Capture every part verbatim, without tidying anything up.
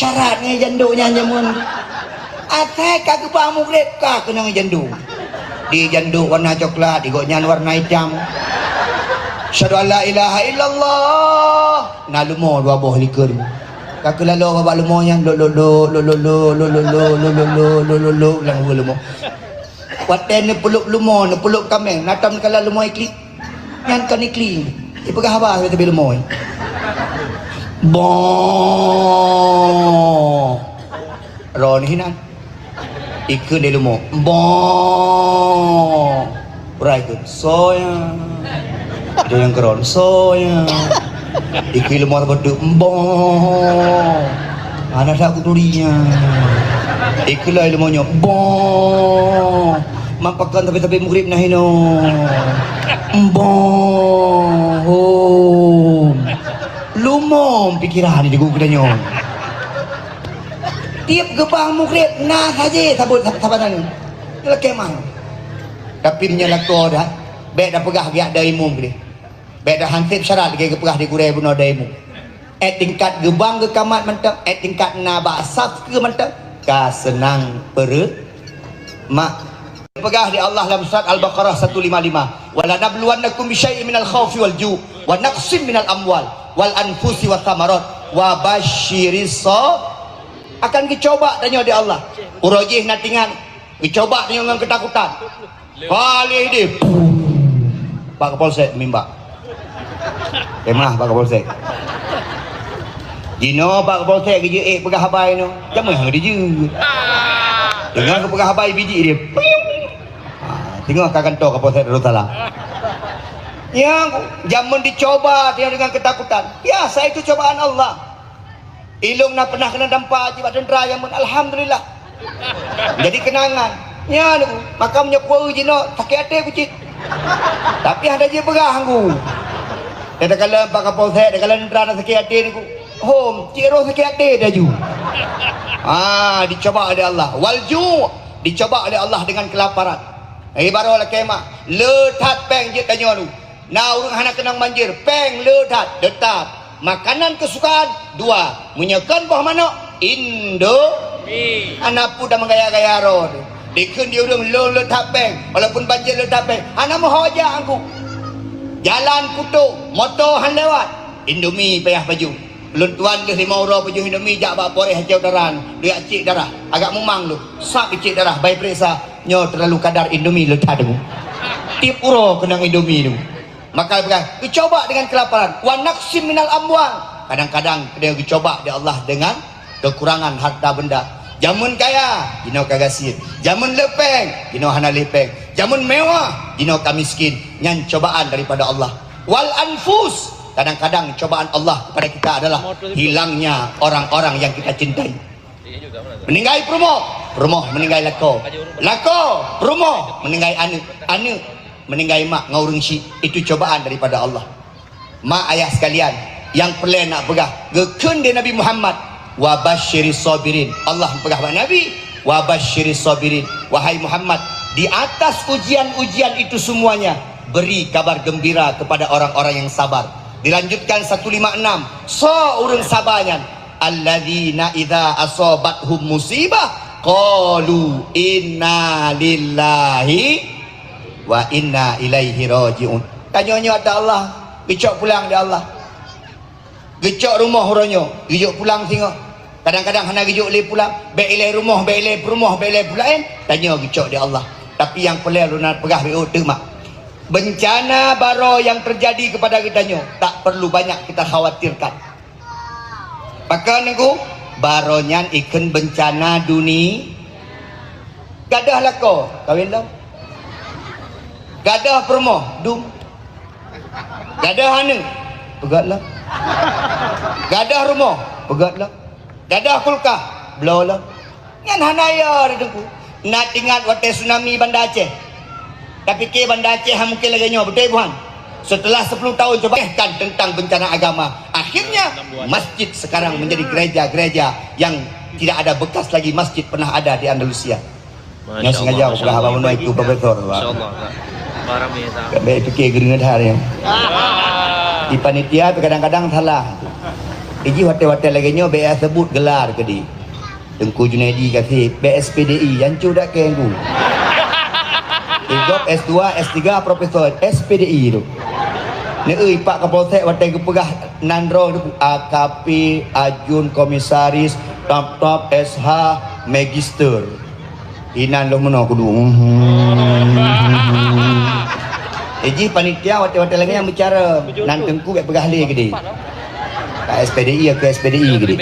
Syarat ngon janduk nyan jameun. Asai ka geubang mugreb ka keunong janduk. Di janduk warna coklat, di gobnyan warna itam. Asyhadu an la ilaha illallah. Na leumo dua boh likot. Ka keulaloe bak leumo nyan, lok, lok, lok, lam lumoe. Watèe neupeulop leumo, neupeulop kaméng, na tom kala leumo iklik. Nyan kon iklik. Ipeugah haba sabe-sabe leumo. Boh. Ron hinan. Ikheun di leumo. Boh. Urai kheun. Soya. Ada nyang keron. Soya. Ikheun leumo sabe tu. Boh. Hana that kuturi nyan. Ikheun leumo nyoe. Boh. Mampakon sabe-sabe mugreb na hino. Boh. Hom. Leumo pikiran di geutanyoe. Tiep geubang mugreb na saje sabot sab-, saban nyoe. Lakèe mah. Tapi meunyoe lakoe dah, bèk dah peugah geujak dayimum keudeh. Bèk dah hanseb syarat lagèe geupeugah di gurèe bunoe dayimum. Eh tingkat geubang geukamat mantong, eh tingkat na bak saf keu mantong. Ka seunang peureumak. Peugah di Allah lam surat Al-Baqarah satu lima lima, "Wa lanabluwannakum bisyai'in minal khaufi wal ju', wa naqsim minal amwal, wal anfusi was samarat, wa basyiris sha-," Akan geucoba tanyoe di Allah. Uroe jih na tingan, geucoba tanyoe ngon keutakutan. Kali deh, pum. Pak Kapolsek meuimbak. Kemah Pak Kapolsek. Jinoe Pak Kapolsek geujeuet peugah haba inoe. Jamé hana geujeuet. Deungon geupeugah haba bijik dia. Piung. Ha, singoh ka kantô Kapolsek Darussalam. Nyan jameun dicoba dia dengan ketakutan. Biasa itu cobaan Allah. Ilong na pernah keuneuk tampa jih bak teuntra jameun, alhamdulillah. Jadi keunangan. Nyan, maka meunyoe peue jinoe sakét até ku cit. Tapi hana jipeugah ku. Takalon Pak Kapolsek, takalon teuntra na sakét até ku. Hom, cit roh sakét até laju. Ah, dicoba oleh Allah. Wal ju', dicoba oleh Allah dengan kelaparan. Ibarat lakèe mah, le that pèng jeuet tanyoe. Na ureueng hana keunong banjir, pèng le that, teutap. Makanan kesukaan, dua. Meunyoe kon boh manok, Indo. Mi. Hana peue dah meugaya-gaya droe. Dikheun di ureueng lôn le that pèng, walaupun banjir le that pèng. Hana meuho jak angku. Jalan putôh, moto han lewat. Indomie payah pajoh. Lôn tuan deuh limong uroe pajoh Indomie jak bak Polres Aceh Utara, dua cek darah. Agak mumang lôn. Sab cek darah, bai peuriksa. Nyoe terlalu kadar Indomie le that deungoe. Tiep uroe keunong Indomie deungoe. Maka peugah, geucoba dengan kelaparan. Wa naqsim minal amwal. Kadang-kadang dia geucoba di Allah dengan kekurangan harta benda. Jameun kaya, jinoe ka gasien. Jameun le pèng, jinoe hana le pèng. Jameun mewah, jinoe ka miskin. Nyan cobaan daripada Allah. Wal anfus, kadang-kadang cobaan Allah kepada kita adalah hilangnya orang-orang yang kita cintai. Meuninggai peurumoh, peurumoh meuninggai lakoe. Lakoe, peurumoh meuninggai aneuk. Aneuk meuninggai mak ngon ureueng syik. Itu cobaan daripada Allah. Mak ayah sekalian, nyang peureulèe nak peugah, geukheun lé Nabi Muhammad, "Wa basyiris sabirin." Allah peugah bak Nabi, "Wa basyiris sabirin." Wahai Muhammad, di atas ujian-ujian itu semuanya, beri kabar gembira kepada orang-orang yang sabar. Dilanjutkan satu lima enam, soe ureueng saba nyan? "Alladzina idza asabathum musibah qalu inna lillahi wa inna ilaihi raji'un." Tanyoe nyoe ata Allah, geucok pulang di Allah. Geucok rumoh uroe nyoe, geujok pulang singoh. Kadang-kadang hana geujok lé pulang, bèk ilèe rumoh, bèk ilèe peurumoh, bèk ilèe peulaén, tanyoe geucok di Allah. Tapi nyang peureulèe lôn peugah bèk teuma. Bencana baroe yang terjadi kepada geutanyoe tak perlu banyak kita khawatirkan. Pakon Teungku? Baroe nyan ikheun beuncana duni. Gadôh lakoe, kawén lom. Gadôh peurumoh, dum. Gadôh aneuk, peugöt lom. Gadôh rumoh, peugöt lom. Gadôh kulkah, bloe lom. Nyan hana yo, Teungku. Na teuingat watèe tsunami Banda Aceh? Tapike Banda Aceh han mungken lagèe nyoe, beutôi bukan? Setelah sepuluh tahun coba kan tentang bencana agama, akhirnya masjid sekarang menjadi gereja-gereja yang tidak ada bekas lagi masjid pernah ada di Andalusia. Nyoe sengaja peugah haba meunoe keu profesor, Pak. Insyaallah, Kak. Barang ni, Kak. Bèk pikir geuringat hari. Di panitia tu kadang-kadang salah. Iji watèe-watèe lagèe nyoe bèk seubut gelar keudéh. Teungku Junaidi gaséh, bèk S P D I, hancô dak keu Teungku. Igob S dua, S tiga, profesor, S P D I tu. Neueu pak Kapolsek watèe geupeugah nan droe tu, A K P, Ajun, Komisaris, Top-top, S H, Magister. Inan lôn meunoe kudu. Iji panitia watèe-watèe lagèe nyan bicara, nan Teungku bèk peugah lé keudéh. Ka S P D I, ya ke S P D I keudéh.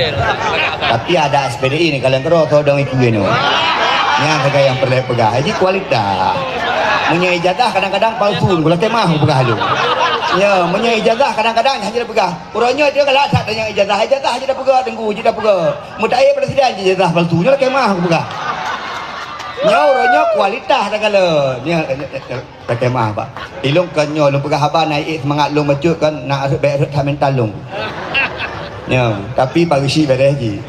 Tapi ada S P D I ni, kalau keudroe todong ikeu nyoe. Nyan sagai nyang peureulèe peugah. Iji kualitas. Meunyoe ijazah kadang-kadang palsu, gula kemah peugah lôn. Ya, meunyoe ijazah kadang-kadang hana peugah. Uroe nyoe dia galak that tanyong ijazah, ijazah jeuet peugah, Teungku, jeuet peugah. Meutayue presiden jih ijazah palsu, nyoe lakèe meu'ah kupeugah. Nyoe uroe nyoe kualitas takalon. Nyoe, nyoe, nyoe, nyoe, lakèe meu'ah, Pak. Ilôn kon nyoe lôn peugah haba na ék seumangat lôn bacut kon, na rhot bèk rhot that mental lôn. Nyoe, tapi Pak Geuchik beres jih.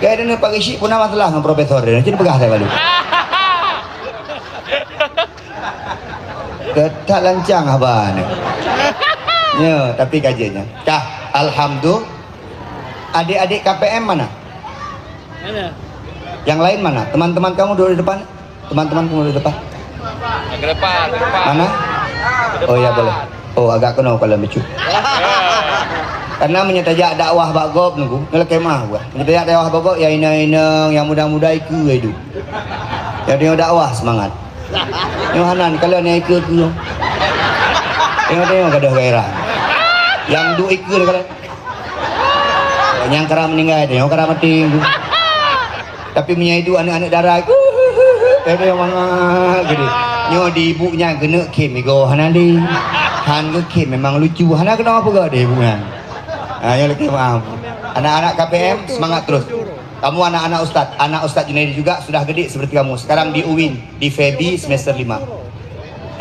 Kaya deungon Pak Geuchik pun na masalah ngon profesor dia, cit peugah saya balu. Keu that lancang haba nyoe. Nyoe, tapi kajian nyoe. Kah, alhamdulillah. Adik-adik K P M mana? Mana? Yang lain mana? Teman-teman kamu duduk di depan. Teman-teman kamu duduk di depan. Ke depan, ke depan. Mana? Oh, ya, boleh. Oh, agak keunoe kalau lucu. Karena meunyoe tajak dakwah bak gob nunggu, ngelakèe meu'ah buah. Meunyoe tajak dakwah bak gob, ya inong-inong, yang muda-muda ikeu itu. Jadi nyoe dakwah semangat. Nyoe hana ni kalau ni ikeu-ikeu. Tengok-tengok gadoh gairah. Yang duek ikeu ni kalau. Nyang kara meninggai, tengok kara mati. Tapi meunyoe iduek aneuk-aneuk dara, tengok mangat gede. Nyoe di ibu nyan keuneuk khém igoe hana lé. Han geukhém memang lucu, hana keunoe peugah deh ibu nyan. Ha, nyoe lakèe meu'ah. Anak-anak K P M semangat terus. Kamu anak-anak ustaz, anak Ustaz Junaidi juga sudah gede seperti kamu. Sekarang di uin, di FEBI semester lima.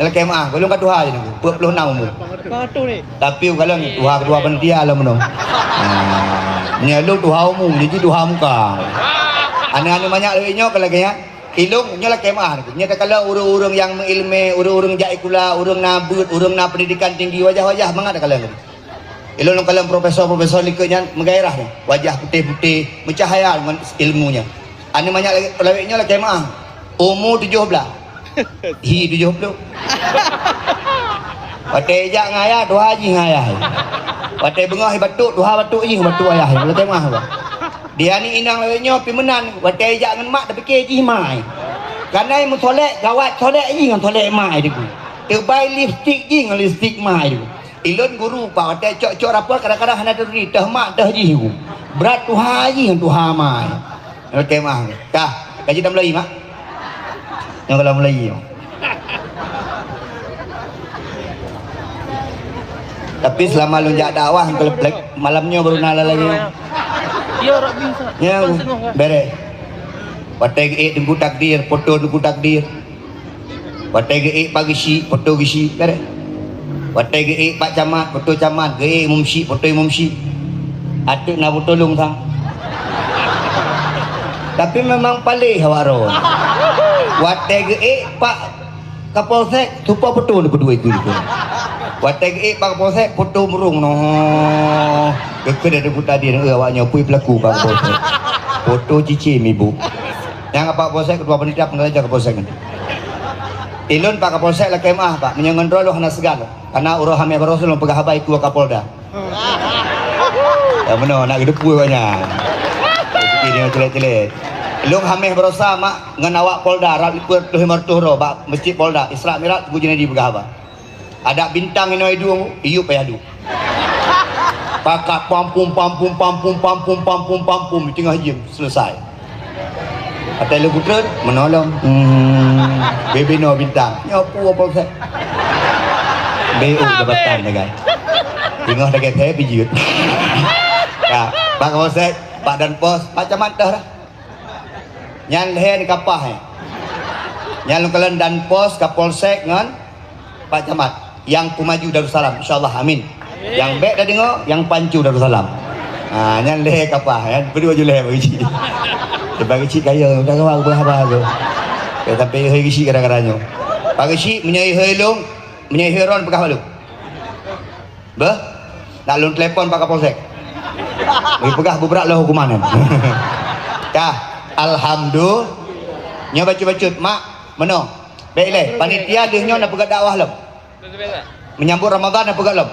Lakèe meu'ah, golom ka tuha jih nunggu, dua puluh enam umur. Tapi ukalon tuha kedua panitia lah meunoe. Ha, nyoe lôn tuha umur, jadi tuha muka. Aneuk-aneuk manyak lagèe nyoe ka lagèe nyan. Ilôn nyoe lakèe meu'ah nunggu. Nyoe takalon ureueng-ureueng nyang meuilmè, ureueng-ureueng jak sikula, ureueng na beuet, ureueng na pendidikan tinggi, wajah-wajah mangat takalon. Ilôn lôn kalon profesor-profesor likot nyan meugairah nyan, wajah putéh-putéh, meucahaya ngon ilmu nyan. Aneuk manyak lagèe, lawét nyoe lakèe meu'ah. Umu tujoh blah. Hi tujoh ploh. Watèe ijak ngon ayah, tuha jih ngon ayah. Watèe beungoh ibatuk, tuha batuk jih batuk ayah. Lakèe meu'ah bah. Di aneuk inong lawét nyoe pih meunan, watèe ijak ngon mak tapike jih mak. Kanai meusolek, gawat solek jih ngon solek mak itu. Teubai lipstik jih ngon lipstik mak itu. Ilôn guru, Pak, watèe cok-cok rapot kadang-kadang hana teuturi, teuh mak teuh jih ku. Brat tuha jih ngon tuha ma. Oke, mah. Kah, gaji tam lagi, Mak? Nyang kalau mulai. Tapi selama lôn jak dakwah, kalau plek, malam nyoe baru na lagi. Ya, Rabbi, Ustaz. Ya, beres. Watèe geuék Teungku Takdir, foto Teungku Takdir. Watèe geuék Pak Geuchik, foto Geuchik, beres. Watèe geuék Pak Camat, foto Camat, geuék Imum Syik, foto Imum Syik. Ateueh na foto lôn sang. Tapi memang paléh awak droe. Watèe geuék Pak Kapolsek, tupo foto ni kedua itu. Watèe geuék Pak Kapolsek, foto murung noh. Keukeue dari Teungku Takdir, eh, awak nyoe pui pelaku Pak Kapolsek. Foto cicém ibu. Nyang Pak Kapolsek, ketua panitia pengelola Kapolsek nyan. Ilôn Pak Kapolsek lakèe meu'ah, Pak. Meunyoe ngon droe lôn hana seugan. Karena uroe hamé baroe lôn peugah haba ikeu Kapolda. Ya, meunoe, nak geudepu banyak. Rezeki nyoe célék-célék. Lôn hamé barosa, Mak, ngon awak Polda, rab lipeu ploh lima reutôh droe bak Mesjid Polda, Isra Mi'raj, Teungku Junaidi peugah haba. Adak bintang inoe idong, iyup payah duek. Pakat pampum, pampum, pampum, pampum, pampum, pampum, di teungoh jeuem, selesai. Atai lôn putra, meunolong. Hmm, bebe no bintang. Nyoe pu apa usai? B O jabatan dagai. Teungoh dagai saya pijit. Ya, Pak Kapolsek, Pak Danpos, Pak Camat dah dah. Nyan lhèe ni kapah, eh. Nyan lôn kalon Danpos, Kapolsek ngon Pak Camat. Nyang peumaju Darussalam, insyaallah, amin. Nyang bèk tadeungoe, nyang pancu Darussalam. Ha, nyan lhèe kapah, nyan berdua ju lhèe bagi cik. Bagi cik kaya, udah kawan aku haba tu. Ya, tapi hai gisi kadang-kadang nyoe. Pak Gisi, meunyoe hai lôn, meunyoe hai ron peugah lôn. Beuh? Nak lôn telepon Pak Kapolsek. Bagi peugah beubrat lom huköman nyan. Dah. Alhamdulillah. Nyoe bacut-bacut, mak, meunoe. Bèk ilèe, panitia deuh nyoe na peugah dakwah lom. Menyambut Ramadan na peugah lom.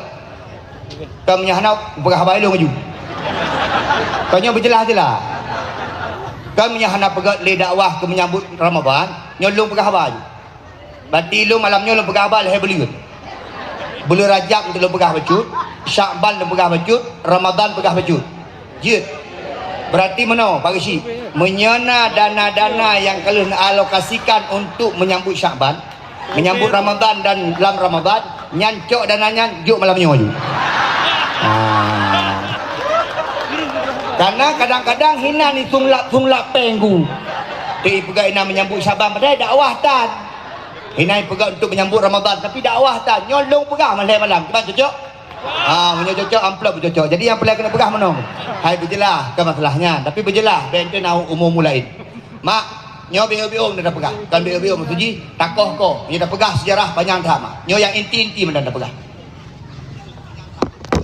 Kon meunyoe hana peugah haba ilôn laju. Kon nyoe beujeulaih-jeulaih. Kon meunyoe hana peugah lé dakwah keu menyambut Ramadan, nyoe lôn peugah haba laju. Berarti lôn malam nyoe lôn peugah haba lhèe buleuen. Buleuen Rajab lôn peugah bacut, Syakban lôn peugah bacut, Ramadan peugah bacut. Jeuet. Berarti meunoe, Pak Geuchik, meunyoe na dana-dana nyang ka lheueh neualokasikan untuk menyambut Syakban, menyambut Ramadan dan lam Ramadan, nyan cok dana nyan jok malam nyoe laju. Ah. Karena kadang-kadang hinan itung lap-tung lap péng gu. Teuipeugah inan menyambut Syakban, padahai dakwah tan. Inan ipeugah untuk menyambut Ramadan, tapi dakwah tan. Nyoe lôn peugah malam-malam. Kiban cocok? Ah, meunyoe cocok, amplop cocok. Jadi nyang peureulèe keuneuk peugah meunoe. Hai beujeulaih, kon masalah nyan. Tapi beujeulaih, bèk enteuk na umu-umu laén. Mak, nyoe biôh-biôh na tapeugah. Kon biôh-biôh maksud jih, takoh-koh. Nyoe tapeugah seujarah panyang that, Mak. Nyoe nyang inti-inti mantong tapeugah.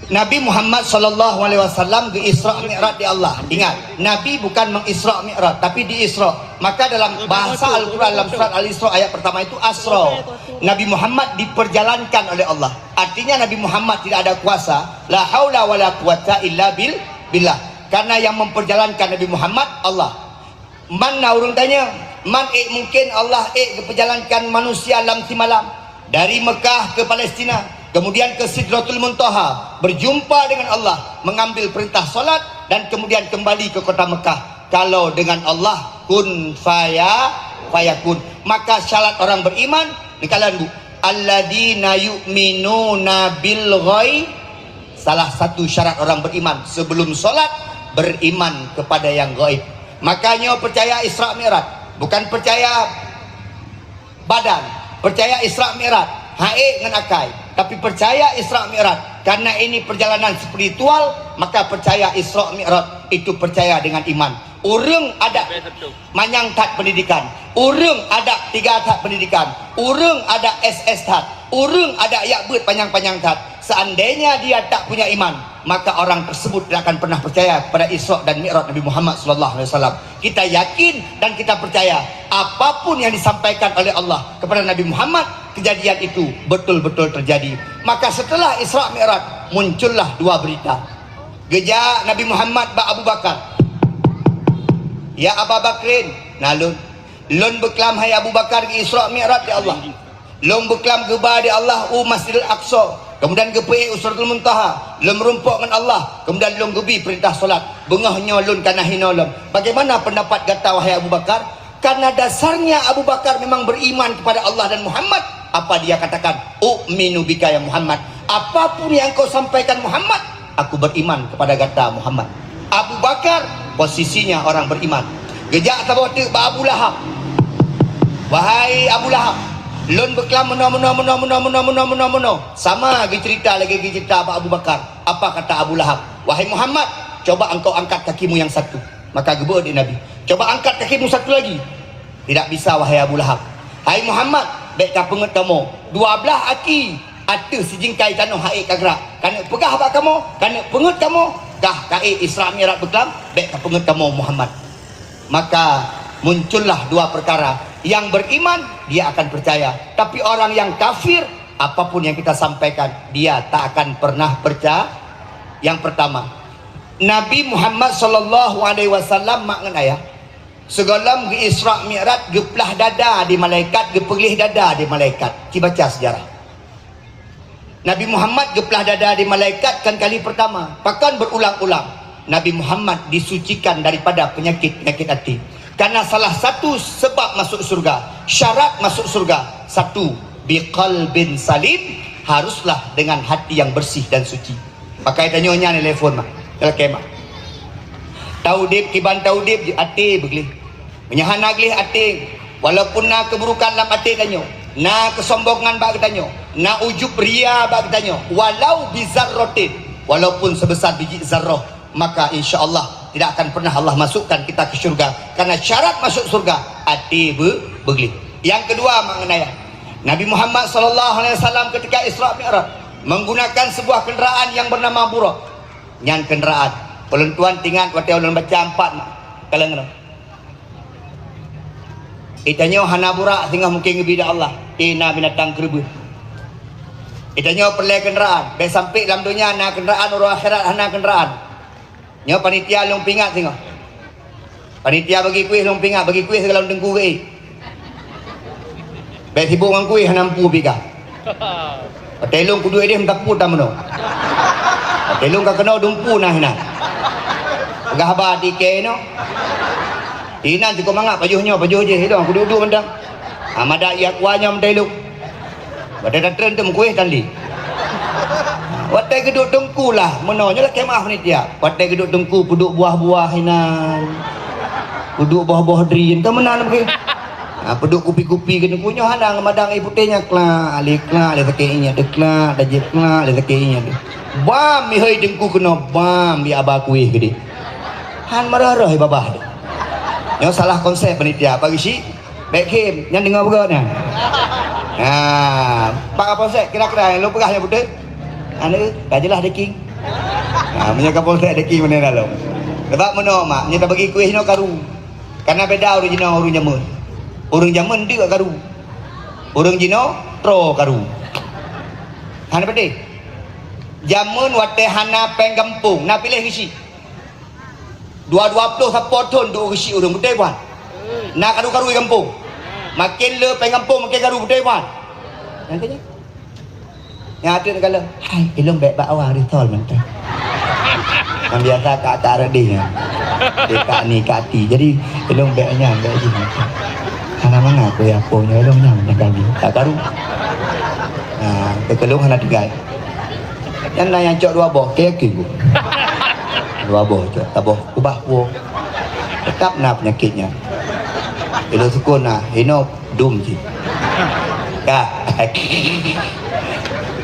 Nabi Muhammad sallallahu alaihi wasallam geu-Isra Mi'raj di Allah. Ingat, Nabi bukan meng-Isra Mi'raj, tapi di-Isra. Maka dalam bahasa Al-Quran, dalam surat Al-Isra ayat pertama itu asra. Nabi Muhammad diperjalankan oleh Allah. Artinya Nabi Muhammad tidak ada kuasa. La haula wala quwata illa bil-, billah. Karena yang memperjalankan Nabi Muhammad, Allah. Man na ureuëng tanya, man ék mungkin Allah ék geupeujalankan manusia lam simalam dari Mekah ke Palestina, kemudian ke Sidratul Muntaha, berjumpa dengan Allah, mengambil perintah salat dan kemudian kembali ke kota Mekah. Kalau dengan Allah, kun faya fayakun. Maka syarat orang beriman, neukalon bu, alladzina yu'minuna bil ghaib. Salah satu syarat orang beriman sebelum salat, beriman kepada yang gaib. Makanya percaya Isra Mi'raj, bukan percaya badan, percaya Isra Mi'raj, hana ék ngon akai, tapi percaya Isra Mi'raj. Karena ini perjalanan spiritual, maka percaya Isra Mi'raj itu percaya dengan iman. Ureuëng adak manyang that pendidikan, ureuëng adak tiga that pendidikan, ureuëng adak S S that, ureuëng adak yak beuet panyang-panyang that, seandainya dia tak punya iman, maka orang tersebut tidak akan pernah percaya kepada Isra dan Mi'raj Nabi Muhammad sallallahu alaihi wasallam. Kita yakin dan kita percaya, apapun yang disampaikan oleh Allah kepada Nabi Muhammad, kejadian itu betul-betul terjadi. Maka setelah Isra Mi'raj, muncullah dua berita. Geujak Nabi Muhammad bak Abu Bakar. "Ya Aba Bakrin, na lôn. Lôn beuklam hai Abu Bakar geu-Isra Mi'raj di Allah. Lôn beuklam geuba di Allah u Masjidil Aqsa, kemudian geupeuék u Sidratul Muntaha. Lôn meurumpok ngon Allah, kemudian lôn geubi peurintah salat. Beungoh nyoe lôn ka na hinoe lom. Bagaimana pendapat gata, wahai Abu Bakar?" Karena dasarnya Abu Bakar memang beriman kepada Allah dan Muhammad. Apa dia katakan? "U'minu bika ya Muhammad." Apapun yang kau sampaikan Muhammad, aku beriman kepada gata Muhammad. Abu Bakar posisinya orang beriman. Geujak saboh teuk bak Abu Lahab. "Wahai Abu Lahab, lôn beuklam meunoe, meunoe, meunoe, meunoe, meunoe, meunoe, meunoe, meunoe." Sama geucerita lagèe geucerita bak Abu Bakar. Apa kata Abu Lahab? "Wahai Muhammad, coba engkau angkat kakimu yang satu." Maka geubeuet di Nabi, "Coba angkat kakimu satu lagi." "Tidak bisa, wahai Abu Lahab." "Hai Muhammad, bèk kapeungeut kamoe. Dua blaih aki ateueh sijingkai tanoh hana ék ka grak. Kaneuk peugah bak kamoe, kaneuk peungeut kamoe, kah ka ék Isra Mi'raj beuklam, bèk kapeungeut kamoe Muhammad." Maka muncullah dua perkara. Yang beriman, dia akan percaya. Tapi orang yang kafir, apapun yang kita sampaikan, dia tak akan pernah percaya. Yang pertama, Nabi Muhammad sallallahu alaihi wasallam, mak ngon ayah, sigohlom geu-Isra Mi'raj, geuplah dada di malaikat, geupeugléh dada di malaikat. Ci baca sejarah. Nabi Muhammad geuplah dada di malaikat kan kali pertama, pakon berulang-ulang. Nabi Muhammad disucikan daripada penyakit-penyakit hati. Karena salah satu sebab masuk surga, syarat masuk surga, satu, biqalbin salim, haruslah dengan hati yang bersih dan suci. Pakai tanyoe nyan telepon mah. Lakèe mah. Taudép kiban taudép, até beugleh. Meunyoe hana gleh até, walaupun na keuburukan lam até tanyoe, na keusombongan bak geutanyoe, na ujub ria bak geutanyoe, walau bizarrotin, walaupun sebesar biji zarroh, maka insya Allah tidak akan pernah Allah masukkan kita ke syurga. Karena syarat masuk surga, até be-, beugleh. Yang kedua, mak ngon ayah, Nabi Muhammad sallallahu alaihi wasallam ketika Isra Mi'raj menggunakan sebuah kenderaan yang bernama Buraq. Nyan kenderaan Ulôn tuan teuingat watée ulôn baca empat kaleng nyoe. Geutanyoe hana burak singoh mungken geubri lé Allah, na binatang keureubeuen. Geutanyoe peureulée keundaraan, bék sampoe lam donya na keundaraan, uroe akhirat hana keundaraan. Nyoe panitia lôn peuingat singoh. Panitia bagi kueh lôn peuingat, bagi kueh sigohlom teungku geuék. Bék sibok ngon kueh hana mampu piga. Watée lôn kuduek ideh meusapeue tameunoe. Watée lôn ka keunoe dumpu na hinan. Peugah haba di kée inoe. Inan cukôp mangat pajoh nyoe, pajoh jih idong kuduek-duek mantong. Ha, madak ié kuah nyoe mantong lôn. Watée tatreun teumeukueh tandi. Watée geuduek teungku lah, meunoe nyoe lakée maaf panitia. Watée geuduek teungku peuduek buah-buah inan. Peuduek boh-boh drin, ka meunan mungken. Ha, peuduek kupi-kupi keu teungku nyoe hana ngon madang ié putéh nyan klak, lé klak, lé sakét ingat deuh klak, tajép klak, lé sakét ingat deuh. Bam, mihôi teungku keunoe, bam, bi aba kueh keudeh. Han meurah-rah babah deuh. Nyoe salah konsep panitia, apa geusyik? Bék khém, nyan deungoe beugöt nyan. Ha, Pak Kapolsek kira-kira nyang lôn peugah nyan beutôi? Aneuk, ka jeulaih daging. Ha, meunyoe Kapolsek daging meunan lom. Sebab meunoe mak, nyoe tabagi kueh nyoe karu. Karena beda ureueng jinoe ureueng jameun. Ureueng jameun deuk karu. Ureueng jinoe tro karu. Hana peudeh. Jameun watée hana péng gampông, na piléh geusyik. Dua dua ploh sapo thon duek geusyik ureueng, beutôi bukan? Na karu-karu di gampông. Maken le péng gampông maken karu, beutôi bukan? Nyang keu nyoe. Nyang ateueh neugala, "Hai, ilôn bék bak awang risol mantong." Nyang biasa ka, ka reudeh nyan. Di ka ni ka ti. Jadi ilôn bék nyan, bék jih mantong. Hana mangat kueh apong nyoe ilôn nyan mantong kali. Tak karu. Ha, keu lôn hana tinggai. Nyan na nyang cok dua boh, keu yakin ku. Dua boh cok, saboh kubah puwoe. Teutap na peunyakét nyan. Ilôn sukon na, hinoe dum cit. Ka.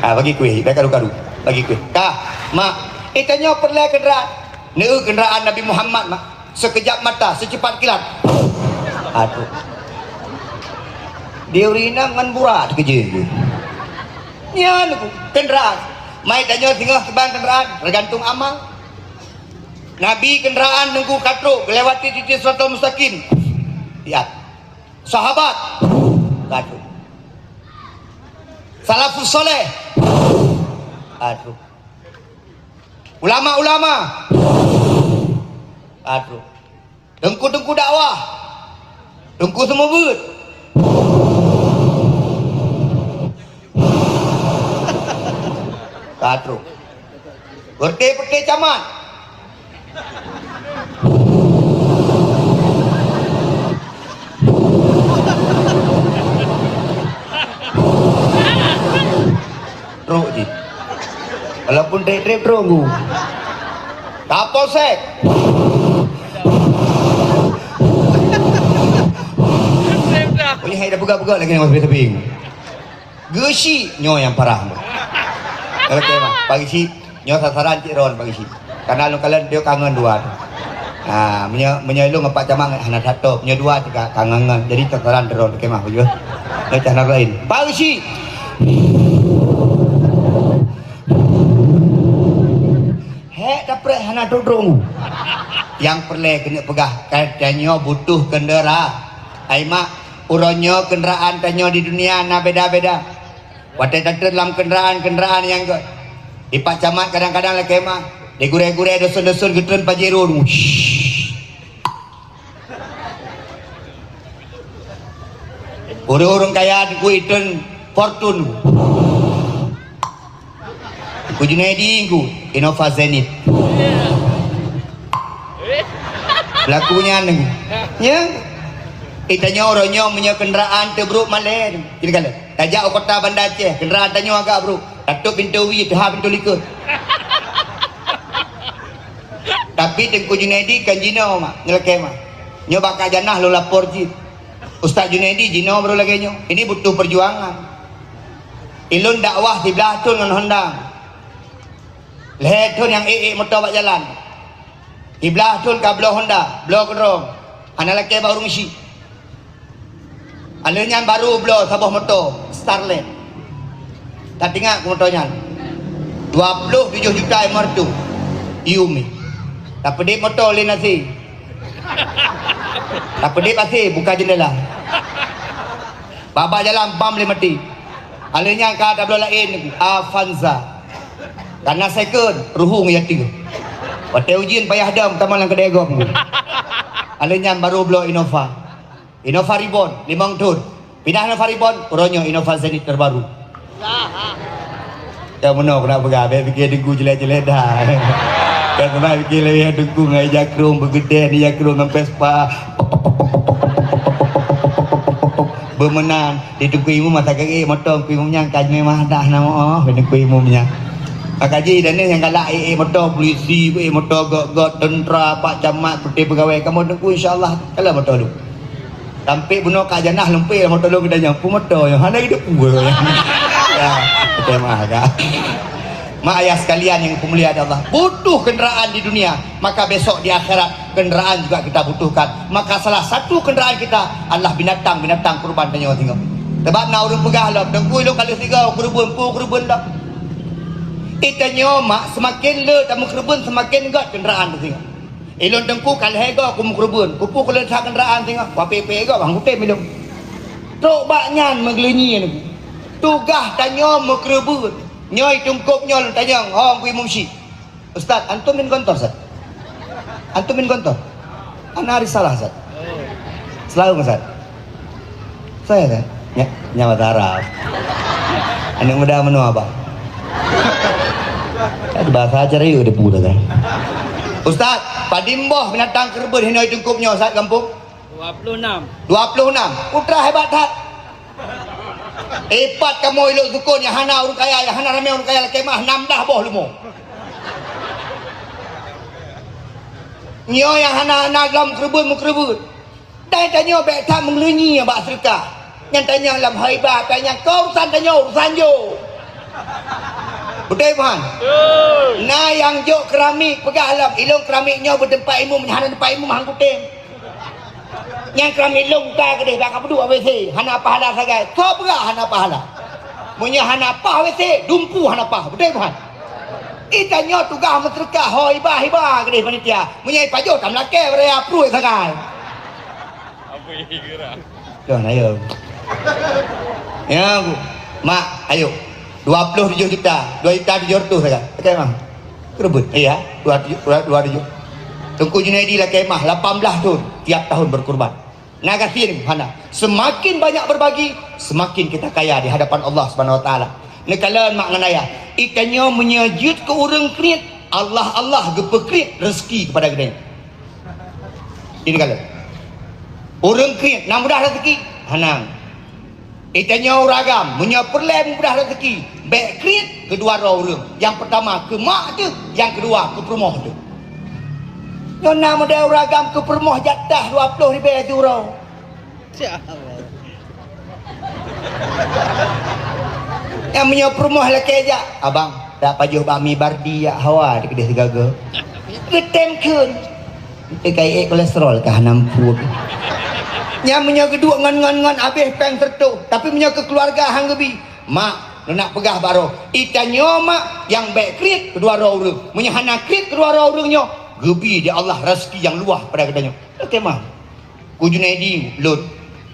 Ah, bagi kueh, dah karu-karu. Bagi kueh. Ka. Mak, eh, tanyoe peureulée keundaraan. Neu keundaraan Nabi Muhammad, mak. Seukejap mata, seucepat kilat. Aduh. Di ureueng inong ngon burak teukeujeuet. Nyan keundaraan. Mai tanyoe singoh kiban keundaraan, teugantung amal. Nabi keundaraan teungku ka trok, geulewati tieb-tieb siratal mustaqim. Lihat. Sahabat. Ka trok. Salafus saleh. Ka trok. Ulama-ulama. Ka trok. Teungku-teungku dakwah. Teungku seumeubeuet. Ka trok. Peureté-peureté camat. Trok jih. Walaupun trép-trép trok gu. Kapolsek. Punya hai dah peugah-peugah lagi nama sepi-sepi. Geusyik nyoe nyang parah. Oke, mah. Pak Geusyik, nyoe sasaran cit ron, Pak Geusyik. Karena lôn kalon dia kangen dua tu. Ha, meunyoe, meunyoe lôn ngon Pak Camat hana satu, meunyoe dua cit ka, ka ngon-ngon. Jadi sasaran droen, oke, mah, bujur. Nyoe cah na lain. Pak Geusyik. Hék tapreh hana trok-trok. Nyang peureulée keuneuk peugah, ka tanyoe butuh keundeuraan. Hai mak, uroe nyoe keundeuraan tanyoe di dunia na beda-beda. Watée tatreun lam keundeuraan-keundeuraan nyang gét, di Pak Camat kadang-kadang lakée mah, di gurée-gurée dusun-dusun geutreun Pajero. Ureuëng-ureuëng kaya teungku itreun Fortune. Teungku Junaidi teungku Innova Zenith. Laku nyan teungku. Ya. Itanyoe uroe nyoe meunyoe keundeuraan teubrok malée teungku. Jadi kalau tajak u kota Banda Aceh, keundeuraan tanyoe agak brok. Tatôp pintoe wie, teuhah pintoe likot. Tapi Teungku Junaidi kan jinoe mak, nyeulakée mak. Nyoe bak Kak Janah lôn lapor cit. Ustaz Junaidi jinoe baru lagée nyoe. Ini butuh perjuangan. Ilôn dakwah siblaih thon ngon Honda. Lhée thon nyang ék-ék moto bak jalan. Siblaih thon ka bloe Honda, bloe keudroe. Hana lakée bak ureuëng syiek. Aleuh nyan baru bloe saboh moto Starlet. Tatingat keu moto nyan. Dua ploh tujoh juta lima ratus. Yumi. Tapeudeb moto lé nasi. Tapeudeb asé, buka jendela. Babah jalan bam lé mati. Alheuh nyan ka tabloe laén Avanza. Kana second, ruhueng ya teuh. Watée ujeuen payah dam tamong lam keudée gob. Alheuh nyan barô bloe Innova. Innova Reborn, limong thon. Pindah Innova Reborn, uroe nyoe Innova Zenith terbaru. Ya meunoe keuneuk peugah, bék pike deungon jelek-jelek dah. Kan pernah pike lewat dukung ai jakrong beugedeng di jakrong ngon Vespa. Beumeunan di Teungku Imum masa kaki motong Teungku Imum nyang ka meuah dah nama oh Teungku Imum nyang. Maka ji dan nyang galak eh motor polisi, eh motor gok-gok tentera, pak camat, putih pegawai kamu Teungku insya-Allah kalau motor lu. Sampai bunoe ka janah lumpih lam moto lôn geutanyoe, "Peue moto nyoe? Hana geudepu nyoe." Ya, beutôi meuah ka. Mak ayah sekalian yang dimuliakan Allah, butuh kenderaan di dunia, maka besok di akhirat kenderaan juga kita butuhkan. Maka salah satu kenderaan kita adalah binatang-binatang kurban tanyoe singoh. Sebab na ureuëng peugah lom, "Teungku, ilôn ka lheueh sigoe keureubeuen, peue keureubeuen lom?" Itanyoe mak semakin le tameukeureubeuen semakin gét kenderaan singoh. Ilôn Teungku ka lhée goe kumeukeureubeuen, kupeue kulôn sa kenderaan singoh, wapée-pée goe bang kutem ilôn. Trok bak nyan meugeulunyi Teungku. Tugaih tanyoe meukeureubeuen. Nyoe tungkôb nyoe lôn tanyong, hong kui mumsi. Ustaz, antum min kantor, Ustaz? Antum min kantor? Ana risalah, Ustaz. Seulaweueng, Ustaz. Saya kan? Nya, nyawa taraf. Aneuk muda meunoe, Abah. Kan bahasa Aceh Rayeuk dia pun kan. Ustaz, padum boh binatang keureubeuen hinoe tungkôb nyoe saat gampông? Dua puluh enam. Dua puluh enam. Putra hebat that. Ipat kamoe ilok sukon nyang hana ureueng kaya, nyang hana ramé ureueng kaya lakée mah nam blah boh leumo. Nyoe nyang hana-hana lom keureubeuen meukeureubeuen. Dai tanyoe bék that meungeulunyi bak seudeukah. Nyan tanyong lam haibah, tanyong keu urusan tanyoe, urusan jok. Beutôi, Tuhan? Beutôi. Na nyang jok keuramik peugah lom, ilôn keuramik nyoe beuteumpat imum, hana teumpat imum hang kutem. Nyang keuramik lôn ka keudeh bak kapeuduek W C, hana pahala sagai. Soe peugah hana pahala? Meunyoe hana paih W C, dumpu hana paih. Beutôi, Tuhan? Itanyoe tugaih meuseudeukah ho hibah-hibah keudeh panitia. Meunyoe ipajoh tameulakée beuraya pruet sagai. Loh, ayo. Ya, Bu. Mak, ayo. Dua puluh tujuh juta, dua juta tujuh ratus saja. Pakai mah. Kerebut. Iya, dua tujuh, dua, dua tujuh. Teungku Junaidi lakée mah lapan belas thon tiap tahun berkurban. Na gasien hana. Semakin banyak berbagi, semakin kita kaya di hadapan Allah Subhanahu Wa Taala. Neukalon mak ngon ayah. Itanyoe meunyoe jeuet keu ureueng kriet, Allah, Allah geupeukriet rezeki kepada geutanyoe. Ini kalau ureueng kriet na mudah rezeki, hanang. Itanyoe ureueng agam, meunyoe peureulée mudah rezeki, bék kriet keudua droe ureueng. Nyang peurtama keu mak teuh, nyang keudua keu peurumoh teuh. Nyoe na model ureueng agam keu peurumoh jatah dua ploh ribée siuroe. Nyang meunyoe peurumoh lakée jak, "Abang, dak pajoh bak mi bardi jak hawa di keudeh sigaga." Geutem kheun. Teuka ék kolesterol kah nam pruet. Nyang meunyoe geuduek ngon, ngon, ngon abéh péng seureutôh, tapi meunyoe keu keuluwarga han geubi, mak, neunak peugah baroe, itanyoe mak nyang bék kriet keudua droe ureueng. Meunyoe hana kriet keudua droe ureueng nyoe, geubi di Allah raseuki nyang luwah pada geutanyoe. Oke, mak. Ku Junaidi, lôn.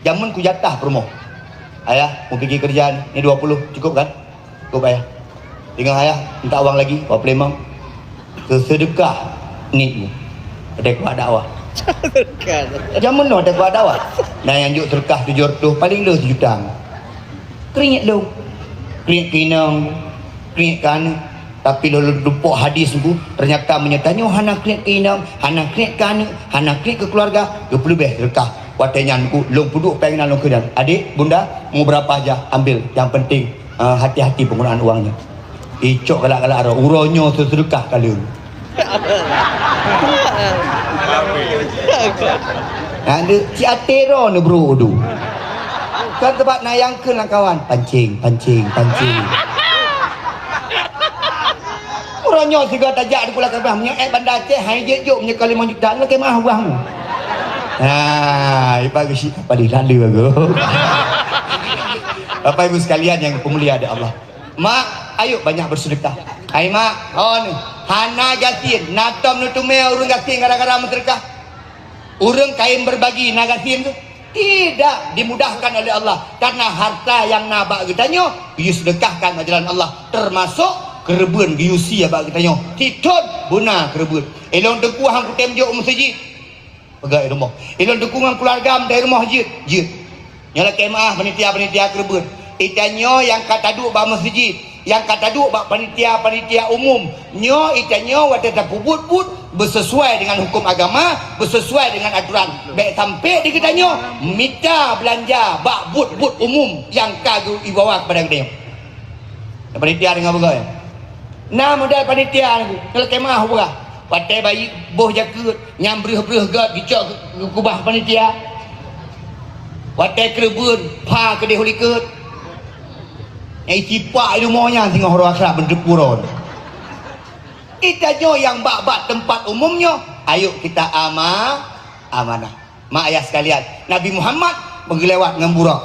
Jameun ku jatah peurumoh. Ayah, mupike keureuja ni, ni dua puluh, cukup kan? Cukup, Ayah. Tinggai, Ayah, minta uang lagi, dua puluh lima. Seudeukah nit mu. Ada kuat dakwah. Seudeukah. Jameun noh ada kuat dakwah. Nah, nyang jok seudeukah tujoh reutôh, paling le sijuta. Kriet lôn. Kriet keu inong, kriet keu aneuk. Tapi lôn, lôn tumpok hadis nyoe, ternyata meunyoe tanyoe hana kriet keu inong, hana kriet keu aneuk, hana kriet keu keuluwarga, geupeuleubeh seudeukah. Watée nyan nyoe, lôn peuduek péng nan lôn kheun, "Adék, bunda, mau berapa aja, ambil. Yang penting, eh, hati-hati penggunaan uangnya." Icok galak-galak droe, uroe nyoe seudeukah ka lheueh. Aduh, ci até droe neubrôk du. Kan teumpat na nyang kheun lam kawan, pancing, pancing, pancing. Uroe nyoe sigoe tajak di Pulau Keubah, meunyoe ék Banda Aceh, hai jeuet jok meunyoe ka limong juta, lakée meuah ubah mu. Ha, iba geusyik paléh lalu aku. Bapak Ibu sekalian yang dimuliakan Allah. Mak, ayo banyak bersedekah. Hai mak, oh ni. Hana gasien, na tom neuteumé ureuëng gasien gara-gara meuseudeukah? Ureuëng kayém beubagi na gasien keuh? Tidak, dimudahkan oleh Allah. Karena harta nyang na bak geutanyoe geuyue seudekahkan bak jalan Allah, teumasok keureubeuen geuyue sie bak geutanyoe. Sithon beuna keureubeuen. Ilôn teungku han kutem jok u meuseujid. Peugah i rumoh. Ilôn teungku ngon keuluwarga meutai rumoh jeuet, jeuet. Nyoe lakée meuáh panitia-panitia keureubeuen. Itanyoe nyang ka taduek bak meuseujid, nyang ka taduek bak panitia-panitia umum. Nyoe itanyoe watée tapeubuet buet beuseusuai dengan huköm agama, beuseusuai dengan aturan. Bék sampai di geutanyoe mita beulanja bak buet-buet umum nyang ka geu-, ibawa kepada geutanyoe. Panitia deungon beugöt. Na model panitia nyoe lakée meuáh peugah. Watée bayi boh jakeuet nyang breuh-breuh göt geucok keu kubah panitia. Watée keureubeuen pha keudeh u likot. Nyang icipak i rumoh nyan singoh roh akhirat beunteuk purôn. Itanyoe nyang bak-bak teumpat umum nyoe, ayuk kita ama-, amanah. Mak ayah sekalian, Nabi Muhammad meugeulewat ngon buraq.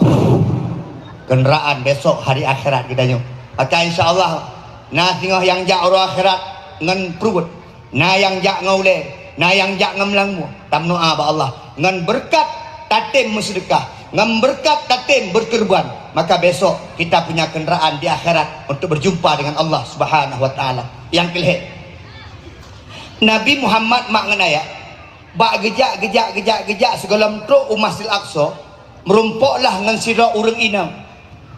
Keundaraan besok hari akhirat geutanyoe. Maka insya Allah, na singoh nyang jak uroe akhirat ngon pruet, na nyang jak ngon ulée, na nyang jak ngon meulamu. Tameudoa bak Allah ngon beureukat tatem meuseudeukah, ngon beureukat tatem beukeureubeuen, maka besok kita punya keundaraan di akhirat untuk berjumpa dengan Allah Subhanahu wa Taala. Nyang keulhée, Nabi Muhammad mak ngon ayah bak geujak, geujak, geujak, geujak sigohlom trok u Masjidil Aqsa, meurumpoklah ngon sidroe ureuëng inong.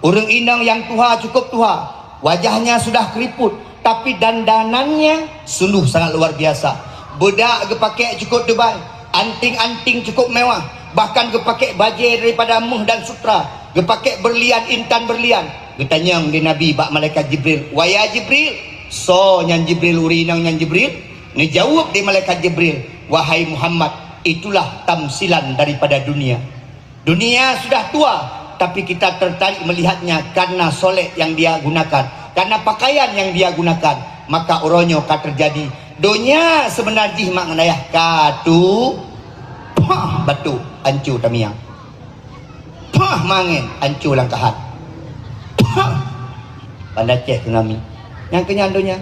Ureuëng inong nyang tuha, cukup tuha, wajahnya sudah keriput, tapi dandanannya sungguh sangat luar biasa. Bedak geupakék cukup teubai, anting-anting cukup mewah, bahkan geupakék bajée daripada méuh dan sutra, geupakék beurlian, intan beurlian. Geutanyong lé Nabi bak malaikat Jibril, "Wahai Jibril, soe nyan Jibril, ureuëng inong nyan Jibril?" Neujaweueb lé malaikat Jibril, "Wahai Muhammad, itulah tamsilan daripada dunia. Dunia sudah tua, tapi kita tertarik melihatnya karena solek yang dia gunakan, karena pakaian yang dia gunakan. Maka uroe nyoe ka teujadi, donya seubeuna jih mak ngon ayah ka tu, pah, batuk, anco tamiang." Pah mangén, anco langkahan. Pah! Banda Aceh tsunami. Nyang keunyan donya.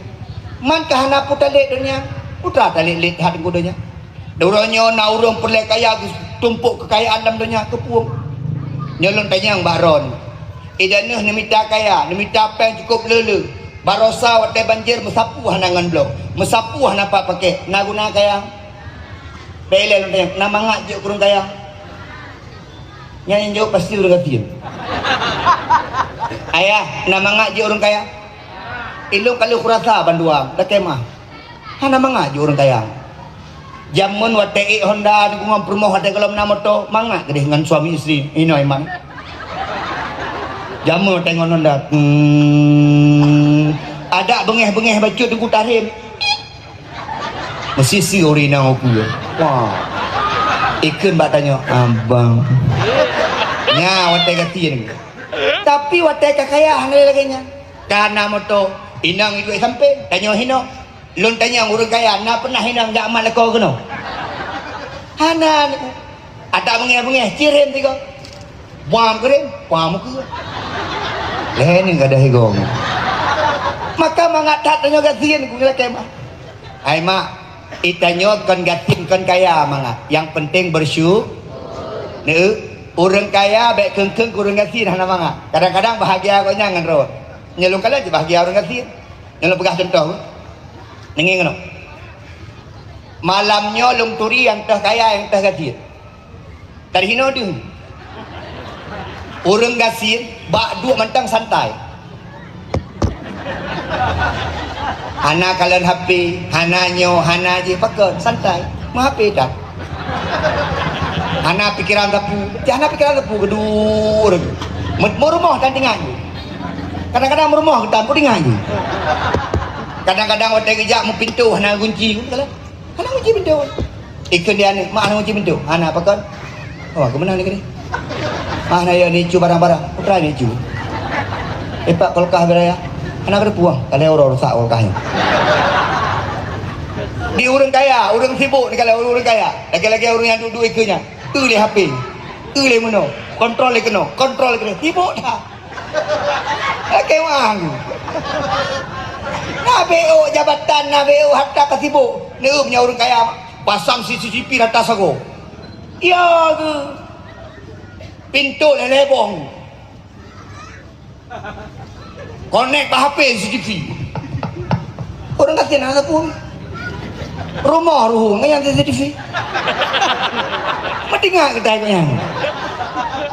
Man ka hana peue talét donya. Peue teuma talét-lét that teungku donya. Uroe nyoe na ureuëng peureulée kaya geutumpok keukayaan lam donya keupueng. Nyoe lôn tanyong bak droeneuh. Ideh neuh neumita kaya, neumita péng cukup le-le. Barosa watée banjir meusapu hana ngon bloe, meusapu hana pat pakék. Na guna kaya? Bék ilée lôn tanyong, na mangat jeuet keu ureuëng kaya? Nyan nyang jaweueb pasti ureuëng gasien. Ayah, na mangat jeuet ureuëng kaya? Ilôn ka lheueh kurasa bandua, lakée meuáh. Hana mangat jeuet ureuëng kaya. Jameun watée ék Honda di gumam peurumoh watée gohlom na moto, mangat keudeh ngon suami istri, inoe iman. Jameun watée ngon Honda, hmm, adak beungéh-beungéh bacut teungku tarém. Meusisi ureuëng inong ukeue. Wah. Ikheun bak tanyoe, "Abang." Nya watée gasien. Tapi watée ka kaya hana lagée nyan. Ka na moto, inong iduek sampéng, tanyoe hinoe. Lôn tanyong ureuëng kaya, na peunah inong jak mat lakoe keunoe? Hana. Adak beungéh-beungéh, cirém sigoe. Bam keurim, bam keu. Lhée nyoe gadôh higoe. Maka mangat that tanyoe gasien ku lakée meuáh. Hai mak, itanyoe kon gasien kon kaya mangat. Nyang penting bersyu-, neu, ureuëng kaya bék kheun-kheun keu ureuëng gasien hana mangat. Kadang-kadang bahagia gobnyan ngon rot. Nyoe lôn kalon cit bahagia ureuëng gasien. Nyoe lôn peugah cuntoh. Deungoe keunoe. Malam nyoe lôn turi nyang teuh kaya, nyang teuh gasien. Tadi hinoe deuh. Ureuëng gasien bak duek mantong santai. Hana kalon H P, hana nyoe, hana jih, pakon, santai. Meu H P that. Hana pikeran sapeue, cit hana pikeran sapeue, geuduek ureuëng. Meu-, meurumoh tan tinggai. Kadang-kadang meurumoh geutam pun tinggai. Kadang-kadang watée geujak meupintoe hana gunci, kalau Hana ngunci pintoe. Ikheun di aneuk, "Mak, hana ngunci pintoe." "Hana, pakon?" "Oh, aku meunan ni keunoe." "Mak, hana yue neuicu barang-barang." "Putra neuicu." "Eh, Pak, kulkas beu raya." "Hana keureupueng." Ka lhée uroe rusak kulkas nyan. Di ureuëng kaya, ureuëng sibuk, di kala ureuëng kaya. Lagée-lagée ureuëng nyang duek-duek ikheun nyan. Eu lé H P. Eu lé meunoe. Kontrol lé keunoe. Kontrol lé keunoe. Sibuk that. Lakée meuáh. Na Abéh ôk jabatan, abéh ôk harta ka sibok. Neuem nyoe ureueng kaya, pasang C C T V rata sagoe. Ya keuh. Pintoe lhèe-lhèe boh. Konek bak H P C C T V. Ureueng gasien hana sapeue. Rumoh ruhueng ngon nyang C C T V. Meutingat geutanyoe nyan.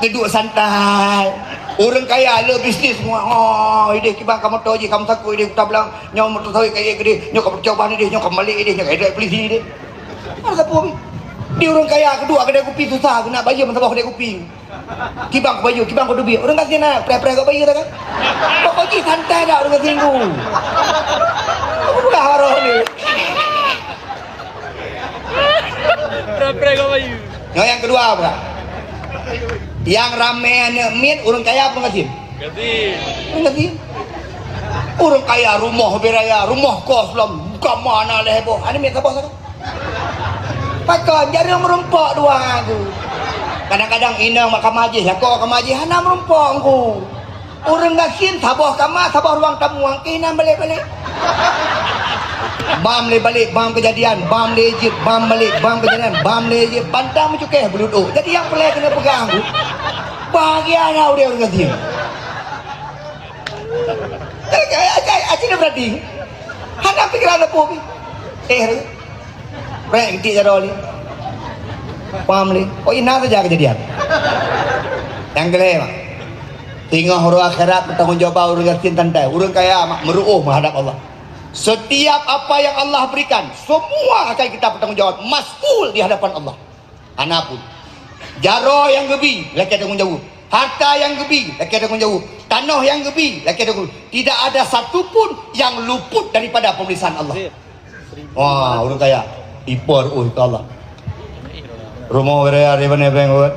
Geuduek santai. Ureueng kaya le bisnis semua. Oh, ideh kiban ka moto jih, ka meusaku ideh kuta blang. Nyoe moto sawit kaya gede, nyoe ka peucoba ideh, nyoe ka malik ideh, nyoe ka ideh polisi ideh. Hana sapeue. Di ureueng kaya keudua kedai kupi susah, keuneuk bayeue meusaboh kedai kupi. Kiban keu bayeue, kiban keu teubiet. Ureueng gasien na, preh-preh keu bayeue dah kan? Pokok jih santai dah ureueng gasien tu. Udah roh ni. Preh-preh keu bayeue. Nyoe nyang keudua apa? Nyang ramé aneuk miet ureueng kaya apa ureueng gasien? Gasien. Ureueng gasien. Ureueng kaya rumoh beraya, rumoh kos lom, bukan mana leh boh. Aneuk miet saboh saja. Pakon, jareueng meurumpok dua tu. Kadang-kadang inong mak kama jih, lakoe kama jih, hana meurumpok engku. Ureueng gasien saboh kama, saboh ruang tamu, angkih nan balek-balek. Bam lé balek, bam keujadian, bam lé jeuet, bam balek, bam keujadian, bam lé jeuet, pantang meucukéh beulut ôk. Jadi nyang peureulèe keuneuk peugah engku, bahagia na udép ureueng gasien. Aci, aci, aci na berarti. Hana pikiran apa pih. Eh, Prek geutik jaroe lé. Paham lé? Oh, ina saja keujadian. Nyang keulhèe, mak. Singoh uroe akhirat peutanggong jaweuban ureueng gasien teuntèe. Ureueng kaya, mak, meuruôh meuhadap Allah. Setiap apa yang Allah berikan, semua akan kita bertanggung jawab, mas'ul di hadapan Allah. Hana pun. Jaroe nyang geubi, lakèe tanggong jaweueb. Harta nyang geubi, lakèe tanggong jaweueb. Tanoh nyang geubi, lakèe tanggong jaweueb. Tidak ada satu pun yang luput daripada pemeriksaan Allah. Wah, ureueng kaya. Ipo ruôh keu Allah. Rumoh raya di Banda Beng, buet.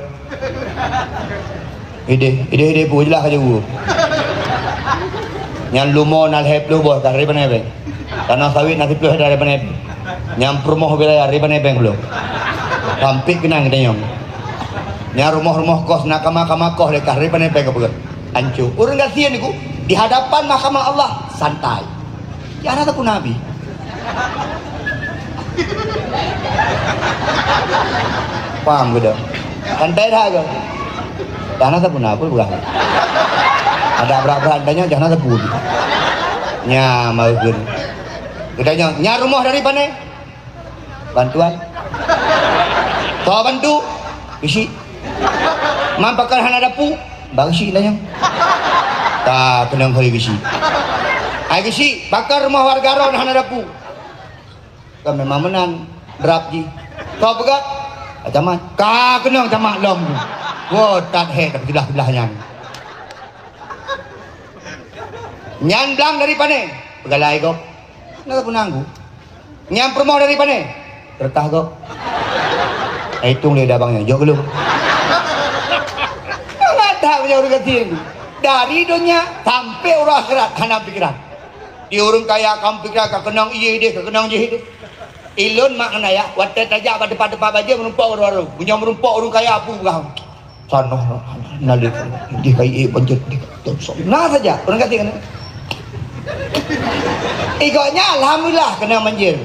Ideh, ideh, ideh, pu jeulaih ka jaweueb. Nyan leumo na lhèe plôh boh ka ribèe nèbèng. Tanoh sawit na siplôh hekta ribèe nèbèng. Nyan peurumoh wilayah ribèe nèbèng bloe. Pampit keunan geutanyoe. Nyan rumoh-rumoh kos na kama-kama kos lé ka ribèe nèbèng ka peugöt. Ancô. Ureueng gasien niku di hadapan mahkamah Allah santai. Nyan hana sapeue nabi. Paham geutanyoe? Santai that geuh. Nyan hana sapeue nabi peugah. Adak brat-brat tanyoe nyan hana sapeue. Nyan meugeun. Geutanyoe, nyan rumoh dari pane? Bantuan. Soe bantu? Geusyik. Man pakon hana dapu? Bak geusyik tanyoe. Ka keunong hôi geusyik. Hai geusyik, pakon rumoh warga droen hana dapu? Ka memang meunan, drab jih. Soe peugah? Camat. Ka keunong camat lom. Woe, that hék, tapi siblah-siblah nyan. Nyan blang dari pane? Peugalai gob. Na sapeue nanggu. Nyan peurumoh dari pane? Seureukah gob. Itong lé dabang nyan, jok geulong. Mangat that meunyoe ureueng gasien. Dari donya sampai uroe akhirat hana pikiran. Di ureueng kaya kamoe pikiran ka keunong ié deh, ka keunong jih deh. Ilôn mak ngon ayah, watèe tajak bak teumpat-teumpat bajèe meurumpok ureueng-ureueng. Meunyoe meurumpok ureueng kaya, peue peugah? Tanoh na lé di kai ék banjir di. Na saja, ureueng gasien kan. Igok nyan alhamdulillah keunong banjir.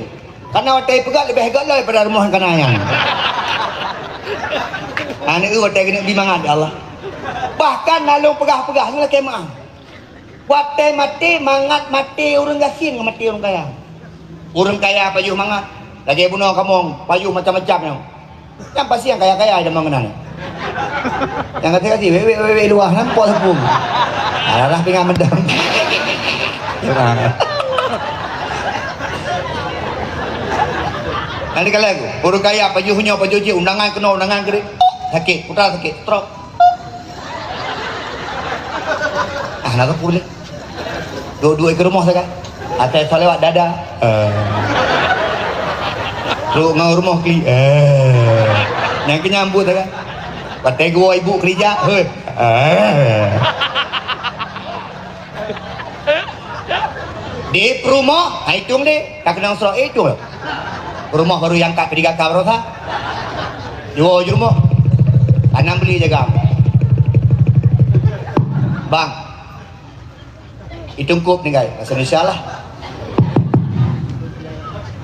Karena watèe peugah leubeh gèt lom daripada rumoh kana nyan. Aneuk watèe keuneuk bi mangat, ya Allah. Bahkan na lôn peugah-peugah nyoe lakèe meu'ah. Watèe maté, mangat maté ureueng gasien ngon maté ureueng kaya. Ureueng kaya pajoh mangat, lagèe bunoe kamoe pajoh macam-macam nyoe. Nyang pasti nyang kaya-kaya jameun keunan. Nyang gasien-gasien, wék-wék, wék-wék luwah, nampak sapeue. Alah, pingan mendam. Nanti kalau aku, ureueng kaya pajoh nyoe, pajoh jih, undangan keunoe, undangan keudéh. Sakét, putra sakét, stroke. Ah, na sapeue lé. Duek-duek keu rumoh sagai. Atai salawat dada. Eh. Trok ngon rumoh kli. Eh. Nyang keu nyambut sagai. Watèe geuwoe ibu keurija. Hei. Eh. Di peurumoh, ha, itong deh. Ka keunong srok, eh, itong. Peurumoh baru nyang ka keu tiga ka baroesa. Jiwoe u rumoh. Tanam beuli jaga. Bang. Itong kop tinggai. Bahasa Indonesia lah.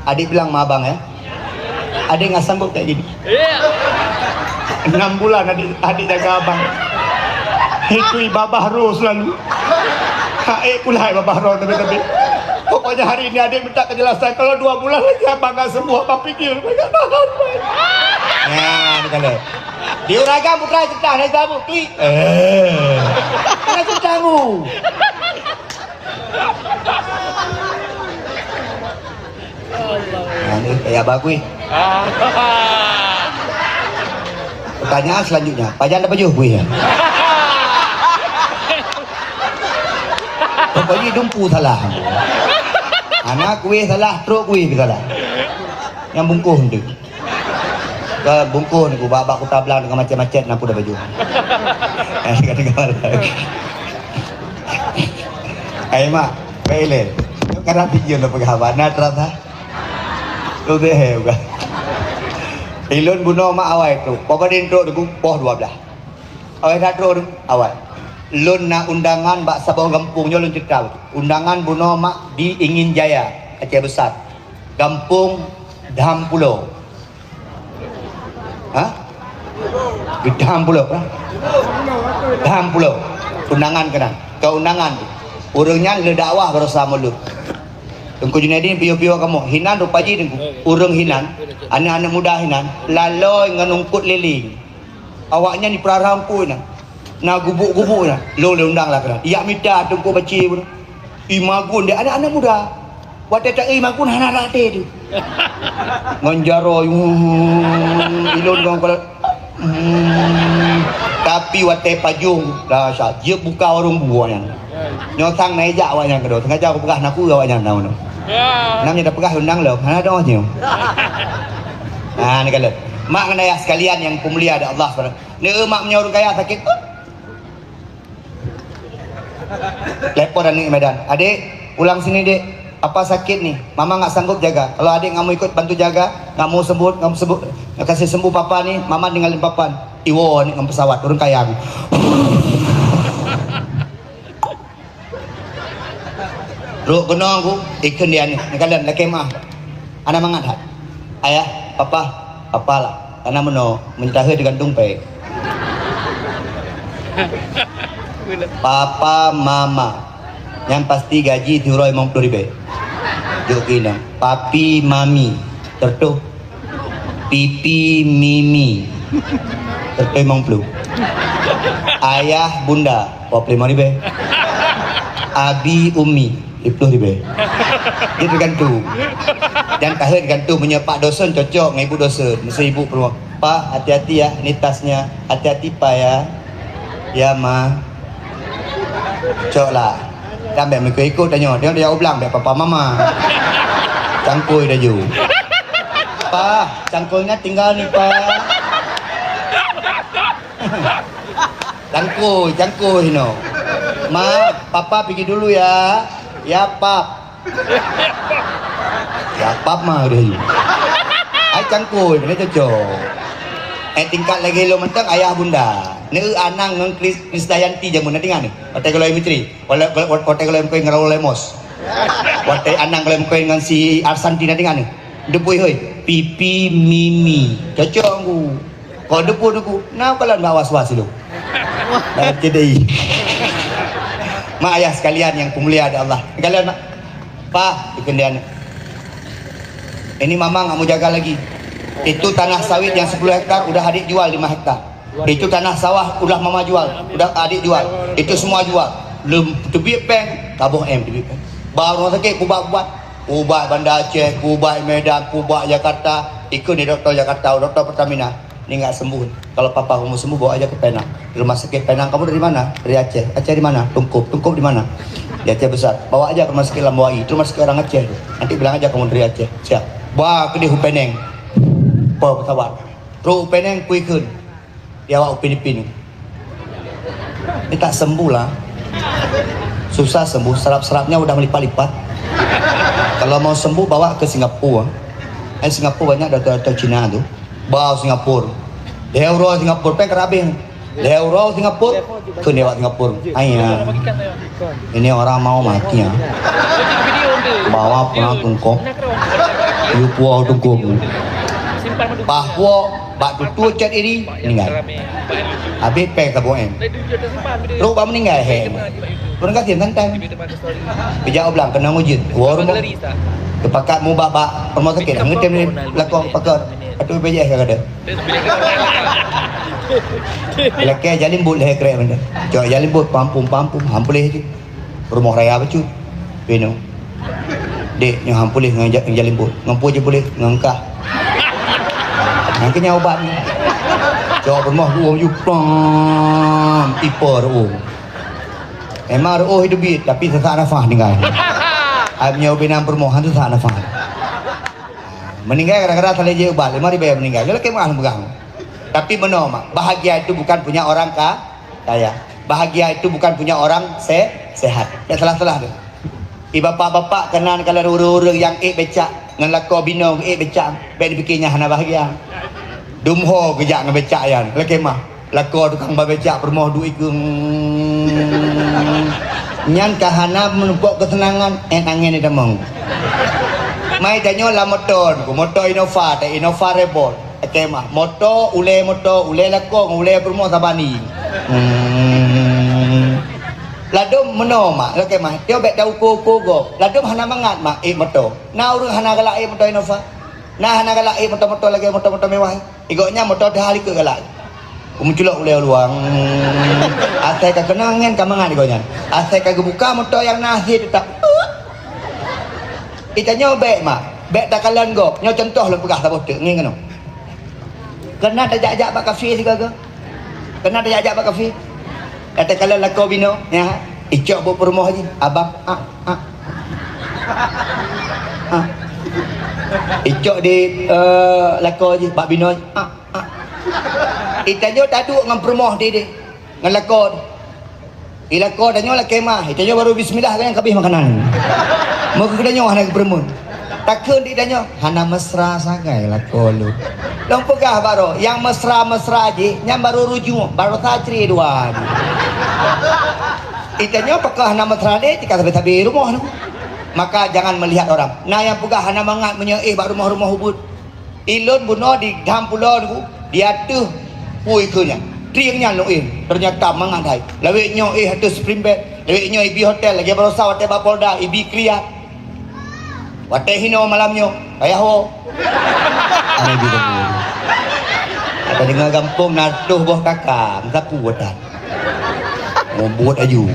Adik bilang ma abang, ya. Adik nggak sanggup kayak gini. Iya. Enam bulan adik, adik jaga abang. Itu babah roh selalu. Hai, kulai babah roh tapi-tapi. Pokoknya hari ini adik minta kejelasan. Kalau dua bulan lagi abang nggak sembuh, abang pikir, abang nggak tahan. Ya, ni kalau. Di Uragan putra cerita, naik tamu, klik. Eh. Mana ceritamu? Nah, ni kayak apa kuih? Pertanyaan selanjutnya, pajan apa jauh kuih? Pokoknya dumpu salah. Anak kuih salah, truk kuih salah. Yang bungkus tu. Ke bungkus ni, ku bak-bak Kuta Blang dengan macet-macet, nampu dah baju. Eh, kata kawan lagi. Hai, mak, baik le. Kadang tiga lo peugah abang, na terasa. Tu deh, bukan. Ilôn bunoe mak awai tu. Papa din trok deungon poh dua belas. Awai that trok deungon awai. Lôn na undangan bak saboh gampông nyoe lôn cerita. Undangan bunoe mak di Ingin Jaya, Aceh Besar. Gampông Dham Pulo. Ha? Di Dham Pulo, ha? Dham Pulo. Undangan keunan. Keu undangan tu. Ureueng nyan le dakwah baroesa mulod. Teungku Junaidi piôh-piôh kamoe. Hinan rupa jih Teungku. Ureueng hinan, aneuk-aneuk muda hinan, lalôi ngon eungkôt lileng. Awaknyan di peurara eungkôt nyan. Na gubuk-gubuk nyan. Lôn lé undang lah keunan. Yak mita Teungku Baci pun. Imagun deh aneuk-aneuk muda. Watèe ta-eu imagun hana rate tu. Ngon jaroe, hmm, ilôn ngon kepala, hmm. Tapi watèe pajôh, dah sa, jeuet buka warong buah nyan. Nyoe sang na ijak awaknyan keudroe. Sengaja kupeugah na peue awaknyan na meunoe. Ya. Nam nyang tapeugah undang lom. Hana doh nyoe. Nah, ni kalon. Mak ngon ayah sekalian yang peumulia di Allah subhanahu. Ni mak meunyoe ureueng kaya sakit. Telepon aneuk Medan. "Adik, pulang sini, Dek. Papa sakit ni. Mama nggak sanggup jaga. Kalau adik nggak mau ikut bantu jaga, nggak mau sembuh, nggak mau sembuh, nggak kasih sembuh papa ni, mama tinggalin papa." Iwoe aneuk ngon pesawat, ureueng kaya. Trok keunoe ku, ikheun di aneuk, neukalon lakèe meu'ah. Hana mangat that. Ayah, papa, papa lah. Karena meunoe, meunyoe tahe teugantung pèng. Papa, mama. Nyang pasti gaji siuroe limong ploh ribèe. Jok keunoe. Papi, mami. Tertuh. Pipi, mimi. Seratus lima puluh. Ayah, bunda, dua puluh lima ribu. Abi, umi, lima puluh ribu. Jadi tergantung. Dan tahun tergantung, meunyoe pak dosen cocok ngon ibu dosen. Mesti ibu peluang. Pak, hati-hati ya, ini tasnya. Hati-hati, Pak, ya. Ya, Ma. Cok lah. Dan bèk meuikot-ikot tanyoe. Dia, dia ublang bèk papa mama. Cangkôi dah ju. Pa, cangkôi nyan tinggal ni, Pa. Cangkôi, cangkôi no. Ma, papa pergi dulu ya. Ya, Pap. Ya, Pap mah udah. Ai cangkôi, mana cocok. Eh, tingkat lagi lo mentang ayah bunda. Ni anang ngon Kris-, Krisdayanti jamun nanti kan ni. Hotel Golai Mitri. Watèe, watèe, watèe golom keu ngon Raul Lemos. Watèe anang golom keu ngon si Arsanti na deungon ni. Deupui hôi. Pipi mimi. Cocok ku. Kok deupui deungku. Na kalon bak was-was lu. Dalam kedai. Mak ayah sekalian yang pemulia di Allah. Kalian mak. Pa, ikut dia ni. Ini mama nggak mau jaga lagi. Itu tanah sawit yang sepuluh hektar udah adik jual lima hektar. Itu tanah sawah udah mama jual, udah adik jual. Itu semua jual. Lom teubiet pèng, taboh M teubiet pèng. Bak rumah sakit, kubat-kubat. Kubat Banda Aceh, kubat Medan, kubat Jakarta. Ikut ni doktor Jakarta, doktor Pertamina. Ni nggak sembuh. Kalau papa kamu sembuh, bawa aja ke Penang. Di rumah sakit Penang, "Kamu dari mana?" "Dari Aceh." "Aceh di mana?" "Tungkup." "Tungkup di mana?" "Di Aceh Besar." "Bawa aja ke rumah sakit Lambawi. Itu rumah sakit orang Aceh. Nanti bilang aja kamu dari Aceh." "Siap." Bawa ke dia u Penang. Bawa pesawat. Trok u Penang, kui kheun. Di awak u Filipin. Ni tak sembuh lah. Susah sembuh, sarap-sarapnya udah melipat-lipat. Kalau mau sembuh, bawa ke Singapura. Eh, Singapura banyak doktor-doktor Cina tu. Bau Singapura. Lhèe uroe Singapura, pèng ka habéh. Lhèe uroe Singapura, kheun lewat Singapura. Aiya. Ini orang mau mati, ya. Bawa pulang tungkok. Yue puwoe teungku. Paih puwoe bak tutoe cot iri, ninggai. Habéh péng saboh M. Trok bak meuninggai, he. Peureulèe gasien santai. Geujak u blang keunoe ujeuen. Woe rumoh. Geupakat mubak bak rumoh sakét, han geutem lé lakoe pakon. Ateueh B P J S ka gadôh. Lakèe jalim buet lhèe krèk banda. Cok jalim buet pampum-pampum, han puléh jih. Rumoh raya bacut. Pinoe. Dek, nyoe han puléh ngon ja-, jalim buet. Ngon peue jih puléh? Ngon kah. Nyan keuh nyan ubat nyoe. Cok rumoh ruoh ju pam, ipe ruoh. Emang ruoh teubiet, tapi sesak nafah tinggai. Ai meunyoe ubé nam peurumoh, han sesak nafah. Meuninggai gara-gara salah jih ubat, lima ribèe meuninggai. Nyoe lakèe meu'ah lôn peugah. Tapi meunoe, Mak, bahagia itu bukan punya orang ka-, kaya. Bahagia itu bukan punya orang se-, sehat. Ndak salah-salah tu. Di bapak-bapak keunan kalon ureueng-ureueng nyang ék becak ngon lakoe binoe ék becak, bèk dipike nyan hana bahagia. Dum ho geujak ngon becak nyan, lakèe meu'ah. Lakoe tukang ba becak peurumoh duek ikeu. Nyan ka hana meureumpok keuseunangan, ét angén itamong. Mai tanyoe lam moto, moto Innova, ta Innova Reborn. Lakèe meu'ah. Moto, ulèe moto, ulèe lakoe ngon ulèe peurumoh saban ie. Hmm. Ladôm meunoe, Mak, lakèe meu'ah. Tiep bèk tauko-uko gob. Ladôm hana mangat, Mak, ék moto. Na ureueng hana galak ék moto Innova? Na hana galak ék moto-moto lagèe moto-moto mewah? Di gobnyan moto teuhah likot galak. Meuculok ulèe luwang. Asai ka keunong angén ka mangat di gobnyan. Asai ka geubuka moto nyang na akhé teutap. Di tanyoe bèk, Mak. Bèk takalon gob. Nyoe cuntoh lôn peugah saboh teuk, ngieng keunoe. Keunan tajak-jak bak kafe sigoe-goe. Keunan tajak-jak bak kafe. Takalon lakoe binoe, ya. Icok buet peurumoh jih, abang. Ah, ah. Ah. Icok di, eh, lakoe jih, bak binoe jih. Ah. Di tanyoe taduek ngon peurumoh di, di, ngon lakoe di. Di lakoe tanyoe lakèe meu'ah, di tanyoe baru bismillah, nyang ka abéh makanan. Meukeue tanyoe hana geupeureumeun. Takheun di tanyoe, hana mesra sagai lakoe lôn. Lôn peugah baroe, nyang mesra-mesra jih, nyan baru rujung, baru sacri dua jih. Di tanyoe pakon hana mesra lé, tika sabe-sabe rumoh tu. Maka jangan melihat orang. Na nyang peugah hana mangat meunyoe éh bak rumoh-rumoh ubeut. Ilôn bunoe di Dam Pulo Teungku, di ateueh pui keu nyan. Trieng nyan lôn éh, ternyata mangat hai. Lawét nyoe éh ateueh spring bed, lawét nyoe ibi hotel, lagèe baroesa watèe bak Polda, ibi kriat. Watèe hinoe malam nyoe, payah woe. Ada juga. Ada dengar gampông na tuh boh kaka, meusapu watèe. Mubuet aju.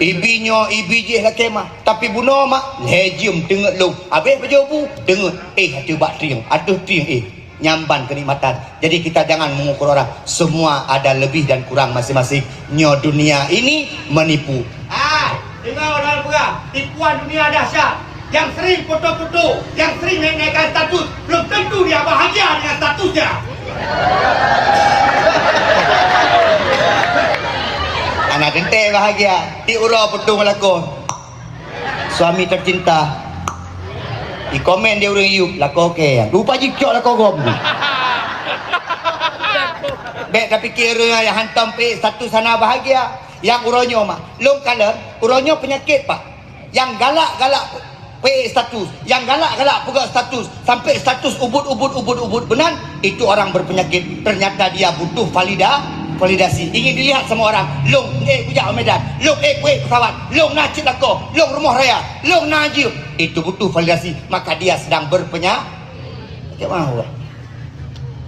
Ibi nyoe, ibi jih lakèe meu'ah. Tapi bunoe, Mak, lhèe jeuem teungeut lôn. Abéh pajoh bu, teungeut. Éh, ateueh bak trieng, ateueh trieng, éh. Nyan ban keunikmatan. Jadi, kita jangan mengukur orang. Semua ada lebih dan kurang masing-masing. Nyoe dunia ini menipu. Ah, deungoe ureueng peugah, tipuan dunia dahsyat. Nyang sering foto-foto, nyang sering naik-naikkan status, belum tentu dia bahagia dengan statusnya. Hana teuntèe bahagia, tiep uroe putôh lakoe. Suami tercinta. Di komen di ureueng yub, lakoe kèe. Lupa jicok lakoe gob. Bèk tapike ureueng nyang hantom peuék status hana bahagia. Nyang uroe nyoe, Mak. Lôn kalon, uroe nyoe peunyakét, Pak. Nyang galak-galak peuék status, nyang galak-galak peugah status, sampai status ubit-ubit, ubit-ubit meunan, itu orang berpenyakit. Ternyata dia butuh valida-, validasi. Ingin dilihat sama orang, lôn ék kujak u Medan, lôn ék kuék pesawat, lôn na cit lakoe, lôn rumoh raya, lôn na jeuem. Itu butuh validasi, maka dia sedang berpenya-, Cik Mahua.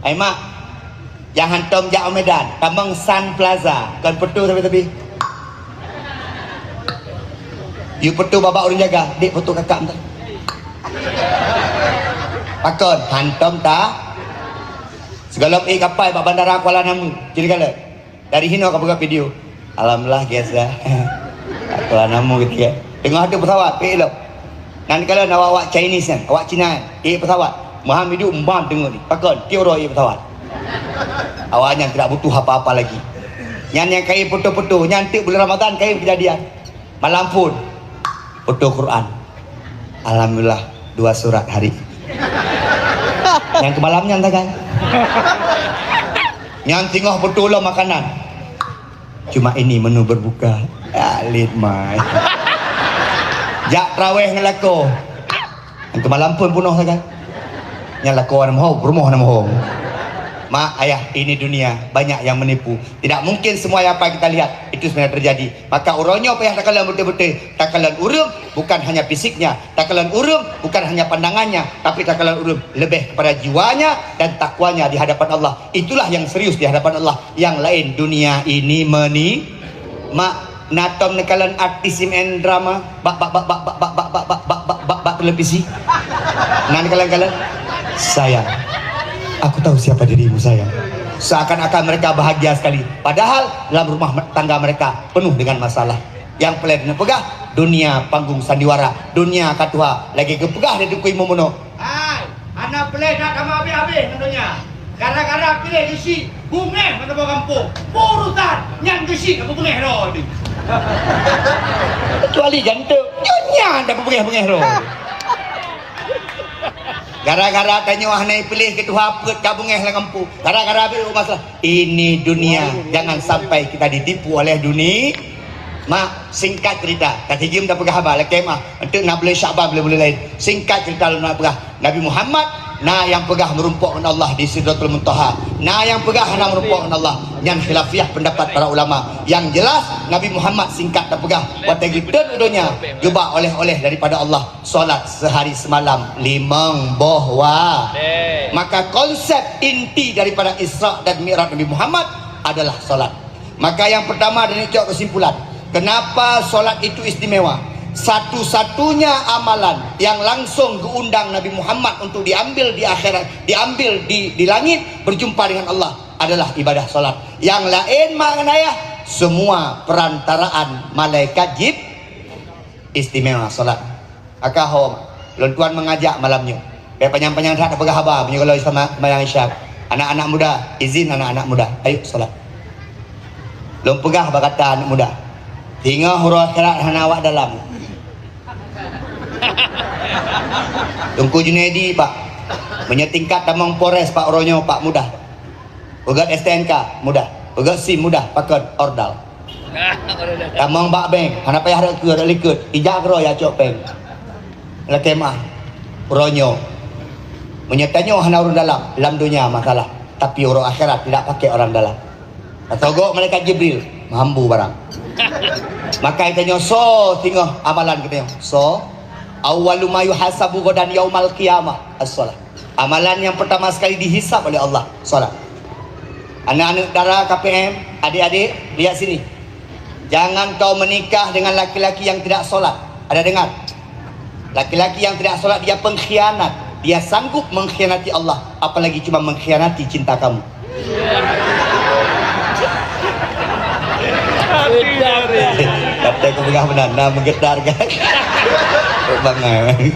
Hai, Mak. Nyang hantom jak u Medan, tamong Sun Plaza, kon peutu sabe-sabe. Yue peutu babah ureueng jaga, dek peutu kakak meutan. Pakon, hantom ta. Sigohlom ék kapai bak bandara Kuala Namu, jadi kalon. Dari hinoe ka peugah video. Alhamdulillah, guys, dah. Kuala Namu gitu ya. Teungoh ateueh pesawat, pih lom. Nan kalon awak-awak Chinese nyan, awak Cina nyan, ék pesawat. Meuham idup, meuham teungoh ni. Pakon, tiep uroe ék pesawat. Awak nyan tidak butuh apa-apa lagi. Nyan nyang kayém foto-foto, nyan teuk bulan Ramadan kayém kejadian. Malam phôn, foto Quran. Alhamdulillah, dua surat hari. Nyang keu malam nyan sagai. Nyan singoh foto lom makanan. Cuma ini menu berbuka. Alit mai. Jak traweh ngon lakoe. Nyang keu malam phôn peunoh sagai. Nyang lakoe na meuhom, rumoh na meuhom. Mak, ayah, ini dunia, banyak yang menipu. Tidak mungkin semua yang apa kita lihat itu sebenarnya terjadi. Maka uroe nyoe payah takalon beutôi-beutôi. Takalon ureuëng bukan hanya fisiknya, takalon ureuëng bukan hanya pandangannya, tapi takalon ureuëng lebih kepada jiwanya dan takwanya di hadapan Allah. Itulah yang serius di hadapan Allah. Yang lain dunia ini meni-, Mak, na tom neukalon artis meu'en drama bak, bak, bak televisi? Na neukalon-kalon? Sayang, aku tahu siapa dirimu, sayang. Seakan-akan mereka bahagia sekali, padahal dalam rumah tangga mereka penuh dengan masalah. Nyang peureulée neupeugah, dunia panggung sandiwara, dunia ka tuha, lagée geupeugah lé Teungku Imum bunoe. Hai, hana peureulée that tameuhabéh-habéh ngon donya. Gara-gara piléh geuchik, beungéh meusaboh gampông. Peue urusan nyan geuchik ka beungéh droe teuh. Kecuali jantung, nyoe nyan dak beungéh-beungéh droe. Gara-gara tanyoe hana piléh keu tuha peuet ka beungéh lam gampông. Gara-gara habéh masalah. Ini dunia, jangan sampai kita ditipu oleh dunia. Mak, singkat cerita, ka sijeuem tapeugah haba, lakée meu'ah, enteuk na buleuen Syakban, buleuen-buleuen laén. Singkat cerita lôn nak peugah, Nabi Muhammad na nyang peugah meurumpok ngon Allah di Sidratul Muntaha. Na nyang peugah hana meurumpok ngon Allah. Nyan khilafiah pendapat para ulama. Yang jelas, Nabi Muhammad singkat tapeugah, watée geuteun u donya, geuba oleh-oleh daripada Allah, salat sehari semalam limong boh wa. Maka konsep inti daripada Isra dan Mi'raj Nabi Muhammad adalah salat. Maka yang pertama, dan ini cok kesimpulan, kenapa salat itu istimewa? Satu-satunya amalan yang langsung geuundang Nabi Muhammad untuk diambil di akhirat, diambil di, di langit, berjumpa dengan Allah, adalah ibadah salat. Yang laén, mak ngon ayah, semua perantaraan malaikat Jib-, istimewa salat. Maka ho, lôn tuan mengajak malam nyoe. Bék panyang-panyang that tapeugah haba, meunyoe gohlom sama-, sembahyang Isya. Anak-anak muda, izin anak-anak muda. Ayo salat. Lôn peugah bak gata aneuk muda. Singoh uroe akhirat hana awak dalam. Teungku Junaidi, Pak. Meunyoe tingkat tamong Polres, Pak, uroe nyoe, Pak, mudah. Peugét S T N K, mudah. Peugét sim, mudah. Pakon? Ordal. Tamong bak bank, hana payah rot keue, rot likot. Ijak keudroe ya cok péng. Lakée meu'ah. Uroe nyoe. Meunyoe tanyoe hana ureuëng dalam, lam donya masalah. Tapi uroe akhirat tidak pakai orang dalam. Atau gok malaikat Jibril, mambu barang. Maka tanyoe soe singoh amalan geutanyoe. Soe? Awwalu ma yuhasabu ghadan yaumal qiyamah, as-shalah. Amalan yang pertama sekali dihisab oleh Allah, salat. Anak-anak dara K P M, adik-adik, lihat sini. Jangan kau menikah dengan laki-laki yang tidak salat. Ada dengar? Laki-laki yang tidak salat, dia pengkhianat. Dia sanggup mengkhianati Allah, apalagi cuma mengkhianati cinta kamu. Kata aku peugah beuna, na meugetar kan? Bangai.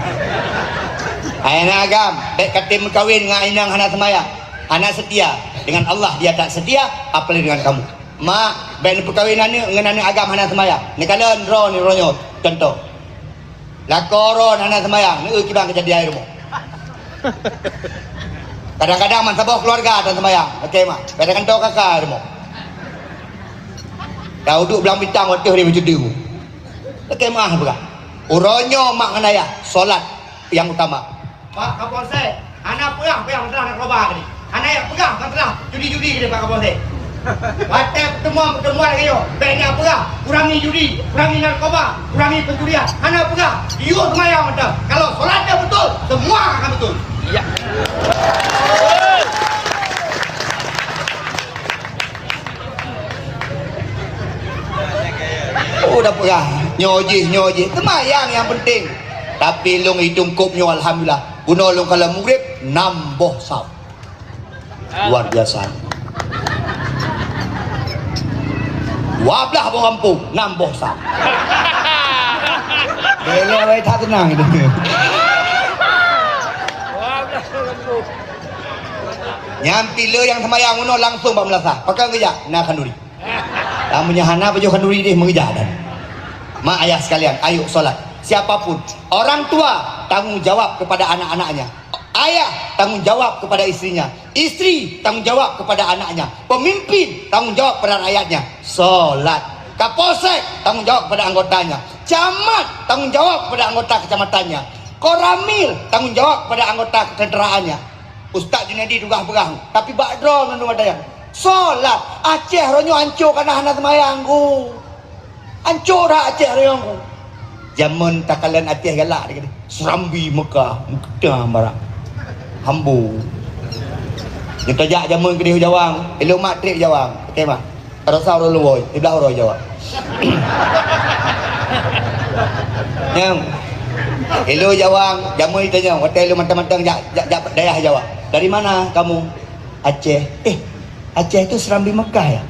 Hai aneuk agam, bék katem meukawen ngon inong hana seumayang, hana setia dengan Allah, dia tak setia, apalagi dengan kamu. Mak, bék neupeukawen aneuk ngon aneuk agam hana seumayang. Neukalon droe ni, droe nyoe, contoh. Lakoe droe hana seumayang, neu kiban kejadian rumoh. Kadang-kadang meusaboh keluarga tan seumayang, lakée meu'ah. Kadang-kadang kaka rumoh. Dah uduk blang bintang, watée dia mencedeu. Lakée meu'ah peugah. Uroe nyoe mak ngon ayah, salat nyang utama. Pak Kapolsek, hana peugah-peugah masalah narkoba tadi. Hana jak peugah masalah judi-judi tadi, Pak Kapolsek. Watée pertemuan-pertemuan lagée nyoe, bék jak peugah, kurangi judi, kurangi narkoba, kurangi pencurian. Hana peugah, yue seumayang mantong. Kalau solat dia betul, semua akan betul. Ya. Oh, dah peugah. Nyoe jih, nyoe jih. Seumayang nyang penting. Tapi lôn itong kop nyoe, alhamdulillah. Bunoe lôn kalon mugrib, nam boh saf. Luar biasa. Dua blah boh gampông, nam boh saf. Bela wai that tenang itu. Nyang pih le nyang seumayang bunoe langsung bak meulasah. Pakon geujak? Na khanduri. Lam meunyoe hana pajoh khanduri deh meugeujak dan. Mak ayah sekalian, ayo solat. Siapapun, orang tua tanggung jawab kepada anak-anaknya. Ayah tanggung jawab kepada istrinya. Istri tanggung jawab kepada anaknya. Pemimpin tanggung jawab kepada rakyatnya. Solat. Kapolsek tanggung jawab kepada anggotanya. Camat tanggung jawab kepada anggota kecamatannya. Koramil tanggung jawab kepada anggota ketenteraannya. Ustaz Junaidi tugaih peugah, tapi bak droe mandum ada nyang solat. Aceh roh nyoe ancô karena hana seumayang, ku. Ancô that Aceh roh nyoe, ku. Jameun takalon Aceh galak, dia kata, "Serambi Mekah, meukeudang barang. Hambo." Nyoe tajak jameun keudeh u Jawang, ilôn mat trép Jawang. Oke, mah. Rasa ureueng luwoi, siblah uroe Jawa. Nyang, ilôn Jawa, jameun itanyong, watèe ilôn mantong-mantong jak, jak, jak dayah Jawa. "Dari mana kamu?" "Aceh." "Eh, Aceh itu Serambi Mekah ya?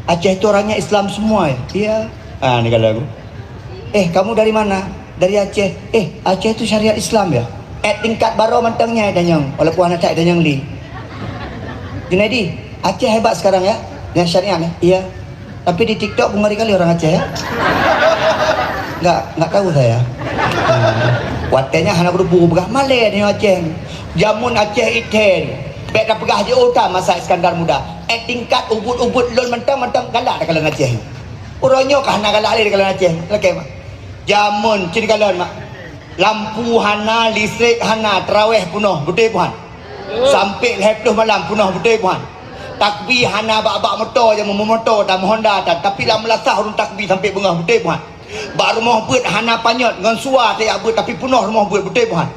Aceh itu orangnya Islam semua ya?" "Iya." Ah, ni kalau aku. "Eh, kamu dari mana?" "Dari Aceh." "Eh, Aceh itu syariat Islam ya?" Eh, tingkat baroe mantong nyan itanyong, walaupun hana that itanyong lé. "Junaidi, Aceh hebat sekarang ya, dengan syariat ya?" "Iya." "Tapi di TikTok bungari kali orang Aceh ya." "Nggak, nggak tahu saya." Hmm. Watèe nyan hana geurubu peugah malèe nyoe Aceh. Jameun Aceh iten. Bèk tapeugah jiôh that masa Iskandar Muda. Eh, tingkat ubit-ubit lôn mantong-mantong galak takalon Aceh. Uroe nyoe ka hana galak lé takalon Aceh. Lakèe mah. Jameun cit takalon mak. Lampu hana, listrik hana, tarawèh peunoh, beutôi bukan? Sampai lhèe ploh malam peunoh, beutôi bukan? Takbi hana bak-bak moto, nyang meumoto dan meuhonda tan, tapi lam meulasah ureueng takbi sampai beungoh, beutôi bukan? Bak rumoh beuet hana panyöt, ngon sua tajak beuet, tapi peunoh rumoh beuet, beutôi bukan?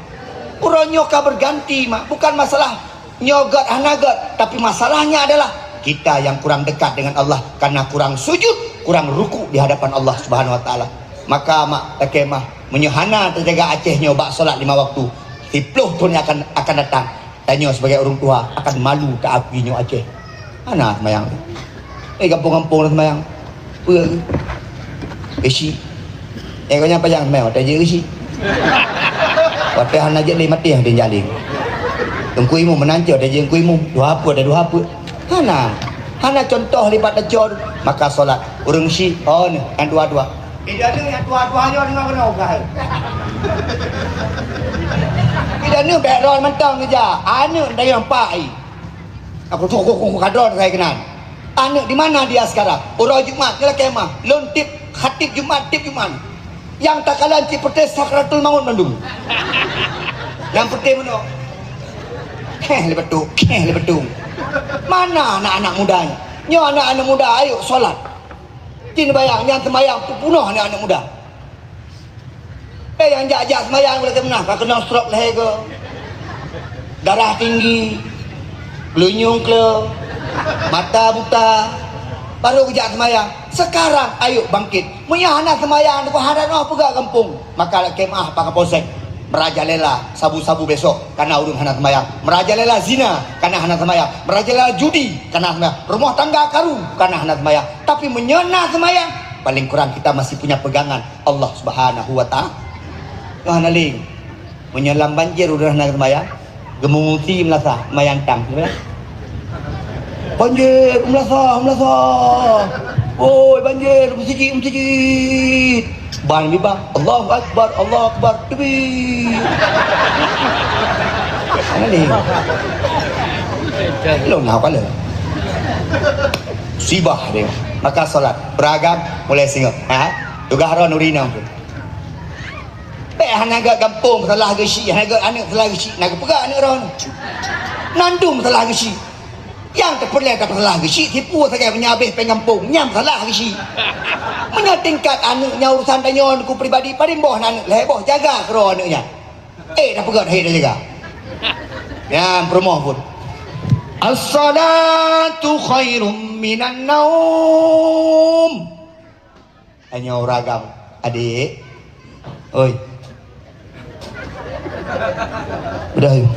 Uroe nyoe ka berganti, mak. Bukan masalah nyoe gèt hana gèt, tapi masalahnya adalah kita yang kurang dekat dengan Allah karena kurang sujud, kurang ruku di hadapan Allah Subhanahu wa Taala. Maka, mak, lakèe mah, meunyoe hana tajaga Aceh nyoe bak solat lima waktu, siploh thôn nyang akan, akan datang, tanyoe sebagai ureueng tuha akan malu taakui nyoe Aceh. Hana seumayang. Eh, gampông-gampông na seumayang. Peue? Geusyik. Eh, gobnyan pajan seumayang, watèe jeuet geusyik. Watèe hana jeuet lé maté, watèe jak lé. Teungku imum meunan cit, watèe jeuet teungku imum. Duha peuet, watèe duha peuet. Hana. Hana cuntoh lé bak tacok, maka solat. Ureueng syik, oh, nyoe, nyang dua-dua. Ida nyoe nyang dua-dua nyoe deungoe keunoe, bukan? Ida nyoe bèk ron mantong keujak. Aneuk dayang pai. Aku tu, aku, aku kadron saya kenal. Aneuk di mana dia sekarang? Uroe Jumat, nyoe lakèe mah. Lôn tip, khatib Jumat, tip Jumat. Nyang takalon cit peureuteh sakratul maut mandum. Nyang peureuteh meunoe. Kheh lé beutong, kheh lé beutong. Mana anak-anak muda nyoe? Nyoe anak-anak muda, ayo solat. Cit neubayang, nyan seumayang peupunoh aneuk-aneuk muda. Eh, nyang jak-jak seumayang, boleh keumeunah, ka keunong stroke lhèe go. Darah tinggi, geulinyueng kleu, mata buta, baru geujak seumayang. Sekarang, ayo bangkit. Meunyoe hana seumayang, teungku hana noh peugah gampông, maka lakèe meu'ah bak Kapolsek. Meurajalela sabu-sabu besok, kana ureueng hana seumayang. Meurajalela zina, kana hana seumayang. Meurajalela judi, kana hana seumayang. Rumoh tangga karu, kana hana seumayang. Tapi meunyoe na seumayang, paling kurang kita masih punya pegangan Allah Subhanahu wa Ta'ala. Tuhan alim. Meunyoe lam banjir udah na seumayang, geumeusi meulasah, mayang tang. Banjir, meulasah, meulasah. Oi, banjir, meuseujid, meuseujid. Ban bibang, Allahu Akbar, Allahu Akbar, takbir. Mana ni? Belum nak kepala. Sibah dia. Maka solat beragam mulai singoh. Ha? Tugaih droe nuri nam tu. Bèk hana gèt gampông salah geusyik, hana gèt aneuk salah geusyik, na geupeugah aneuk droe. Nandum salah geusyik. Nyang teupeureulèe tapeusalah geusyik, tipu sagai meunyoe habéh péng gampông, nyan salah geusyik. Meunyoe tingkat aneuk nyan urusan tanyoe ku pribadi, paling boh na aneuk lhèe boh, jaga keudroe aneuk nyan. Eh, dah peugah dah, dah jaga. Nyan peurumoh pun. As-salatu khairum minan naum. Tanyoe ureueng agam, adék. Oi. Udah, yuk.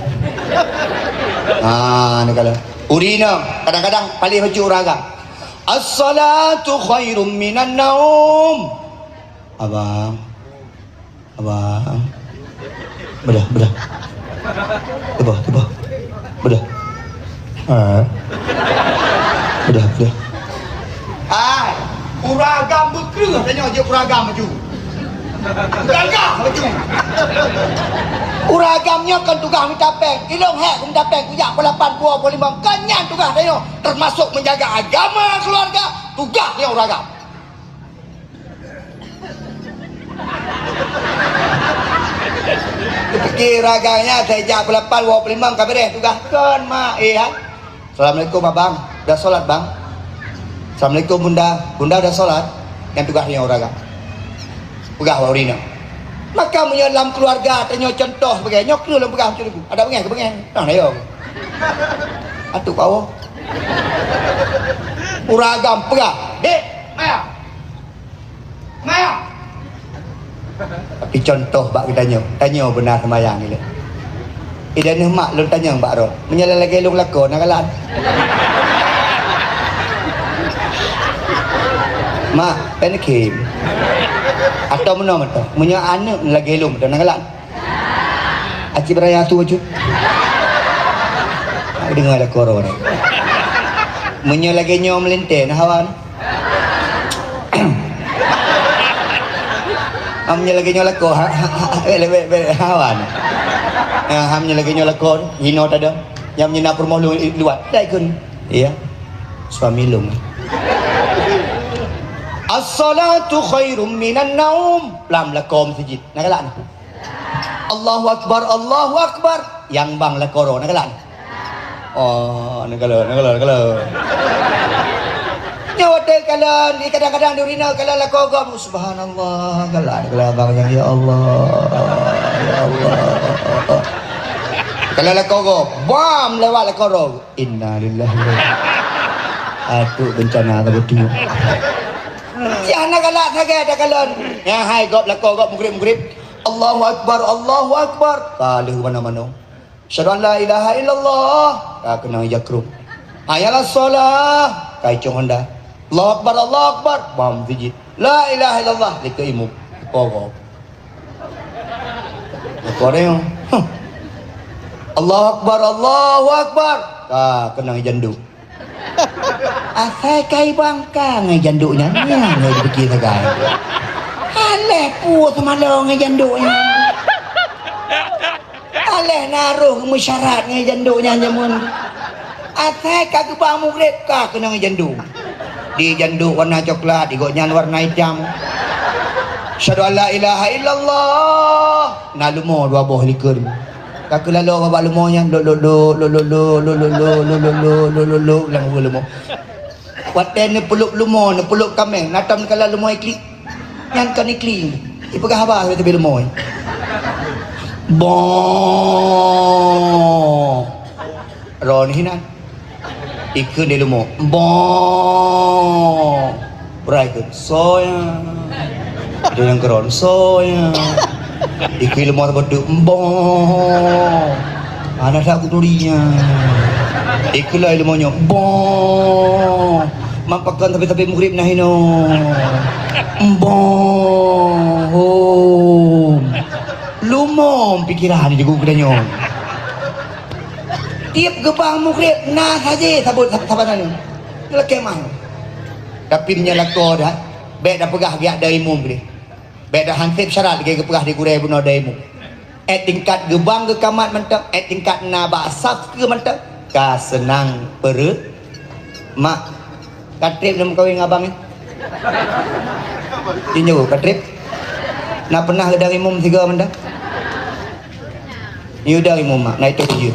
Ah, ni kalau. Uri nyoe, kadang-kadang paléh bacut ureueng agam. As-salatu khairum minan naum. Abang. Abang. Bedah, bedah. Teuboh, teuboh. Bedah. Ha. Bedah, bedah. Hai, ureueng agam beukreueh tanyoe jeuet ureueng agam maju. Gagah maju. Ureueng agam nyoe kon tugaih mita péng. Ilôn hék kumita péng, kujak pukon lapan, pukon limong. Kon nyan tugaih tanyoe, termasuk menjaga agama keluarga, tugaih nyoe ureueng agam. Pike ureueng agam nyan, sejak pukul lapan woe pukul limong ka beureh tugaih kon, mak, eh, ha? Assalamualaikum, abang. Dah solat, bang? Assalamualaikum, bunda. Bunda dah solat? Nyan tugaih nyoe ureueng agam. Peugah bak ureueng inong. Maka meunyoe lam keuluwarga tanyoe contoh sebagai nyoe, keu lôn peugah macam tu. Adak beungéh keu beungéh. Nah, na yo. Atuk keu awak. Ureueng agam peugah, "Dek, maya." Maya. Tapi contoh bak geutanyoe, tanyoe beuna seumayang ilée. Idan mak lôn tanyong bak droe, meunyoe lagée lôn lakoe na galak? Mak, pen khim. Atau meunoe mantong, meunyoe aneuëk lagée lôn mantong na galak? Aci beuraya tu aju. Deungoe lakoe droe. Meunyoe lagée nyoe meulintée na hawa. Ham nyoe lagée nyoe lakoe, ha, ha, ha, ha, eh, lewat, lewat, hawa. Ya, ham nyoe lagée nyoe lakoe, hino tada. Nyang meunyoe na peurumoh lu-, luwat, dai kheun. Iya. Suami lôn. As-salatu khairum minan naum. Lam lakoe meuseujid. Na galak na. Allahu Akbar, Allahu Akbar. Nyang bang lakoe droe, na galak na. Oh, neukalon, neukalon, neukalon. Nyoe watée kalon, di kadang-kadang di ureueng inong kalon lakoe gob, subhanallah, galak, galak abang nyan, ya Allah, ya Allah. Kalon lakoe gob, bam lewat lakoe droe. Innalillahi. Atuk bencana saboh teungoh. Siah na galak sagai takalon. Nyan hai gob lakoe gob mugrib-mugrib. Allahu Akbar, Allahu Akbar. Ka lheueh manoe-manoe. Asyhadu an la ilaha illallah. Ka keunong ija krong. Hayya 'alas shalah. Ka icong honda. Allahu Akbar, Allahu Akbar. Bam sijid. La ilaha illallah. Likot imum. Kogok. Likot imum. Huh. Allahu Akbar, Allahu Akbar. Ka keunong ija nduk. Asai kai bangka ngai janduk nyan, nyan ngai dipike sagai. Aléh peue seumalô ngai janduk nyan. Aléh na roh meusyarat ngai janduk nyan jameun. Asai ka geubang mugreb ka keunong janduk. Di janduk warna coklat, di gobnyan warna itam. Asyhadu an la ilaha illallah. Na leumo dua boh likot. Ka keuh laloe bak leumo nyan, lok, lok, lok, lam ueh leumo. Watée neupeulop leumo, neupeulop kaméng, na tom kala leumo iklik. Nyan kon iklik. Ipeugah haba sabe teubiet leumo. Boh. Ron hinan. Ikheun di leumo, "Boh!" Brai kheun, "Soe nyan?" Ada nyang keron, "Soe nyan?" Ikheun leumo saboh teuk, "Boh!" Hana that kuturi nyan. Ikheun lom leumo nyoe, "Boh!" Mam pakon sabe-sabe mugreb na hinoe. "Boh!" Hom. Leumo pikiran di geutanyoe. Tieb geubang mugreb na saje saboh saban nyoe. Lakée mah. Tapi meunyoe lakoe that, bék tapeugah geujak dai imum keudeh. Bék that, han sép syarat lagée geupeugah di gurée bunoe dai imum. Eh tingkat geubang geukamat mantong, eh tingkat na bak saf keue mantong. Ka seunang peureuet mak. Ka treb lôn meukawen ngon abang nyan? Inyoe ka treb. Na peunah geudai imum sigoe mantong? Nyoe dai imum mak, na itôh ujeuen.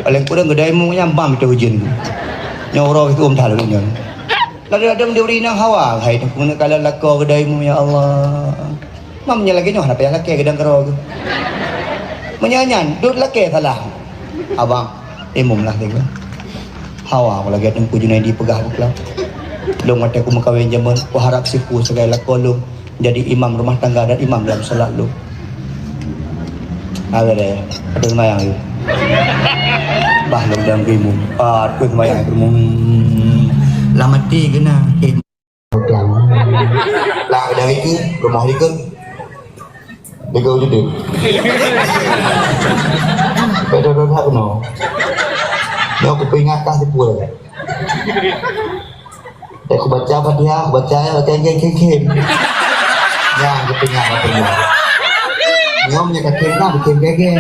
Paléng kureueng geudai imum nyan bam itôh ujeuen. Nyoe uroe itu um that lôn nyoe. Lalu adong di ureueng inong hawa, hai takeuneuk kalon lakoe geudai imum, ya Allah. Mam nyan lagée nyoe hana payah lakée geudang keudroe geuh. Meunyoe nyan dot lakée salah. Abang, imum lah sigoe. Hawa lagée Teungku Junaidi peugah buklam. Lôn watée kumeukawen jameun, kuharab sipu sagai lakoe lôn jadi imam rumah tangga dan imam dalam salat lôn. Ada deh, ada seumayang lé. Bah lôn dan imum. Ah, tu seumayang imum. Lam até geuna. Lah dari ke rumah dia ke? Dia ke wujud dia. Pada dah tak kena. Dia aku peringat kah sepuluh. Aku baca Fatihah, aku baca ayat, baca ayat, khem, khem. Ya, aku peringat apa dia. Ngom nya khem lah, khem, khem, khem.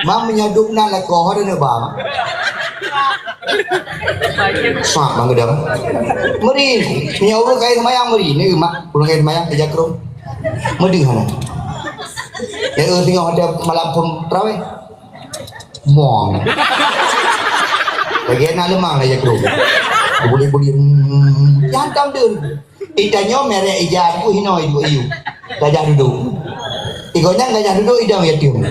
Mam menyaduk nak lakoe ada nak bang. Sak bang gedang. Meri, nyawa kai semayang meri. Ni mak, pulang kai semayang kerja kerum. Medi hana. Eh, eh, tengok ada malam pun terawih. Mong. Lagi nak lemang lah ya, bro. Boleh-boleh, hmm, jantan deh. Itanyoe merek ija, aku hino ibu iyu. Gajah duduk. Igonya gajah duduk, idong yatim.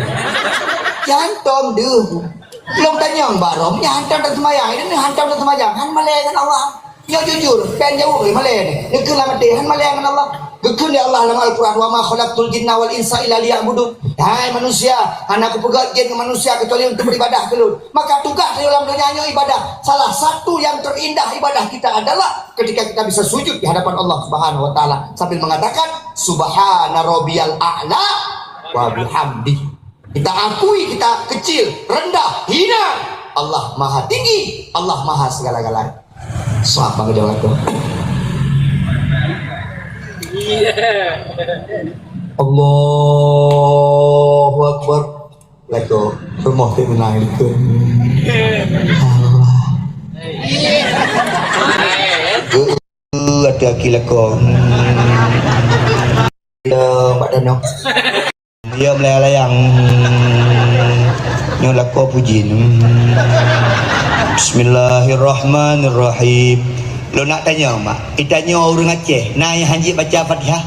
Jantan deh. Belum tanyong barom, ni hantam tak semayang. Ini ni hantam tak semayang. Han malai dengan Allah. Nyoe jujur, pen jaweueb lé malèe nyoe. Geukheun lam até, han malèe ngon Allah. Geukheun lé Allah lam Al-Quran, "Wa ma khalaqtul jinna wal insa illa liya'budun." Hai manusia, hana kupeugöt jin ngon manusia kecuali untuk beribadah keu Lôn. Maka tugaih tanyoe lam donya nyoe ibadah. Salah satu yang terindah ibadah kita adalah ketika kita bisa sujud di hadapan Allah Subhanahu wa Taala sambil mengatakan, "Subhana rabbiyal a'la wa bihamdih." Kita akui kita kecil, rendah, hina. Allah Maha Tinggi, Allah Maha segala-galanya. Sapa ke jalan tu? Allahu Akbar. Lagu rumah tu menang itu. Allah. Eh, hati-hati lagu. Ya, Mak Danau. Ya, melayang-layang. Nyoe lakoe puji. Bismillahirrahmanirrahim. Lôn nak tanyong, Mak. Itanyoe ureueng Aceh, na nyang hanjeuet baca Fatihah?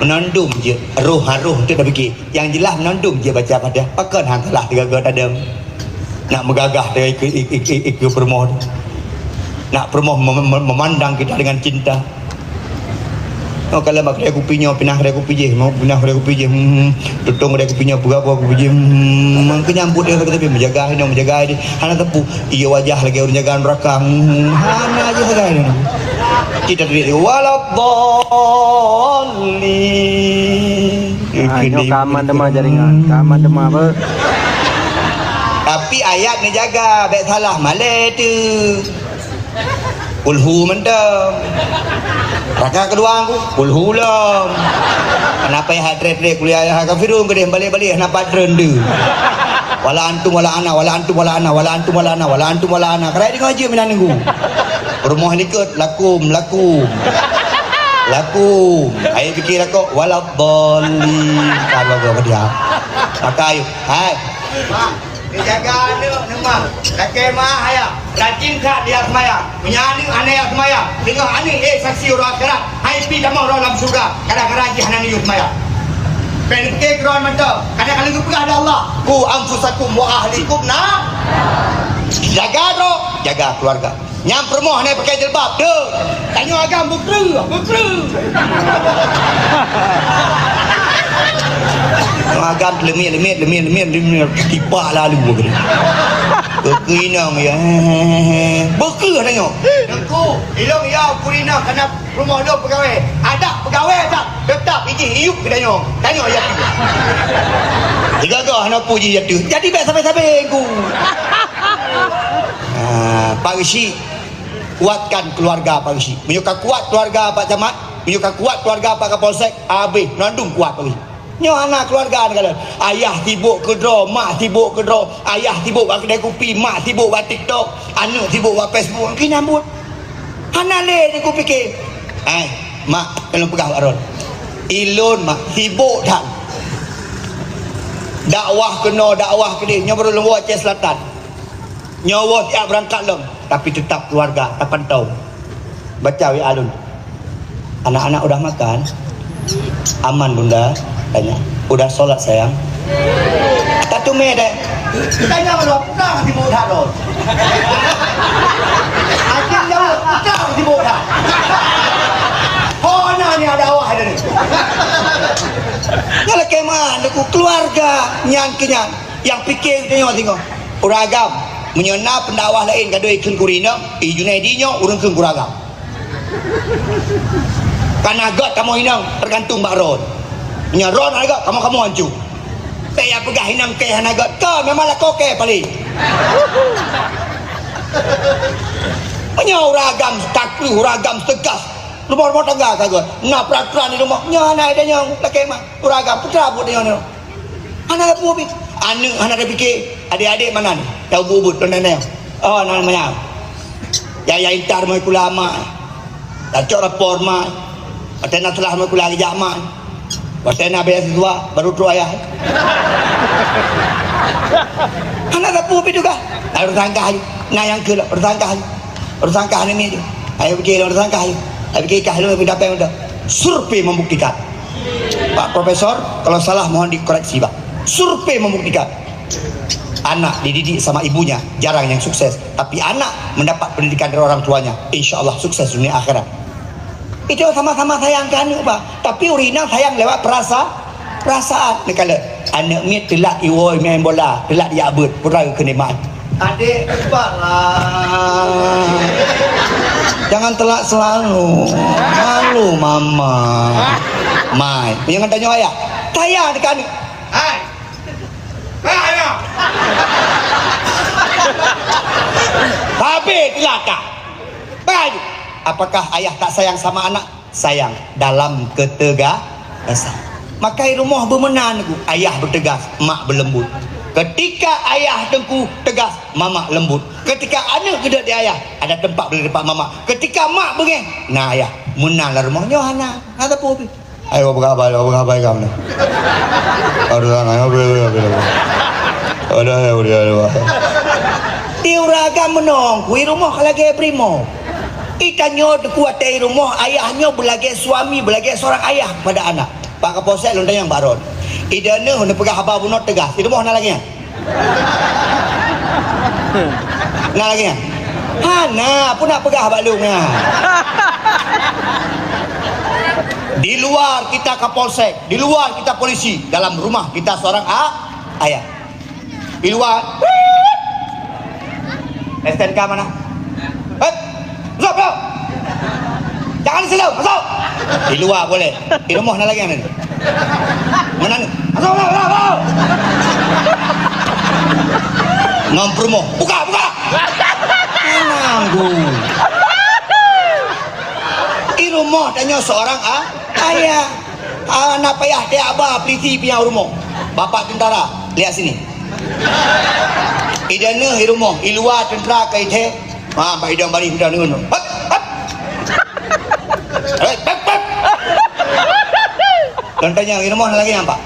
Meunan dum jeuet, roh-roh tu dah pike. Nyang jeulaih meunan dum jeuet baca Fatihah. Pakon han salah tiga-tiga tadong. Nak meugagah dengan ikeu, ikeu, ikeu, ikeu peurumoh tu. Nak peurumoh mem-, mem-, memandang kita dengan cinta. Oh, kalau bak kedai kupi nyoe, pinah kedai kupi jih, mau pinah kedai kupi jih, hmm, tutong kedai kupi nyoe, peugah kupi jih, hmm, mangke nyambut dia kata tapi menjaga ini, menjaga ini. Hana teupeu, iya wajah lagi ureueng jaga neraka, hmm, hana aja sagai ini. Kita tulis, "Waladdallin." Ah, nyoe ka aman teuma jaringan, ka aman teuma apa? Tapi ayat ni jaga, bèk salah malèe tu. Kulhu mantong. Raka keudua ku, kulhu lom. Kenapa ya hat trek-trek kuliah ya kafirun geudeh balik-balik kenapa trende? Wala antum wala ana, wala antum wala ana, wala antum wala ana, wala antum wala ana. Kerai dengar je minan nunggu. Rumah likot lakum, lakum. Lakum. Ayo fikir lakok, wala dhalin. Kalau gua dia. Maka ayo, hai. Dijaga aneuk neumah, lakèe meu'ah ayah, rajin that dia seumayang. Meunyoe aneuk hana jak seumayang, teungoh aneuk éh saksi uroe akhirat, hai pi tamong droe lam syeuruga, kadang-kadang jih hana neuyue seumayang. Pèng keu droe mantong, kadang ka lheueh geupeugah lé Allah, "Qu anfusakum wa ahlikum nar." Jaga droe, jaga keuluwarga. Nyang peurumoh nyan pakai jilbab, deuh. Tanyoe agam bukreue, bukreue. Agam leumit, leumit, leumit, leumit, leumit, tipak lalu bukreue. Bukreue inong ya. Bukreue tanyoe. Teungku, ilong ya bukreue inong kana peurumoh lôn peugawée. Adak peugawée tak tetap ijih iyup keu tanyoe. Tanyoe ya tu. Tiga gah hana puji ya tu. Jadi bèk sabe-sabe ku. Ah, Pak Geuchik, kuatkan keuluwarga Pak Geuchik. Meunyoe ka kuat keuluwarga Pak Camat, meunyoe ka kuat keuluwarga Pak Kapolsek, habéh, nandum kuat Pak Geuchik. Nyoe hana keuluwarga neukalon. Ayah sibok keudroe, mak sibok keudroe, ayah sibok bak keudè kupi, mak sibok bak TikTok, aneuk sibok bak Facebook, keu nyambut. Hana lé di kupike. Hai, mak, keu lôn peugah bak droen. Ilôn, mak, sibok that. Dakwah keunoe, dakwah keudeh, nyoe baru lôn woe Aceh Selatan. Nyoe woe siap beurangkat lom, tapi teutap keuluwarga tapantau. Baca W A lôn. "Anak-anak udah makan?" "Aman, Bunda." Tanya. "Udah sholat, sayang?" Tateumé deh. Tanya lom, "Peue ka sibok that lom?" Akhé jaweueb, "Peue ka sibok that?" Ho na ni ada awah ada ni. Nyang lakèe meu'ah, keuluwarga nyan keu nyan. Nyang pike geutanyoe singoh. Ureueng agam, meunyoe na peundakwah laén ka doi kheun keu ureueng inong, i Junaidi nyoe ureueng kheun keu ureueng agam. Kana gèt kamoe inong teugantung bak droen. Meunyoe droen hana gèt, kamoe-kamoe hanco. Bèk ya peugah inong kèe hana gèt, ka memang lakoe kèe paleng. Meunyoe ureueng agam takreuh, ureueng agam teugas, rumoh-rumoh tangga ka gèt, na peuratoran di rumoh, nyoe hana ada nyang lakèe meu'ah, ureueng agam putra buet nyoe. Hana lé peue pih. Aneuk hana tapike, adek-adek meunan, nyang ubit-ubit lôn nanya. Oh, na manyang. Yahya intar meusikula mak. Tacok rapor mak. Watèe na salah meusikula geujak mak. Watèe na beasiswa, baru trok ayah. Hana sapeue pih tugaih. Ai, tersangka laju. Na nyang keu lom, tersangka laju. Tersangka aneuk miet laju. Ai, pikir lom tersangka laju. Ai, pikir kah lom, pindah pèng udah. Survei membuktikan. Pak Profesor, kalau salah mohon dikoreksi, Pak. Survei membuktikan. Anak dididik sama ibunya, jarang yang sukses. Tapi anak mendapat pendidikan dari orang tuanya, insya Allah sukses dunia akhirat. Itu sama-sama sayang ke aneuk, Pak. Tapi ureueng inong sayang lewat perasa-, perasaan. Misalnya, aneuk miet teulat iwoe main bola, teulat jak beuet, peue keuneuk mat. Adik, sabarlah. Jangan telat selalu. Malu mama. Mai, jangan tanya ayah. Sayang dekat aneuk. Hai. Hai, ayah. Habis teulat kah. Baik. Apakah ayah tak sayang sama anak? Sayang dalam ketegasan. Maka di rumoh beumeunan, ayah bertegas, mak berlembut. Ketika ayah teungku tegas, mamak lembut. Ketika aneuk geudek di ayah, ada tempat boleh dapat mamak. Ketika mak beungéh, na ayah. Meunan lam rumoh nyoe hana. Hana sapeue pih. Ayo, buka apa, buka apa kamu? Aduh, ayo, ayo, ayo, ayo. Aduh, ayo, ayo, ayo, ayo. Di ureueng agam meunong, kui rumoh ka lagèe brimob. Itanyoe teungku watèe i rumoh, ayah nyoe beulagèe suami, beulagèe seorang ayah kepada anak. Pak Kapolsek lôn tanyong bak droen. Ideh neuh neupeugah haba bunoe teugas. I rumoh na lagèe nyan? Na lagèe nyan? Hana, peue na peugah bak lôn nyan. Di luar kita Kapolsek, di luar kita polisi, dalam rumah kita seorang a-, ayah. Di luar. S T N K mana? Hei! Masuk, masuk! Jangan di situ, masuk! Di luar boleh. Di rumoh na lagèe nyan. Meunan. Masuk, masuk, masuk, masuk! Ngon peurumoh. Buka, buka! Nanggung. Di rumoh tanyoe seorang a-, ayah. Ah, na payah teuka ba polisi pih nyang rumoh. Bapak tentara, lihat sini. Ideh neuh i rumoh, i luwa tentara ka ithèe. Ha, bak idong baréh tentara ngon. Hap, hap. Hei, pep, pep. Lôn tanyong, i rumoh na lagèe nyan, Pak?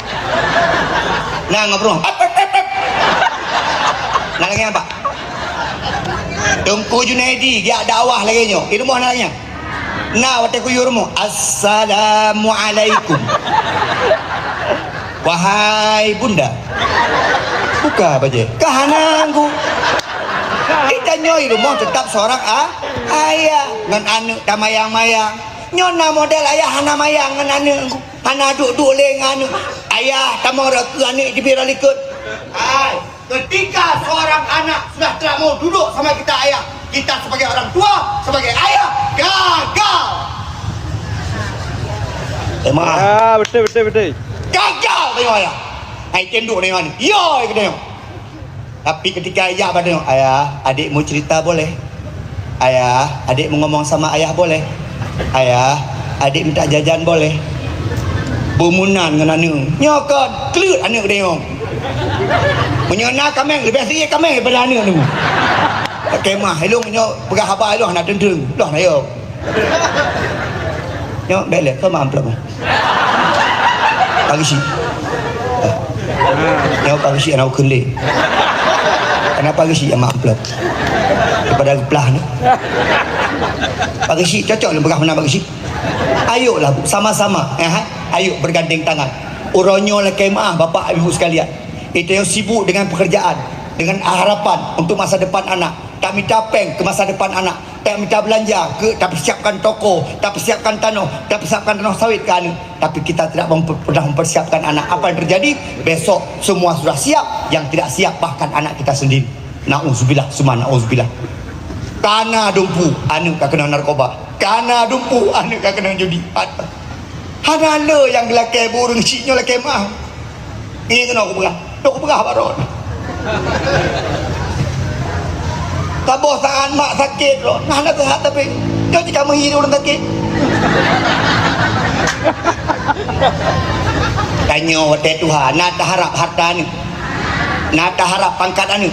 Na ngon peurumoh. Hap, hap, hap, hap. Na lagèe nyan, Pak? Teungku Junaidi, geujak dakwah lagèe nyoe. I rumoh na lagèe nyan? Na watèe kuyue rumoh, "Assalamualaikum." Wahai bunda. Buka bajèe. Ka hana nanggung. Itanyoe i rumoh teutap seurang a-, ayah ngon aneuk tamayang-mayang. Nyoe na model ayah hana mayang ngon aneuk. Hana duek-duek lé ngon aneuk. Ayah tamong rot keu aneuk jibri likot. Hai. Ketika seorang anak sudah tidak mau duduk sama kita ayah, kita sebagai orang tua, sebagai ayah, gagal. Eh, maaf. Ah, betul, betul, betul. Gagal tengok ayah. Hai tenduk tengok ni. Ya, kata tengok. Tapi ketika ayah pada tengok, "Ayah, adik mau cerita boleh?" "Ayah, adik mau ngomong sama ayah boleh?" "Ayah, adik minta jajan boleh?" Bumunan ngon aneuk. Nyoe kon, kleut aneuk dayong. Meunyoe na kaméng, leubeh sie kaméng daripada aneuk tu. Kemah, ilong nyoe peugah haba ilong hana teunteueng. Loh na yo. Nyoe bèk lé, keu ma amplop. Pak Geuchik. Nyoe Pak Geuchik aneuk keuneuk. Kenapa Pak Geuchik nyang ma amplop? Daripada geuplah ni. Pak Geuchik, cocok lôn peugah meunan Pak Geuchik. Ayoklah, Bu, sama-sama, eh, ayok bergandeng tangan. Uroe nyoe lakèe meu'ah, Bapak, Ibu sekalian. Kita yang sibuk dengan pekerjaan, dengan harapan untuk masa depan anak. Tak mita péng ke masa depan anak. Tak mita belanja ke, tak persiapkan toko, tak persiapkan tanoh, tak persiapkan tanoh sawit ke aneuk. Tapi kita tidak memper-, pernah mempersiapkan anak. Apa yang terjadi? Besok semua sudah siap, yang tidak siap bahkan anak kita sendiri. Nauzubillah, summa nauzubillah. Kana dumpu, aneuk ka keunong narkoba. Kana dumpu, aneuk ka keunong judi. Hana le nyang geulakèe bu ureueng chik nyoe lakèe meu'ah. Ngieng keunoe kupeugah. Nyoe kupeugah bak droe. Saboh saat mak sakét droe. Nah, hana seuhat tapi. Nyoe cit ka meuhi ureueng sakét. Tanyoe watèe tuha, na taharap hareuta aneuk. Na taharap pangkat aneuk.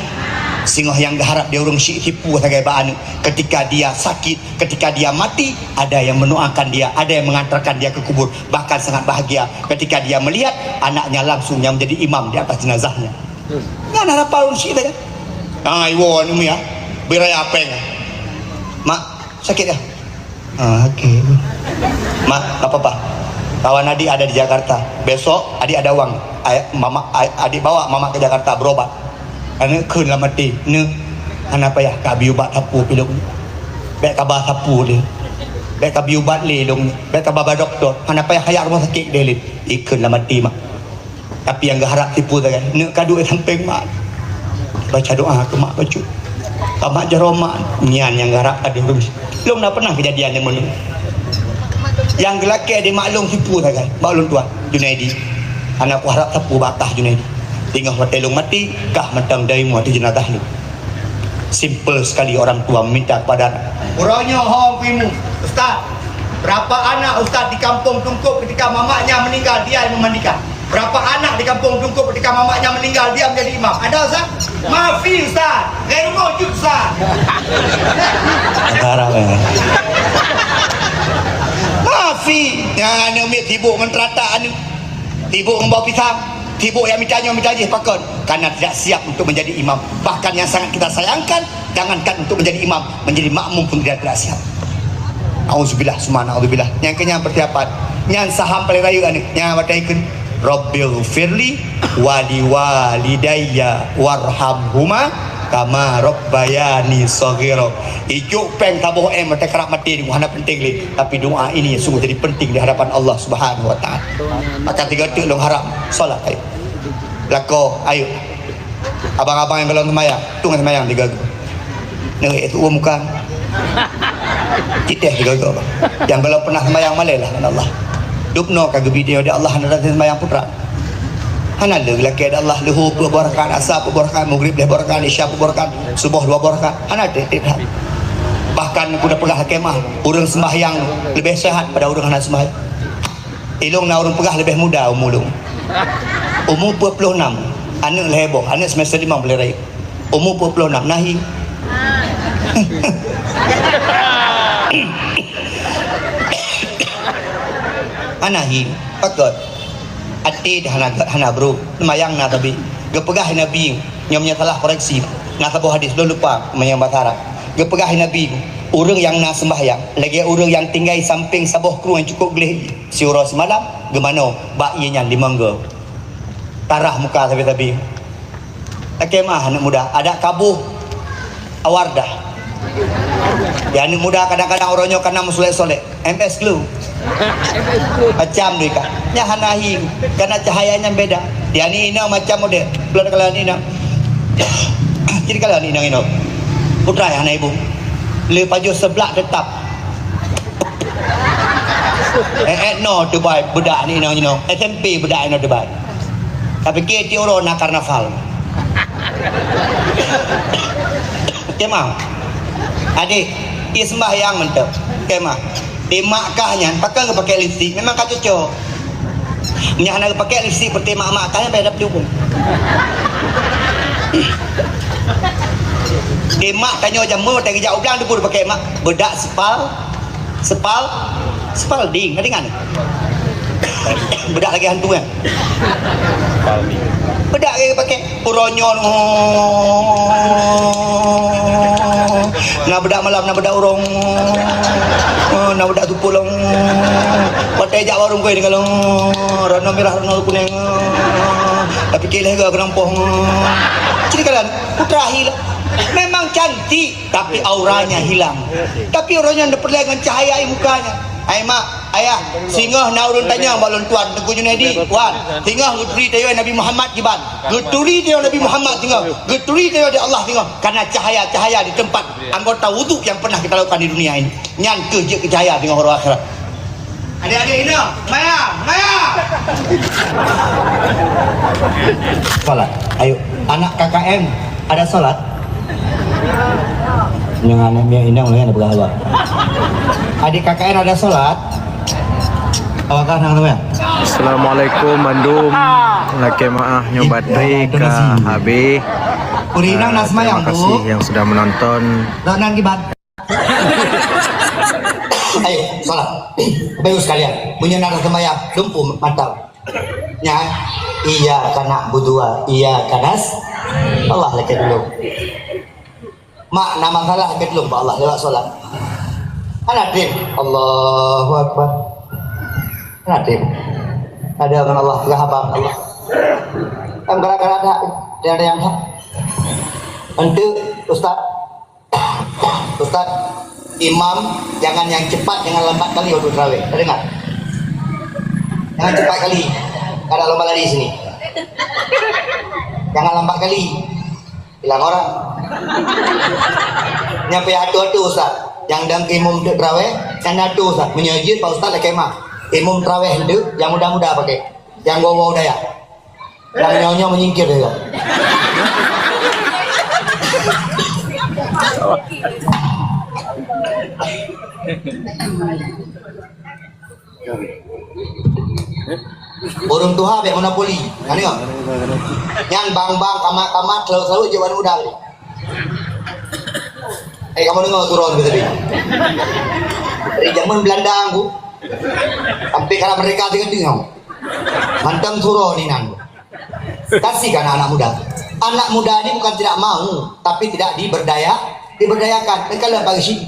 Singoh nyang geuharab di ureuëng syiek tipu sagai bak aneuëk. Ketika dia sakit, ketika dia mati, ada yang mendoakan dia, ada yang mengantarkan dia ke kubur. Bahkan sangat bahagia ketika dia melihat anaknya langsung yang menjadi imam di atas jenazahnya. Nyan harapan ureuëng syiek sagai. Ah, iwoe aneuëk ya. Beri raya péng. Mak, sakit ya? Ah, okey. Mak, tak apa-apa. Kawan adik ada di Jakarta. Besok adik ada uang. Ay-, mama, ay-, adik bawa mama ke Jakarta berobat. Aneuëk kheun lam até, "Neuk, hana payah ka abi ubat sapeue pi lôn. Bék ka ba sapeue lé. Bék ka abi ubat lé lôn. Bék ka ba, ba dokto. Hana payah hayak rumoh sakét deh lé." Ikheun lam até, mak. Tapi nyang geuharab tipu sagai, "Neuk, ka duek sampéng mak. Baca doa keu mak bacut. Ka mak jaroe mak." Nyan nyang geuharab pada ureuëng. Lôn na pernah kejadian nyang meunurut. Nyang geulakée di mak lôn tipu sagai, mak lôn tuan, Junaidi. Hana kuharab sapeue bak kah Junaidi. Teungoh watée lôn maté, kah mantong daimu ateueh jeunazah lôn. Simple sekali orang tua meminta kepada anak. Uroe nyoe ho kuimu, Ustaz, berapa anak Ustaz di kampung Tungkop ketika mamaknya meninggal dia yang memandikan? Berapa anak di kampung Tungkop ketika mamaknya meninggal dia menjadi imam? Ada Ustaz? Mafi Ustaz. Gairu maujud Ustaz. Antara, eh. Mafi. Nyang aneuk miet sibuk ngon teratak aneuk. Sibuk ngon bau pisang. Sibuk nyang mita nyoe mita jih pakon. Karena tidak siap untuk menjadi imam. Bahkan yang sangat kita sayangkan, jangankan untuk menjadi imam, menjadi makmum pun tidak, tidak siap. Auzubillah, summa auzubillah. Nyang keunyan persiapan. Nyan saham paling rayeuk aneuk. Nyan watée ikheun, "Rabbighfirli wa liwalidayya warhamhuma kama rabbayani shaghira." Ijok péng saboh M watée karab maté, hana penting lé. Tapi doa ini sungguh jadi penting di hadapan Allah Subhanahu wa Taala. Maka tiga teuk lôn harap solat, ayo. Lakoe, ayo. Abang-abang nyang gohlom seumayang, tueng seumayang tiga goe. Neuk ék tuwoe muka. Citeh tiga goe, bang. Nyang gohlom pernah seumayang malée lah ngon Allah. Dubnoe ka geubri tanyoe di Allah hana rasa seumayang putra. Hana lé geulakée di Allah, luhô peuet boh rakaat, asa peuet boh rakaat, maghrib lhée boh rakaat, isya peuet boh rakaat, suboh dua boh rakaat. Hana tiep-tiep that. Bahkan kuda peugah lakée meuah, ureuëng seumayang leubeh sehat pada ureuëng hana seumayang. Ilôn na ureuëng peugah leubeh muda umu lôn. Umu peuet ploh nam, aneuk lhée boh, aneuk semester limong boleh rayeuk. Umu peuet ploh nam, na hi. Hana hi, pakon. Até dah hana, hana bro, seumayang na tapi. Geupeugah Nabi, nyoe meunyoe salah koreksi. Na saboh hadis, lôn lupa, meunyoe bahasa Arab. Geupeugah Nabi, ureuëng nyang na seumbahyang, lagée ureuëng nyang tinggai sampéng saboh krueng nyang cukup gleh. Siuroe simalam, geumanoe bak ié nyan limong goe. Tarah muka sabe-sabe. Lakée meuah aneuk muda, adak kaboh awardah. Ya, aneuk muda kadang-kadang uroe nyoe kana meusolek-solek. M S Glow. Macam deh, Kak. Nyan hana hi, karena cahayanya beda. Di aneuk inong macam model. Belum ada kalau aneuk inong. Jadi kalau aneuk inong-inong. Putra ya, hana ibu. Le pajoh seblak tetap. Eh, eh, no, Dubai, budak ni, no, you know. S M P budak ni, Dubai. Tapi ke ti uroe na karnaval. Oke, ma. Adik, dia sembahyang mantap. Oke, ma. Di mak kah nyan, pakai ke pakai lipstick, memang ka cocok. Nyan hana pakai lipstick seperti mak-mak kah nyan, pada dapet hukum. Di mak tanyoe jameun, tadi jak ublang, dia pun pakai mak. Bedak sepal, Sepal, Spalding, na deungoe? Bedak lagée hantu kan? Bedak lagée pakai uroe nyoe. Na bedak malam, na bedak uroe. Na bedak tupulong. Watée jak warong kue deungon, rano merah, rano kuneng. Tapi kileh ga kenampong. Jadi kalian, putra hilang. Memang cantik. Tapi auranya hilang. Tapi orang yang diperlai dengan cahaya air mukanya. Hai mak, ayah, singoh na ureuëng tanyong bak lôn tuan Teungku Junaidi, wan, singoh geuturi tayoe Nabi Muhammad kiban. Geuturi tayoe Nabi Muhammad singoh. Geuturi tayoe di Allah singoh. Karena cahaya-cahaya di tempat anggota wudhu yang pernah kita lakukan di dunia ini. Nyan keuh jeuet keu cahaya singoh uroe akhirat. Adik-adik inong, mayang, mayang. Salat. Ayo, anak K K M ada salat? Nyang anak miak inong lagi nak peugah apa? Adik K K M ada salat? Awak kah nang tu ya? Assalamualaikum mandum. Lakée meuah nyoe baterai ka habéh. Ureueng inong na seumayang, Bu. Terima kasih yang sudah menonton. Dok nan kiban. Ayo, salam. Bapak Ibu sekalian, meunyoe na seumayang, lumpu mantap. Nya, iyyaka na'budu wa iyyaka nas-, Allah lakèe dulu. Mak, na masalah keudroe bak Allah lewat solat. Hana trép. Allahu Akbar. Hana trép. Ada ngon Allah, geuhaba ngon Allah. Kan gara-gara that, ada yang that. Untuk Ustaz, Ustaz, imam jangan yang cepat, jangan lambat kali waktu tarawih. Ada dengar? Jangan cepat kali. Ada lomba lari sini. Jangan lambat kali. Hilang orang. Nyang payah atoe-atoe, Ustaz. Nyang dang imum teuk traweh, nyan atoe, Ustaz. Meunyoe jeuet, Pak Ustaz lakèe mah. Imum traweh teuk, nyang muda-muda pakai. Nyang goe-goe dayah. Nyang nyoe-nyoe menyingkir dayah. Ureueng tuha bèk monopoli. Nyan nyoe. Nyan bang-bang, kamat-kamat, sawôt-sawôt jeuet bak muda tadi. Eh, kamoe deungö turôn tadi. Dari zaman Belanda, Bu. Sampai kala merdeka tiga tahun. Mantong turôn inan. Kasih kan anak muda. Anak muda ni bukan tidak mau, tapi tidak diberdaya, diberdayakan. Mereka lah bagi sini.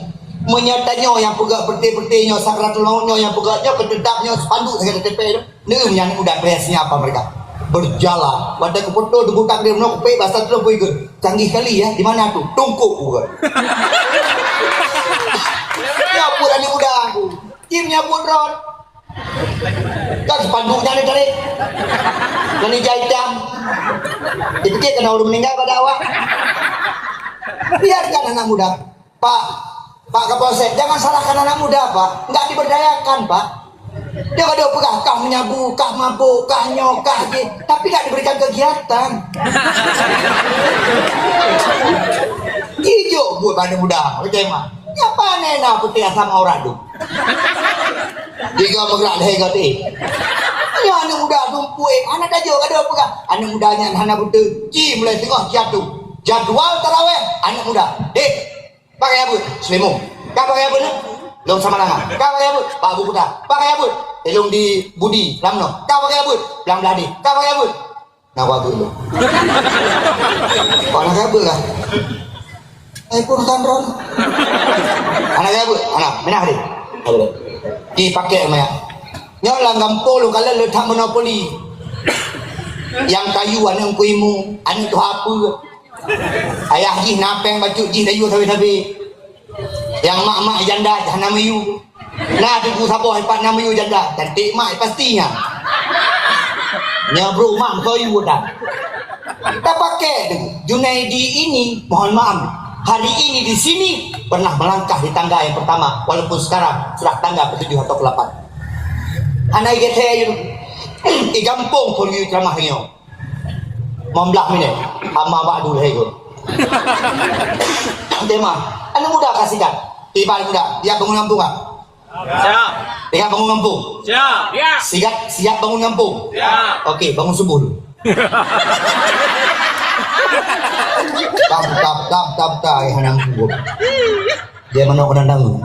Meunyoe tanyoe nyang peugah peuté-peuté nyoe, sakratul maut nyoe nyang peugah nyoe, keuteutap nyoe, spanduk sagai teutempel nyoe. Neu nyan udah kreasinya apa mereka? Berjalan. Pada kebetul debu takdir nyoe kupik bahasa tu pun ikut. Canggih kali ya, di mana tu? Tungkuk bukan. Ya pun anak muda aku. Tim nyabut rot. Kan sepanduk nyan ditarik. Ngon ija itam. Dipikir kena ureueng meninggal pada awak. Biarkan anak muda. Pak, Pak Kapolsek, jangan salahkan anak muda, Pak. Enggak diberdayakan, Pak. Dia kada peugah kah menyabu, kah mabuk, kah nyoe, kah jih, tapi enggak diberikan kegiatan. Jijok buat anak muda, oke mah. Nyapa nena putih asam aurat tu? Tiga meugerak lhèe gati. Nyoe aneuk muda tumpui, aneuk tajok ka deuh peugah. Aneuk muda nyan hana beutôi, ci mulai teungoh jatuh. Jadwal taraweh aneuk muda. Dek, pakai abeuet, Seuleumo. Ka pakai abeuet, lôn sama langa. Ka pakai abeuet, Pak Abu Kuta. Pakai abeuet, eh, lôn di Budi, Lamno. Ka pakai abeuet, Blang Blahdeh. Ka pakai abeuet. Nah, bagus tu. Kok anak siapa kah? Eh, pun kan Ron. Anak siapa? Anak, minah deh. Dipakai sama ya. Nyoe lam gampông lu kalau letak monopoli. Yang kayu anak Teungku Imu, anak tu apa? Ayah jih napeng bacut jih dayu sabe-sabe. Nyang mak-mak janda hana miyueb. Na teungku saboh ipat na miyueb janda, cantik mak pasti nyan. Nyoe brôk mak meusoe yu dah. Tapakai tu, Junaidi ini, mohon maaf, hari ini di sini pernah melangkah di tangga yang pertama, walaupun sekarang sudah tangga ketujuh atau kelapan. Hana igeusé yu, di gampông pun yu ceramah nyoe. Lima belas minit. Amma ba'du, hai guru. Tema. Anak muda ka sigat. Tiba anak muda. Siap bangun gampông, ah? Siap. Siap bangun gampông? Siap. Siap. Siap, siap bangun gampông? Siap. Okey, bangun subuh dulu. Tam, tam, tam, tam, tam, eh, anak muda. Dia mana orang tahu?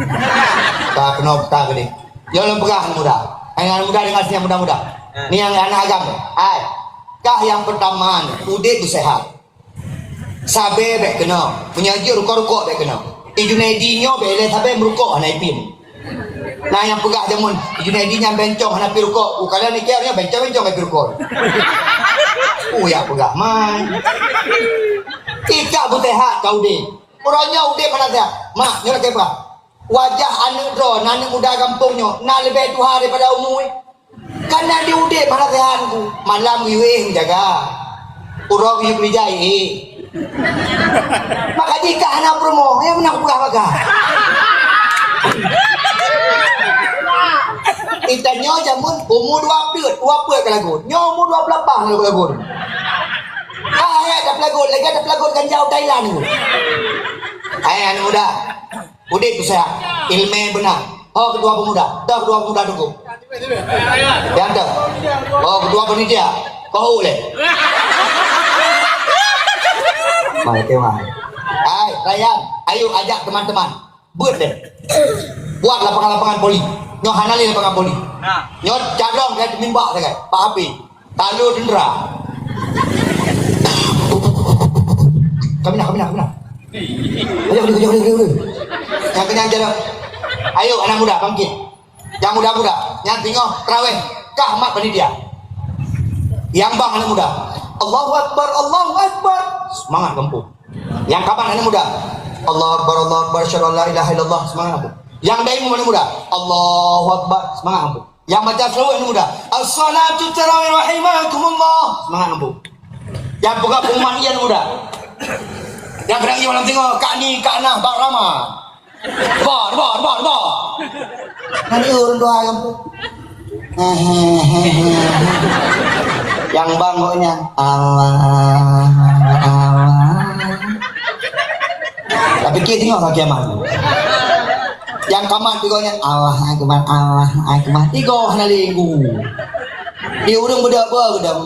Tak kenal, tak gede. Dia orang pegang anak muda. Anak muda dengan sini muda-muda. Ni yang anak agam. Hai. Kah yang pertama ni, udép beusehat. Sabe bèk keunoe, meunyoe jeuet rukok-rukok bèk keunoe. I Junaidi nyoe bèk ilèe sabe meurukok hana ipiem. Na nyang peugah jameun, I Junaidi nyan bencong hana pi rukok. Ukala ni kèe nyoe bencong-bencong hana pi rukok. Oh, ya peugah man. Ika beusehat ka udép. Uroe nyoe udép hana sehat. Mak, nyoe lakèe peugah. Wajah aneuk droe, aneuk muda gampông nyoe, na leubeh tuha daripada umu. Kana di udép hana sehat ku. Malam geuyue meujaga. Uroe geuyue keurija, eh. Maka jika hana peurumoh, ya meunan peugah maka. Itanyoe jameun umu dua peuet, dua peuet ka lagot. Nyoe umu dua peuet lapan ka lagot. Ah, ya, dah pelagot, lagi dah pelagot ganja Thailand tu. Hai, aneuk muda. Udép tu sehat. Ilmu beuna. Oh, ketua pemuda. Dah ketua pemuda dulu. Ya, dah. Oh, ketua panitia. Kau uleh. Mai, oke, mai. Hai, Rayyan, ayo ajak teman-teman. Buet deh. Buat lapangan-lapangan voli. Nyoe hana lé lapangan voli. Nah. Nyoe cadong ka teumimbak sagai. Pak Hafiz. Talo dendera. Kaminah, kaminah, kaminah. Ayo, ayo, ayo, ayo, ayo. Nyang kenyang jalan. Ayo, anak muda, bangkit. Nyang muda-muda, nyang teungoh traweh, kah mat panitia. Nyang bang anak muda. Allahu Akbar, Allahu Akbar. Semangat kampung. Nyang kaban anak muda. Allahu Akbar, Allahu Akbar, asyhadu an la ilaha illallah. Semangat kampung. Nyang dai imum anak muda. Allahu Akbar. Semangat kampung. Nyang baca selawat anak muda. As-salatu tarawih rahimakumullah. Semangat kampung. Nyang peugah pengumuman anak muda. Nyang kadang malam teungoh, Kak Ni, Kak Nah, Bang Rama. Dua, dua, dua, dua. Kan ureueng dua gampông. Nyang bang kok nyan. Allah, Allah. Tapi kita tengok kaki aman. Yang kamat juga nyan. Allah Akbar, Allah Akbar. Tiga hana linggu. Di ureueng beda-beda.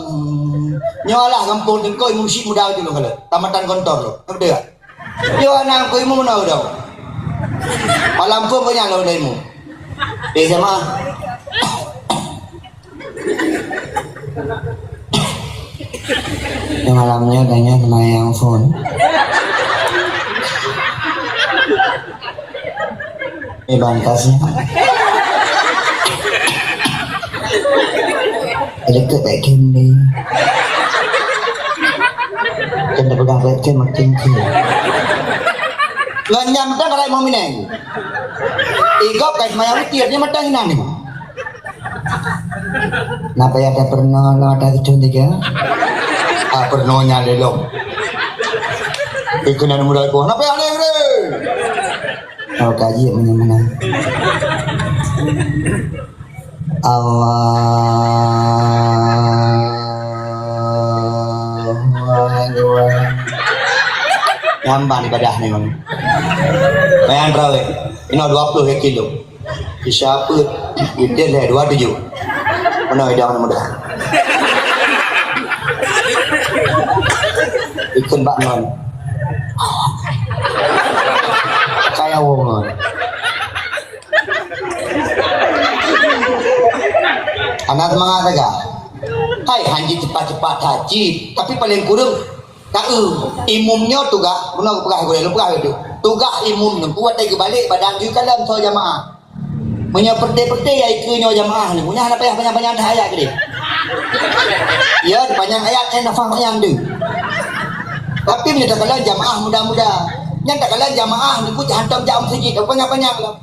Nyoe lah gampông Teungku Imum Syik muda tu lo kalau. Tamatan Gontor lo. Betul tak? Yo, anak ku imum na udah. Malam pun banyak lah udah imum. Eh, sama. Ini malamnya adanya sama yang phone. Eh, bangkasnya. Dekat tak kende. Kan dah pegang reken makin ke. Ngon nyam dah kalau mau minang. Igop kai semayang witir, dia matang inan ni. Napa ya ada pernah lo ada kecun tiga? Ah, pernah nya lelong. Ikan ada muda ko. Napa ya ada, Bre? Oh, kaji mana-mana. Allahu Akbar. Nyaman ibadah ni, Bang. Bayang terawih. Ini dua puluh kilo. Isya peuet, witir lhèe dua tujuh. Meunoe idang muda. Ikheun bak ngon. Kaya wong ngon. Hana seumangat sagai. Hai, hanji cepat-cepat haji, tapi paling kureueng Taeu, imum nyoe tugaih, bunoe geupeugah gurèe, lôn peugah laju. Tugaih imum nyoe, watèe geubalek badan jih kalon soe jamaah. Meunyoe peureté-peureté ya ikeue nyoe jamaah nyoe, nyan hana payah panyang-panyang that ayat keudeh. Ya, panyang ayat nyan nafah panyang deuh. Tapi meunyoe takalon jamaah muda-muda, nyan takalon jamaah nyoe hantom jak meuseujid, panyang-panyang lom.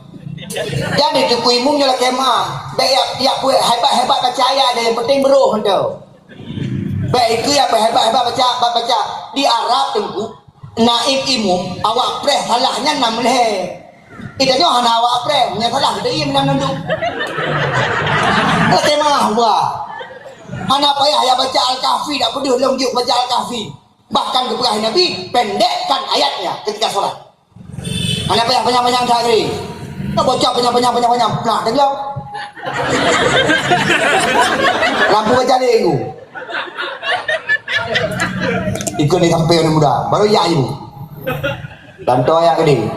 Jadi teungku imum nyoe lakèe meu'ah, bèk yak, yak buet hebat-hebat baca ayat deh, yang penting beurôh hantom. Bèk ikeue nyang peuhebat-hebat baca, ba-, baca. Di Arab, Teungku, naib imum, awak preh salah nyan nam lhèe. Di tanyoe hana awak preh, nyang salah geutanyoe meunan mandum. Lakèe meu'ah, wah. Hana payah ya baca Al-Kahfi, dak peudeuh lôn jeuet baca Al-Kahfi. Bahkan geupeugah Nabi, pendekkan ayatnya ketika sholat. Hana payah panyang-panyang that lé. Nak baca panyang-panyang, panyang-panyang. Nah, tengok. Lampu baca lé tu. Ikut ni sampai orang muda. Baru ya ibu. Bantu ayah ke dia?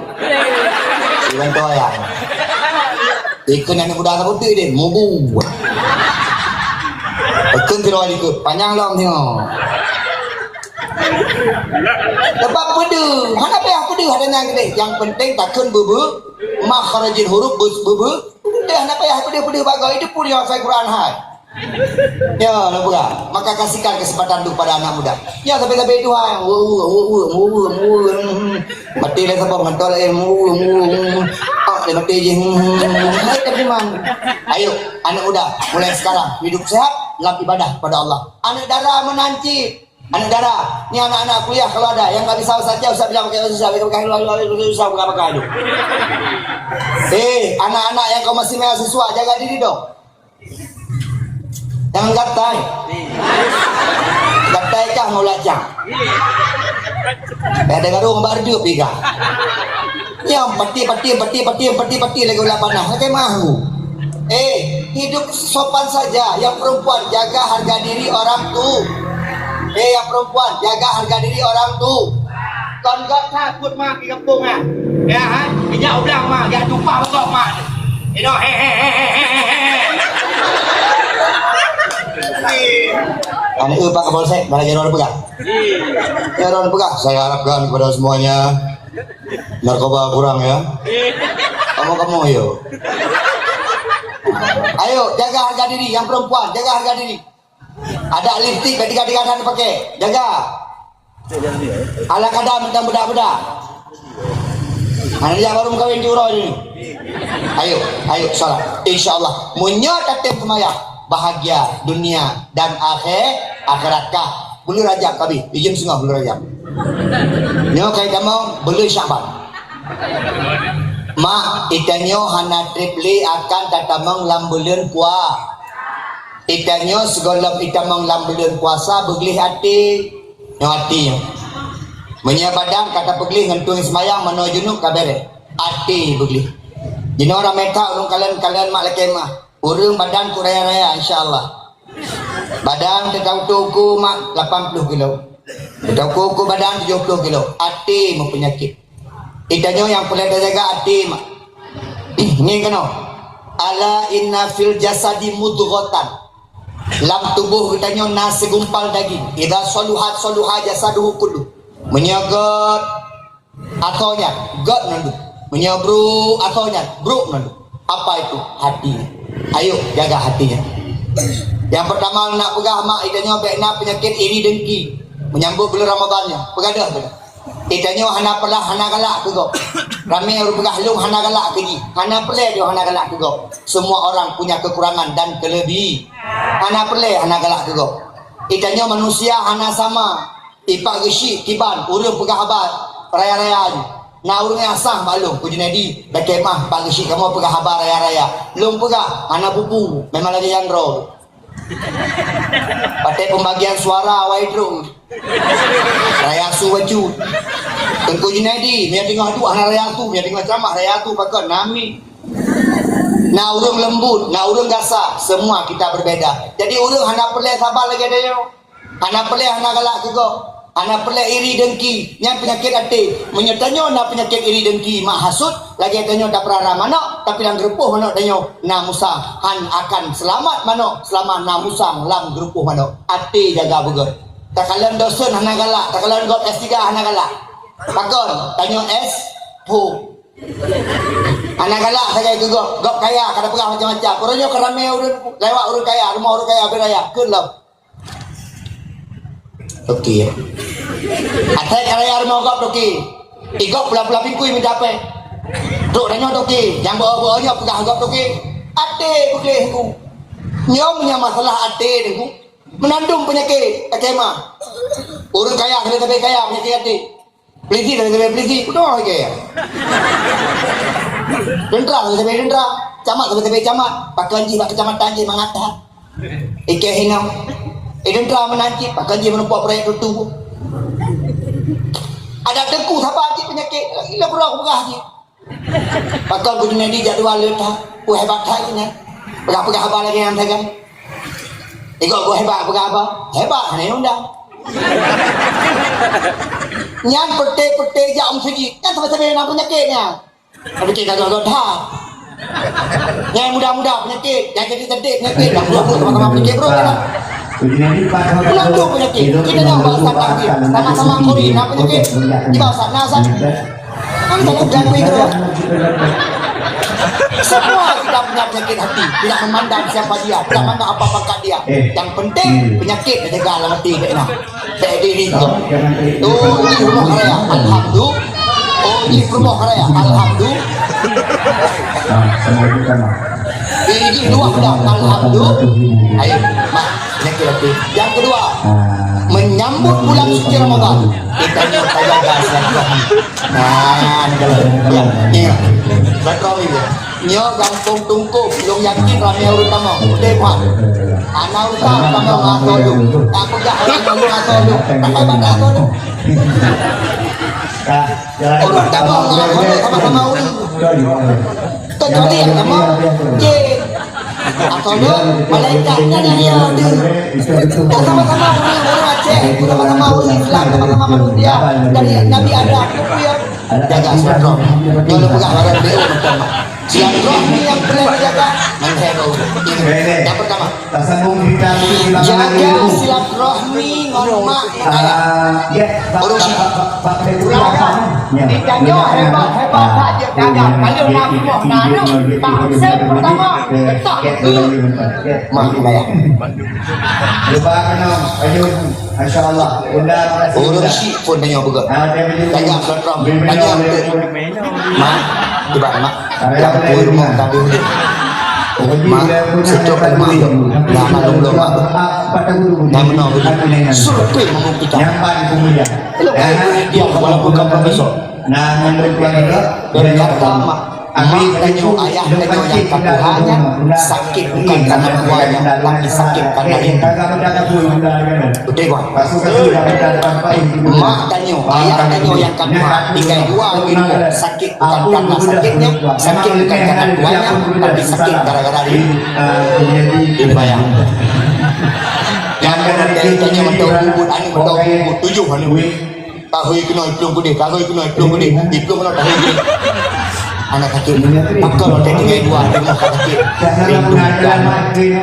Dia bantu ayah. Ikut anak muda tak betul dia. Mubu. Ikut kira ikut. Panyang lom tengok. Sebab peudeuh, hana payah peudeuh ada nyang keudeh. Yang penting takheun beubeue, makhrajul huruf beu-, beubeue. Peudeuh hana payah peudeuh-peudeuh bagoe. Itu pun yang hafai Quran hai. Ya, lôn peugah. Maka kasihkan kesempatan tu pada anak muda. Ya, sampai-sampai itu hai. Wu, wu, wu, wu, wu, wu, wu. Mati lah sabar, mantap lah, eh. Wu, wu, wu, wu. Ah, dia mati je. Hai, terjemah. Ayo, anak muda, mulai sekarang hidup sehat dalam ibadah kepada Allah. Anak dara meunan cit. Anak dara, ni anak-anak kuliah kalau ada yang nggak bisa bahasa Aceh, usah bilang pakai bahasa Indonesia, pakai, pakai, pakai, pakai, usah pakai, pakai tu. Eh, anak-anak yang kau masih mahasiswa, jaga diri dong. Jangan gatai. Gatai kah mau lacang. Eh, ada garung bak redup pi kah. Nyam pati, pati, pati, pati, pati, pati lagi ulah panas. Pakai mahu. Eh, hidup sopan saja. Yang perempuan, jaga harga diri orang tu. Eh, yang perempuan, jaga harga diri orang tu. Kon gop that buet mak di gampông ah. Ya ha? Ijak ublang mak, jak tumpah bak mak. Inoe he he he he he he. Aneuk eu Pak Kapolsek, bala jaroe peugah. Jaroe peugah, saya harapkan kepada semuanya narkoba kurang ya. Kamu-kamu ayo. Ayo, jaga harga diri yang perempuan, jaga harga diri. Ada lipstik, ketiga-tiga dan pakai. Jaga. Ala kadam dan bedak-bedak. Anak dia baru mengkawin juro ni. Ayo, ayo salat. Insya Allah, meunyoe tatem semayang, bahagia dunia dan akhir akhirat kah. Bulan Rajab kabi, izin singoh bulan Rajab. Nyoe kai tamong bulan Syaban. Mak, itanyoe hana treb lé akan tatamong lam bulan puasa. Itanyoe sigohlom itamong lam buleuen puasa beugleh até. Nyoe até nyoe. Meunyoe badan ka tapeugleh ngon tueng seumayang manoe junub ka bèrèh. Até beugleh. Jinoe ramé that ureueng kalon-kalon mak lakèe mah. Ureueng badan ku raya-raya insya Allah. Badan teuka uku-uku mak lapan ploh kilo. Teuka uku-uku badan tujoh ploh kilo. Até meupeunyakét. Itanyoe nyang peureulèe tajaga até mak. Ngieng keunoe. Ala inna fil jasadi mudghatan. Lam tuboh geutanyoe na sigumpal daging. Idza saluhat saluha jasaduhu kullu. Meunyoe gèt asoe nyan, gèt mandum. Meunyoe brôk asoe nyan, brôk mandum. Apa itu? Hati. Ayo jaga hati nyan. Nyang peurtama nak peugah mak, itanyoe bèk na peunyakét iri dengki. Menyambut bulan Ramadan nyoe, peugadôh beudôh. Itanyoe hana peulah, hana galak keu gob. Ramé ureueng peugah lôn hana galak keu jih. Hana peureulèe jih hana galak keu gob. Semua orang punya kekurangan dan kelebi-, hana peureulèe hana galak keu gob. Itanyoe manusia hana sama. Ipak geusyik kiban ureueng peugah haba raya-raya jih. Na ureueng nyang sah bak lôn, ku Junaidi, lakèe mah pak geusyik kamoe peugah haba raya-raya. Lôn peugah hana pupu, memang lagèe nyan droe. Patéh pembagian suara awai trok. Raya su bacut. Teungku Junaidi, meunyoe teungoh duek hana raya su, meunyoe teungoh ceramah raya su pakon nami. Na ureueng leumbut, na ureueng gasa, semua kita berbeda. Jadi ureueng hana peureulèe saba lagèe tanyoe. Hana peureulèe hana galak keu gob. Hana peureulèe iri dengki. Nyan peunyakét até. Meunyoe tanyoe na peunyakét iri dengki, mak hasut, lagèe tanyoe tapeurara manok, tapi lam geurupoh manok tanyoe na musang. Han akan seulamat manok seulama na musang lam geurupoh manok. Até jaga beugèt. Takalon dosen hana galak, takalon gob S tiga hana galak. Pakon, tanyoe S empat. Hana galak sagai keu gob, gob kaya, ka tapeugah macam-macam. Uroe nyoe ka ramé ureueng lewat ureueng kaya, rumoh ureueng kaya, beu raya, kheun lom. Toke. Asai ka raya rumoh gob toke. Di gob pula-pula bingkui mita pèng. Trok tanyoe toke, nyang beu-beu nyoe peugah gob toke. Até beugleh ku. Nyoe meunyoe masalah até ku. Meunandum peunyakét, até mah. Ureueng kaya sabe-sabe kaya peunyakét até. Polisi sabe-sabe polisi, kudoh lagèe. Teuntra sabe-sabe teuntra, camat sabe-sabe camat, pakon jih bak kecamatan jih mangat that. Ikèe hinoe. Eh, teuntra meunan cit, pakon jih meureumpok proyek tutu. Adak teungku saba cit peunyakét, gila pura kupeugah cit. Pakon geuneuk di jadwal le that, ku hebat that nyan. Peugah-peugah haba lagèe nyan sagai. Igob ku hebat peugah haba, hebat hana undang. Nyan peuté-peuté jak u meuseujid, nyan sabe-sabe na peunyakét nyan. Tapi cit ka gèt that. Nyang muda-muda peunyakét, nyang jadi teudik peunyakét, nyang muda-muda sama-sama peunyakét, bro, kan? Pulang tu peunyakét. Kita nyang bahasa takdir, sama-sama kori, na peunyakét. Di bahasa na asal. Kan tak ada peunyakét, bro. Semua kita punya penyakit hati, tidak memandang siapa dia, tidak memandang apa pangkat dia. Yang penting penyakit dijaga dalam hati dia. Nah. Bèk diri. Oh, jih rumoh raya. Alhamdulillah. Oh, jih rumoh raya. Alhamdulillah. Jih dua udah. Alhamdulillah. Ayo, mak, penyakit hati. Yang kedua, menyambut bulan suci Ramadan. Kita ni jaga silaturahmi. Nah, ni kalau. Ya, ni. Silaturahmi dia. Nyoe gampông Tungkôb, lôn yakin ramé ureueng tamong. Udép, Mak. Hana usah tamong asoe lôn. Tak peugah ureueng tamong asoe lôn. Tak payah bantah asoe lôn. Ureueng tamong asoe lôn sama-sama ureueng. Kecuali tamong jin. Asoe lôn, malaikat nyan yang dia tu. Tak sama-sama ureueng, ureueng Eh, pertama-tama ureueng Islam, pertama-tama manusia. Jadi, Nabi Adam, jaga silaturahmi. Kalau pegang orang beliau, macam mana? Silaturahmi yang perlu dijaga, yang pertama. Jaga silaturahmi ngon mak ngon ayah. Ureueng si- Ditanyoe hebat-hebat that jeuet jaga. Kalau na rumoh na aneuk, tak sép pertama, tak itu. Mak ngon ayah. Cuba keunoe, ayo. Masya Allah. Bunda, makasih, Bunda. Ureueng syiek pun tanyoe beugöt. Ah, dia betul. Tanya silaturahmi. Tanya betul. Mak, cuba, Mak. Ada yang boleh dengar. Tapi udah. Mak, setrok mak. Nah, maklum belum, Mak. Dah menang. Survei membuktikan. Nyampan kemudian. Elok, eh, dia walaupun bukan profesor. Nah, menurut gua juga, ternyata mak, mak tanyoe, ayah tanyoe nyang ka tuha nyan sakét bukan karena tuha nyan, tapi sakét karena rindu. Betul, Bang? Mak tanyoe, ayah tanyoe nyang ka tuha, tinggai dua di rumoh, sakét bukan karena sakét nyan, sakét bukan karena tuha nyan, tapi sakét gara-gara rindu. Rindu ayah. Nyang keunan dari tanyoe mantong bubut, aneuk mantong bubut, tujoh aneuk. Tahôi keunoe iplueng keudeh, tahôi keunoe iplueng keudeh, iplueng keunoe tahôi keudeh. Hana sakét. Pakon watèe tinggai dua, di rumoh ka sakét. Rindu dan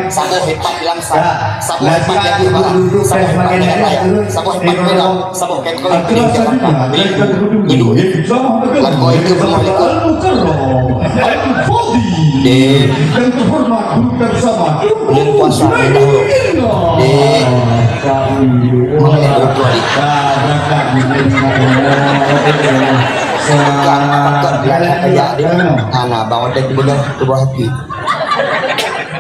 saboh hebat di Langsa, saboh hebat di Aceh Barat, saboh hebat di Aceh Raya, saboh hebat di Medan, saboh hebat di Jakarta. Rindu, rindu. Lakoe itu semua ikut. Dek. Yang terhormat guru bersama. Bulan puasa ni dahulu. Dek. Mengenai orang tua, Dek. Bukan, bukan, bukan, bukan, Dek. Hana, bang, watèe tu belah, tu buah hati.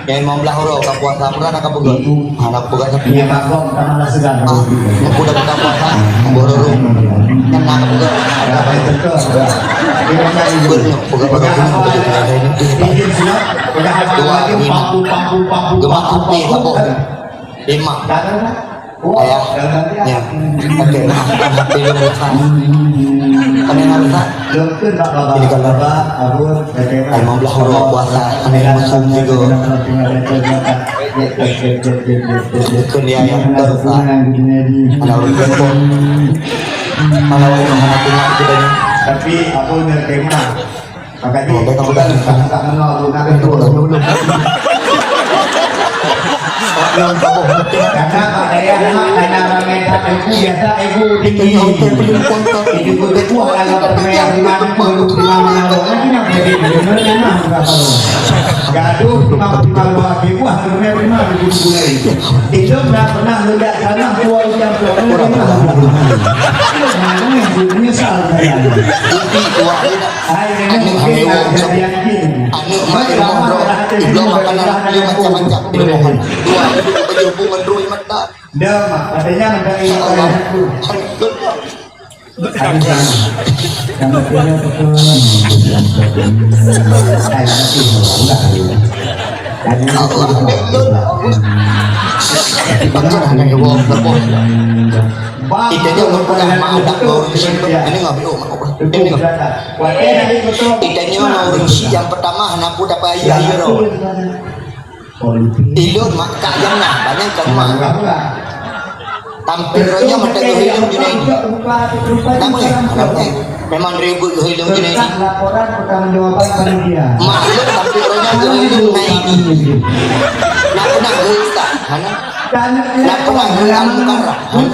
Yang lima belas orang ka puasa, pernah nak ka peugah? Hana peugah tapi. Iya, Pak, kok tak malah segan. Ah, aku dah buka puasa, bororo. Kan nak peugah. Ada apa itu? Sudah. Dia macam itu. Betul, peugah baru. Peugah apa? Peugah apa? Dua, lima. Papu, papu, papu, papu, papu. Lima. Ayah. Ya. Oke, maaf. Maaf, belum besar. Kami harus tak? Jadi kalau lima belas orang puasa, aneh musuh juga. Bukan dia yang terus, ah. Anak orang kampung. Anak orang yang hana punya kita ni. Tapi apa yang tema? Makanya, oh, betul, betul. Tak, tak mengenal tu, nak itu. Karena Pak Dayah, Mak, karena ramai tak ibu, biasa ibu tinggi. Itu pun betul, dalam permainan lima ribu, lima ribu, lima ribu, lima ribu, lima ribu. Gaduh, lima puluh lima, lima ribu, lima ribu. Itu tak pernah melihat tanah, dua jam, dua jam. Menyesal saya. Aneuk hana wong, aneuk mak di rumoh droe, ibloe makanan, ibloe macam-macam di rumoh. Dua, baju bu ngon droe mata. Dah, Mak, katanya minta ini. Ya Allah. Allah. Betul hana wong, lepoh. Kita nyoe meupeudah mak adak bak ureueng syiek. Ini nggak belum, mak. Ini nggak. Kita nyoe ureueng syiek nyang pertama hana peue dapat air, air roh. Ilôn mak kak Jannah, banyak kan mak. Tampil roh nyoe mata geuh ilôn Junaidi. Nama ya? Nama ya? Memang ribut geuh ilôn Junaidi. Laporan pertanggungjawaban panitia. Mak ilôn tampil roh nyoe geuh ilôn Junaidi. Nak pernah geuh ustaz? Hana. Nak pernah geuh Al Mukarram? Hana.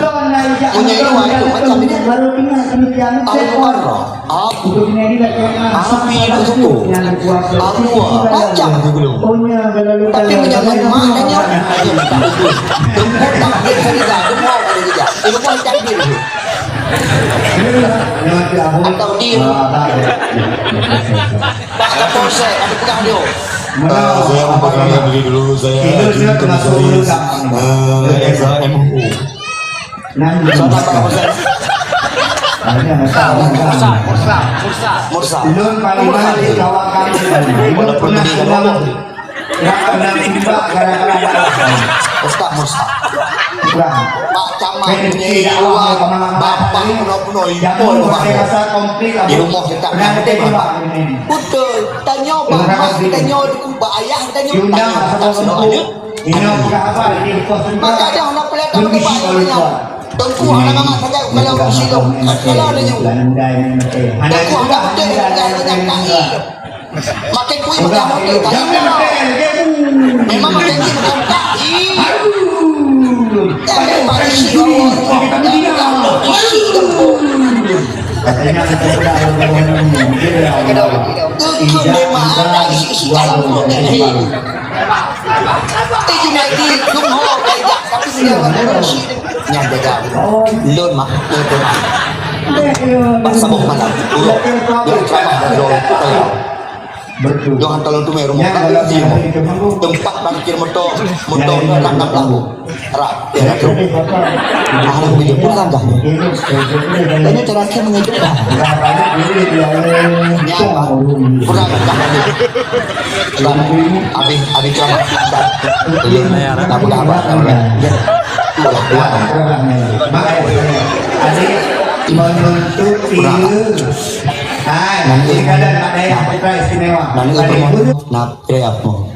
Punya ilmu itu macam ini. Al Mukarram. Api. Api itu suku. Abu macam tu dulu. Tapi menyambut mak tanya, tanya minta. Tunggu takbir saja, tunggu kali saja. Tunggu takbir tu. Atau di Pak Kapolsek, ada pegang dia. Eh, saya memperkenalkan diri dulu, saya Jun Komisaris, eh, S A M U. Siapa Pak Kapolsek? Mursa, Mursa, Mursa. Mursa. Walaupun gede kan Allah. Ustaz Mursa. Pak Camat punya dua, bapak bunoe-bunoe, ipoi bapak. Di rumoh kita nak betul, bapak. Betul. Tanyoe bapak, tanyoe bak ayah, tanyoe, tanyoe tak senoe aneuk. Maka dah hana peuleueh tak bagi bayi nyan. Teungku hana mangat sagai kalau ureueng silong. Kalau laju. Teungku hana beutôi sagai dengan kaki. Makai kuih makai motor tadi. Memang makai kuih makai motor. Ih. Jangan pakai isi Allah. Jangan pakai isi Allah. Teungku memang ada isi-isi dalam mulut ni. Tapi Junaidi, Jumho, Kaijak, tapi sini orang Malaysia ni. Nyang jaga aku. Lôn mak, lôn tu mak. Bak saboh malam, urok. Lôn ceramah dan lôn tayang. Lôn hantar lôn teumé rumoh. Teumpat parkir motor, motor na lam, lam labu. Rak, ya, rak. Ah, rak, dia pun langkah ni. Tanya cara saya mengajar. Nyaman. Kurang langkah ni. Kan, habis, habis ceramah. Belum, tak pegang apa, tak pegang. Ya. Itulah, dua. Adik, menuntut ilmu. Hai, nanti kadang ada yang putra istimewa. Nanti ada yang putra. Nah, kira apa?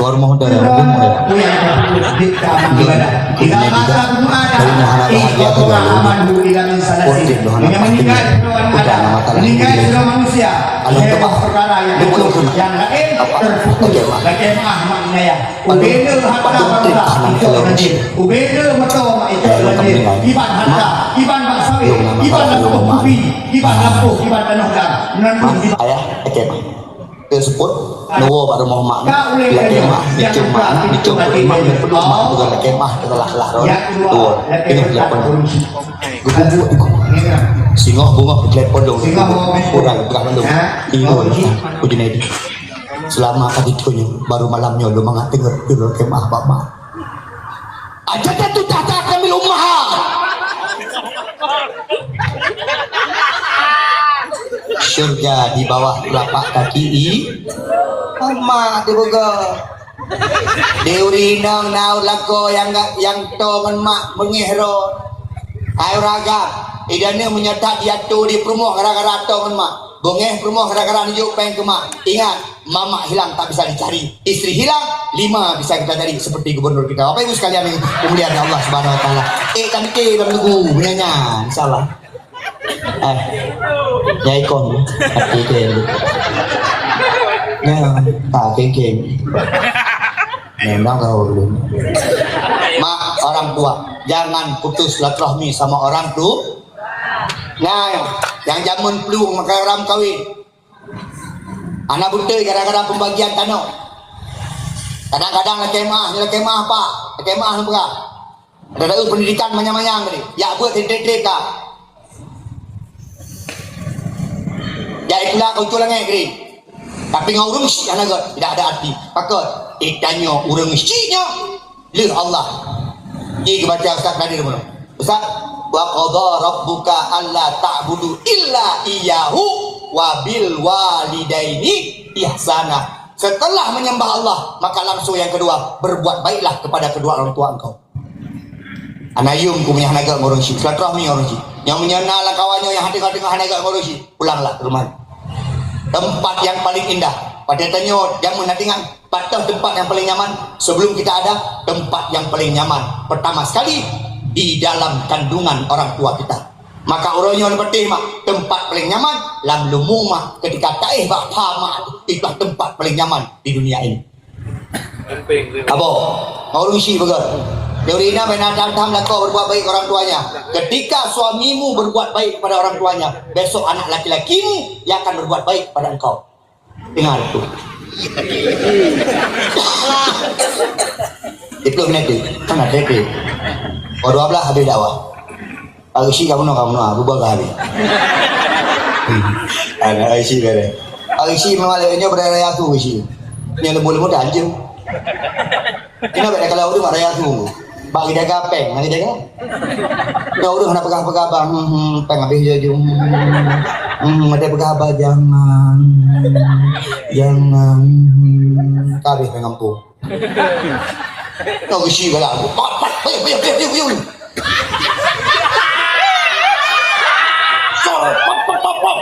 Hormat dan hormat. Yang perlu kita ibadah. Tidak masa berdoa dah. Ih, orang aman dulu di dalam salah sih. Yang meninggal sudah ada. Meninggal sudah manusia. Heboh perkara yang itu. Yang lain terpukul. Bagaimana maknanya? Ubena harta bangsa itu rajin. Ubena motor itu rajin. Iban harta, iban bak sawit, iban lampu kupi, iban lampu, iban tanoh dan. Ayah, oke. Teusebut, neuwoe bak rumoh mak, lakèe mah, dicuma, dicuma, dicuma, dicuma, lakèe mah, teulah-lah, tuwoe, ini telepon. Geubuk-buk, singoh bungöh telepon dong, kurang, peugah mandum. Ingat, Ujunaidi. Selama ka jiteupeue nyoe, baru malam nyoe lôn mangat teungeut lakèe mah bak mak. Aja tatuh tahta kami ummahat. Syurga di bawah telapak kaki i-, mak teupeugah. Di ureueng inong na ureueng lakoe nyang ga-, nyang toe ngon mak beungéh droe. Hai ureueng agam, idaneuh meunyoe that jiatoe di peurumoh gara-gara toe ngon mak. Beungéh peurumoh gara-gara neujok péng keu mak. Ingat, Mamak hilang tak bisa dicari, istri hilang, lima bisa kita cari seperti gubernur kita. Bapak Ibu sekalian yang dimuliakan Allah Subhanahu wa Taala. Eh, kan ke dalam lagu, punya nyan, insyaallah. Eh, ya ikon, hati ke. Ya, tak kengkeng. Memang kau belum. Mak, orang tua, jangan putus silaturahmi sama orang tu. Nah, yang zaman dulu makaram kawin. Aneuk beutôi gara-gara pembagian tanoh. Kadang-kadang lakèe meu'ah, lakèe meu'ah apa? Lakèe meu'ah neupeugah. Ada tahu pendidikan manyang-manyang tadi. Jak buet trép-trép ka. Jak sikula keu ucul langèt tadi. Tapi ngon ureueng syiek hana gèt, tidak ada arti. Pakon, eh, tanyoe ureueng syiek nyoe. Lheueh Allah. Ji geubaca Ustaz Nadir bunoe. Ustaz, "Wa qadha rabbuka alla ta'budu illa iyyahu wa bil walidaini ihsana." Setelah menyembah Allah, maka langsung yang kedua, berbuat baiklah kepada kedua orang tua engkau. Aneuk yum ku meunyo hana gèt ngon ureueng syiek, silaturahmi ngon ureueng syiek. Nyang meunyo na lam kawan nyoe nyang hana gèt ngon ureueng syiek, pulanglah ke rumah. Tempat yang paling indah. Pada tanyoe jameun na tinggai, pat tempat yang paling nyaman sebelum kita ada, tempat yang paling nyaman pertama sekali di dalam kandungan orang tua kita. Maka uroe nyoe neupatéh mak, tempat paling nyaman lam leumo mak ketika taéh bak pha mak, itulah tempat paling nyaman di dunia ini. Abo, ngon ureueng syiek beugèt. Teori na bina tham-tham lakoe berbuat baik ke orang tuanya. Ketika suamimu berbuat baik kepada orang tuanya, besok anak laki-lakimu yang akan berbuat baik kepada engkau. Dengar tu. Di ploh menit tu, kan ada tu. Oh, dua belas habis dakwah. Hari si kamu nak, kamu nak, berubah ke hari. Hmm. Ada hari si kali. Hari si memang lainnya beraya-raya tu si. Yang lembu-lembu dah anjing. Kenapa dah kalau udah marah aku? Bak geujaga péng, bak geujaga. Dah ureueng hana peugah-peugah bang, hmm, hmm, péng habéh jaju. Hmm, hmm, ada peugah abang, jangan. Jangan. Hmm, ka habéh péng gampông. Kau isi galak aku. Pat, pat, payung, payung, payung, payung, payung. Sor, pop, pop, pop, pop.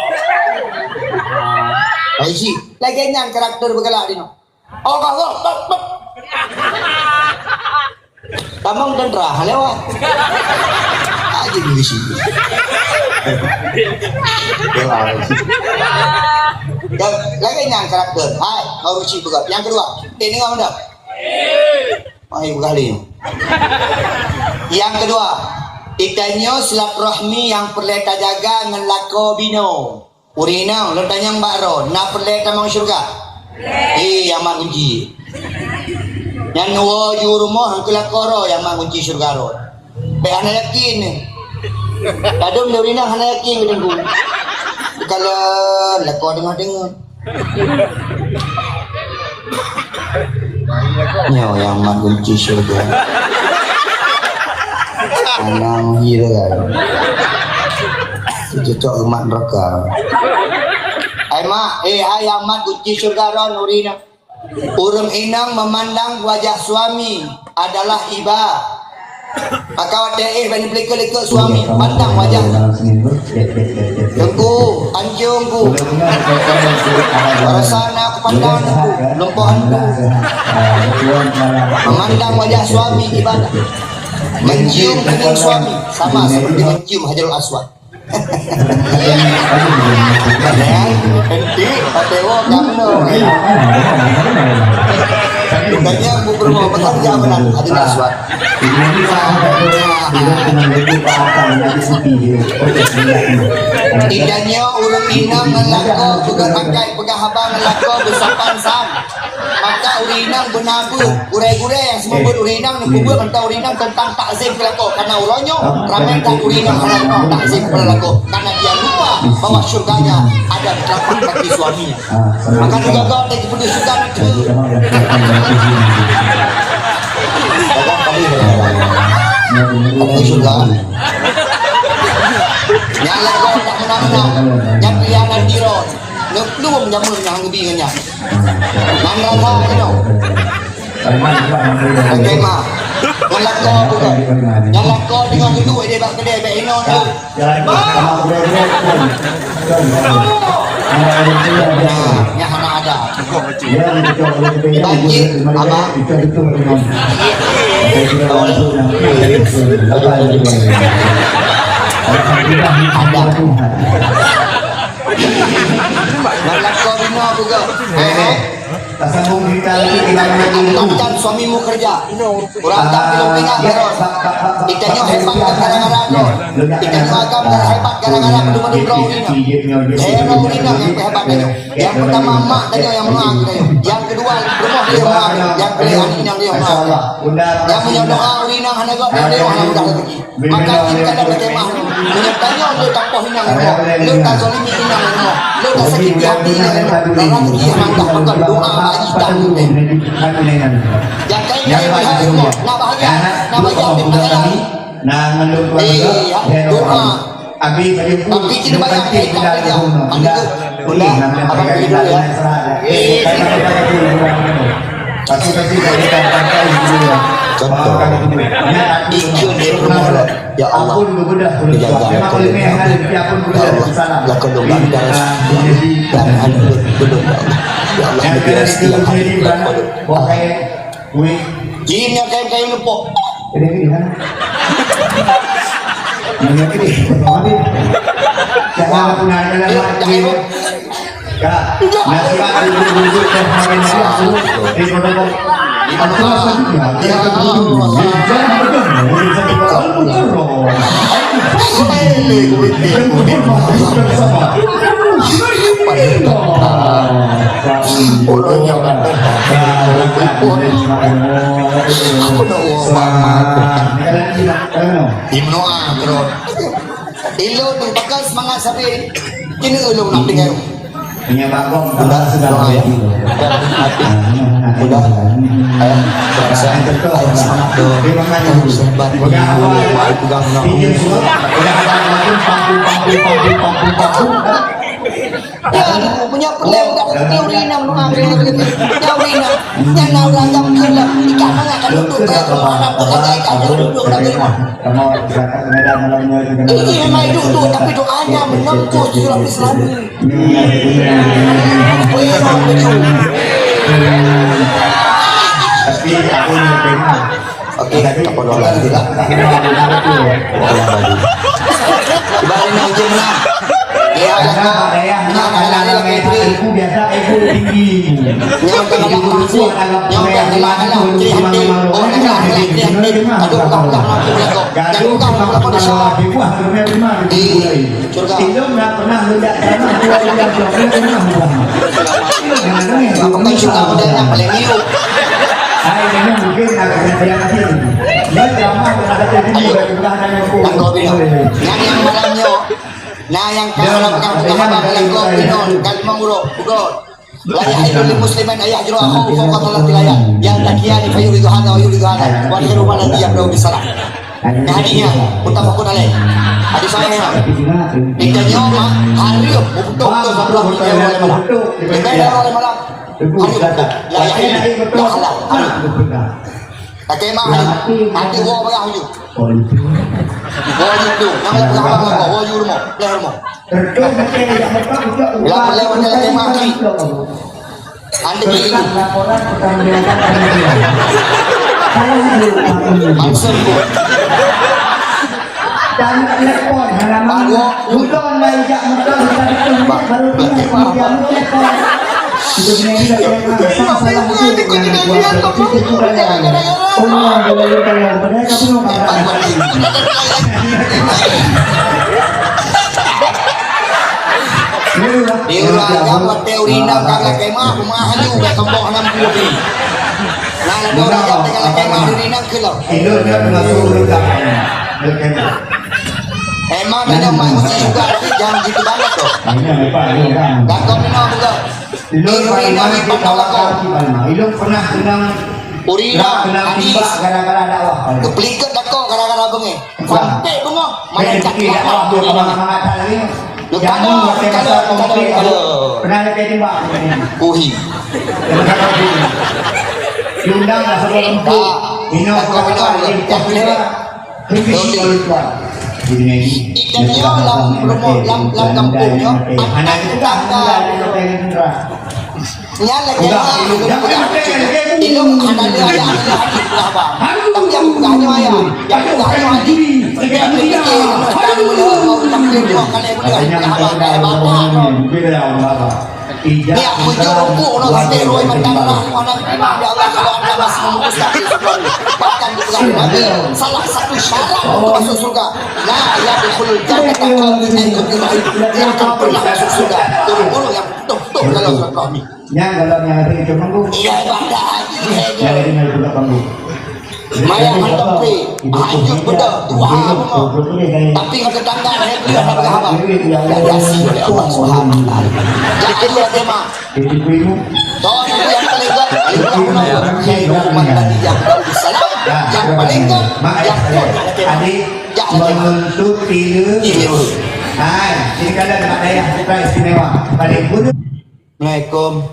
Kau isi. Lagèe nyan karakter beugalak di nyoe. Allah, Allah, Allah, Allah. Tamong tentara, ha, lewat. Aja dulu sih. Lewat. Dan lagi nyang karakter. Hai, kau rusi peugah. Yang kedua, eh, dengar mana? Hai, berkali. Yang kedua, itanyo silaturahmi yang perlu tajaga ngon lakoe binoe. Ureueng inong, lôn tanyong bak droe, na peureulèe tamong syeuruga? Eh, nyang mat gunci. Nyan woe ju rumoh, han keu lakoe droe, nyang mat gunci syeuruga droe. Bèk hana yakin. Padum di ureueng inong hana yakin keu Teungku. Kalau lakoe deungoe-deungoe. Nyoe nyang mat gunci syeuruga. Anang hira. Cocok umat neraka. Hai mak, eh, hai nyang mat gunci syeuruga droe ureueng inong. Ureueng inong memandang wajah suami adalah iba. Maka watèe éh bak neupeulikot-likot suami, pandang wajah. Teungku, anjong ku. Rasa na aku pandang teungku, lumpohan ku. Memandang wajah suami ibadah. Mencium keuning suami sama seperti mencium Hajarul Aswad. Kan? Enti, pakai wok, kan, no. Bukannya bu berumah, bukan jam benar. Ada nak suat. Itanyo ureueng inong ngon lakoe, peugah pakai, peugah haba ngon lakoe, beusapan san. Maka ureueng inong beuna beuet, gurèe-gurèe nyang seumeubeuet ureueng inong neupeubuet mantong ureueng inong teuntang takzim keu lakoe. Karena uroe nyoe ramè that ureueng inong hana takzim keu lakoe. Karena dia lupa bahwa syurganya ada di telapak kaki suaminya. Maka dijaga dan dipenuhi syurga nanti. Tapi syurga. Nyang lakoe tak menang-menang. Nyang pilihan nanti roh. Ngeplung jameun nyang geubri ngon nyan. Nyan rasa inoe. Oke, ma. Nyan lakoe bukan. Nyan lakoe deungon geuduk di bak keudè bèk inoe tu. Nah, nyan hana ada. Banjir, abang. Ada. Nyan lakoe inoe bukan. Eh, eh. Tasambung cerita lagi kita menunggu. Angkatkan suamimu kerja. Kurang tak belum ingat terus. Kita nyoe hebat gara-gara nyoe. Kita nyoe agam hebat gara-gara belum ada bro ini. Saya bro ini yang hebat ini. Yang pertama mak tadi yang mengaku tadi. Yang kedua rumah dia mengaku. Yang kedua anak yang dia mengaku. Yang punya doa urina hana gak dia hana mudah rezeki. Maka jika ada berkemah, menyertanya le tapoh inang rumoh, le tazalimi inang rumoh, le tasakiti hati inang rumoh, dan rezeki yang anda akan doa bagi tamu. Jakai kai melihat rumoh, nak bahagia, nak bahagia di pengalaman. Nah, ngandung keluarga, eh, ya, doa. Abi baju. Tapi kita bayar kita kerja. Bunda, abang pergi dulu ya. Pasti-pasti dari kata-kata ibu ya. Contoh. Ikut dia pun. Ya Allah. Dijaga. Ya Allah. Lakukan doa. Dan anak belum, ya Allah. Ya Allah, negeri rezeki yang hadir. Wahai Jin yang kayu-kayu lupok. Ini, ini, kan? Ini, ini, ini. Jangan aku nanya lagi. Kak, nasihat ibu-ibu teh makin siap, Bu. Di protokol. Aku rasa juga, dia akan turun. Jangan bertemu, bisa kita turun. Ibnu Amr. Ilôn tu bakal semangat sabe. Kini ulun nak dengar. Punya bakong. Udah, sudah, doa ya. Udah. Ayah, berasa. Ayah, semangat tu. Terima kasih. Ayah, semangat. Udah, apa? Udah, udah. Pinjam semua. Udah, apa? Pampung, pampung, pampung, pampung, pampung. Ya, punya problem dah. Dia urina menua. Dia urina. Dia nak urang jam ke lah. Ikan mana kalau tu, kayak tu, mana tu, kayak ikan tu, tu, tu, tu, tu. Ini memang hidup tu, tapi doanya menembus surah Islam. Tapi aku yang dengar. Oke, tak apa, dua belas juga. Dua belas baju. Ibarat ni ujian menang. Ya, ya, ya, ya, ya, ya, ya, ya, ya, ya. Nyoe teuh galak langsung. Nyoe teuh galak-galak, cek hati. Oh, galak, galak, cek hati. Aduh, bukan, bukan, bukan, bukan. Jadi, bukan, bukan, bukan, bukan. Di syurga. Ilôn dah pernah melihat tanah dua ribu dua belas, pernah melihat. Aku kan syurga model yang paling miuk. Hai, ini mungkin nak kena yakin. Dia ceramah terhadap ini. Ayo. Bukan, bukan hanya hukum. Yang kau bilang. Yang, yang malam nyoe. Nah, yang kau harapkan bukan abang, yang kau bilang. Kan memang buruk. Bukan. La yahillu li muslimin an yahjura akhahu fawqa thalathati layal. Yaltaqiyan fa yughidhu hadha wa yughidhu hadha. Wa akhiru ma alladhi yabda'u bis salam. Nah, hadisnya muttafaqun alaih. Hadis sahih. Kita nyoe mah hareuem beutôi-beutôi sablah di dalam malam. Di dalam malam. Hareuem beutôi. La yahillu. La halal. Hareuem. Kata Imam Ali, hati gua merah tu. Oh, itu. Gua itu. Nama yang berapa gua? Gua yu rumah. Belah rumah. Betul, betul, yang betul, betul. Lah, boleh, boleh, boleh, mati. Anda ni. Laporan pertanggung jawaban. Saya itu. Maksud gua. Dan telepon halaman. Udon dari jak motor dari tu baru dia kemudian telepon. Itu dia juga telepon. Sang salah itu dengan kuasa itu kurang. Orang boleh lupa yang benar tapi orang tak. Di urang nyang buat teori nang kakak kemah, rumah haju, dah kembang enam puluh ni. Nah, ada orang yang tengah kemah di nang ke lo. Itu dia masuk urang. Emang ada manusia juga, tapi jangan gitu banget tu. Ini apa, ini orang. Gagam ni nak buka. Ilôn pernah, ilôn pernah keunong, urina, keunong hadis. Timbak gara-gara dakwah. Kepeliket dakok gara-gara beungéh. Sampai beungéh, mana cak dakwah tu, teman. Semangat lagi. Jamu, kalau, kalau, kalau, kalau. Pernah lagi timbak. Uhi. Diundang lah sebelum tu. Minum, dakok, dakok, dakok, dakok. Ikan nyoe lam rumoh, lam, lam kampung nyoe, anak tetangga. Nyan lagèe nyan, ilôn hana lé ayah, lé adik, lé abang. Tapi nyang peugah nyoe ayah, nyang peugah nyoe adik. Tapi nyang peugah nyoe adik. Nyang peugah nyoe adik. Biar menjuruk uroe sampai roh mata darah anak, ya Allah, kalau anda masih memutuskan untuk bahkan di bulan Ramadan, salah satu syarat untuk masuk surga, la yadkhulul jannata qaumun, tidak akan pernah masuk surga orang-orang yang betul-betul dalam silaturahmi. Nyang dalam nyang ada itu manggung. Iya, ibadah haji. Nyang ada yang ada panggung. Mayang hantom pi, hanyut beudoh, tuha bungo. Tapi ngon teutangga lhèe beuleuen haba-haba. Diasi oleh Allah Subhanahu wa Taala. Jak aju até ma. Toh nyang paling gèt, paling gèt, nyang paling gèt, nyang paling gèt. Jak aju. Menuntut ilmu. Ilmu. Hai, ini kalian mak dayah bukan istimewa. Paling bodoh. Assalamualaikum.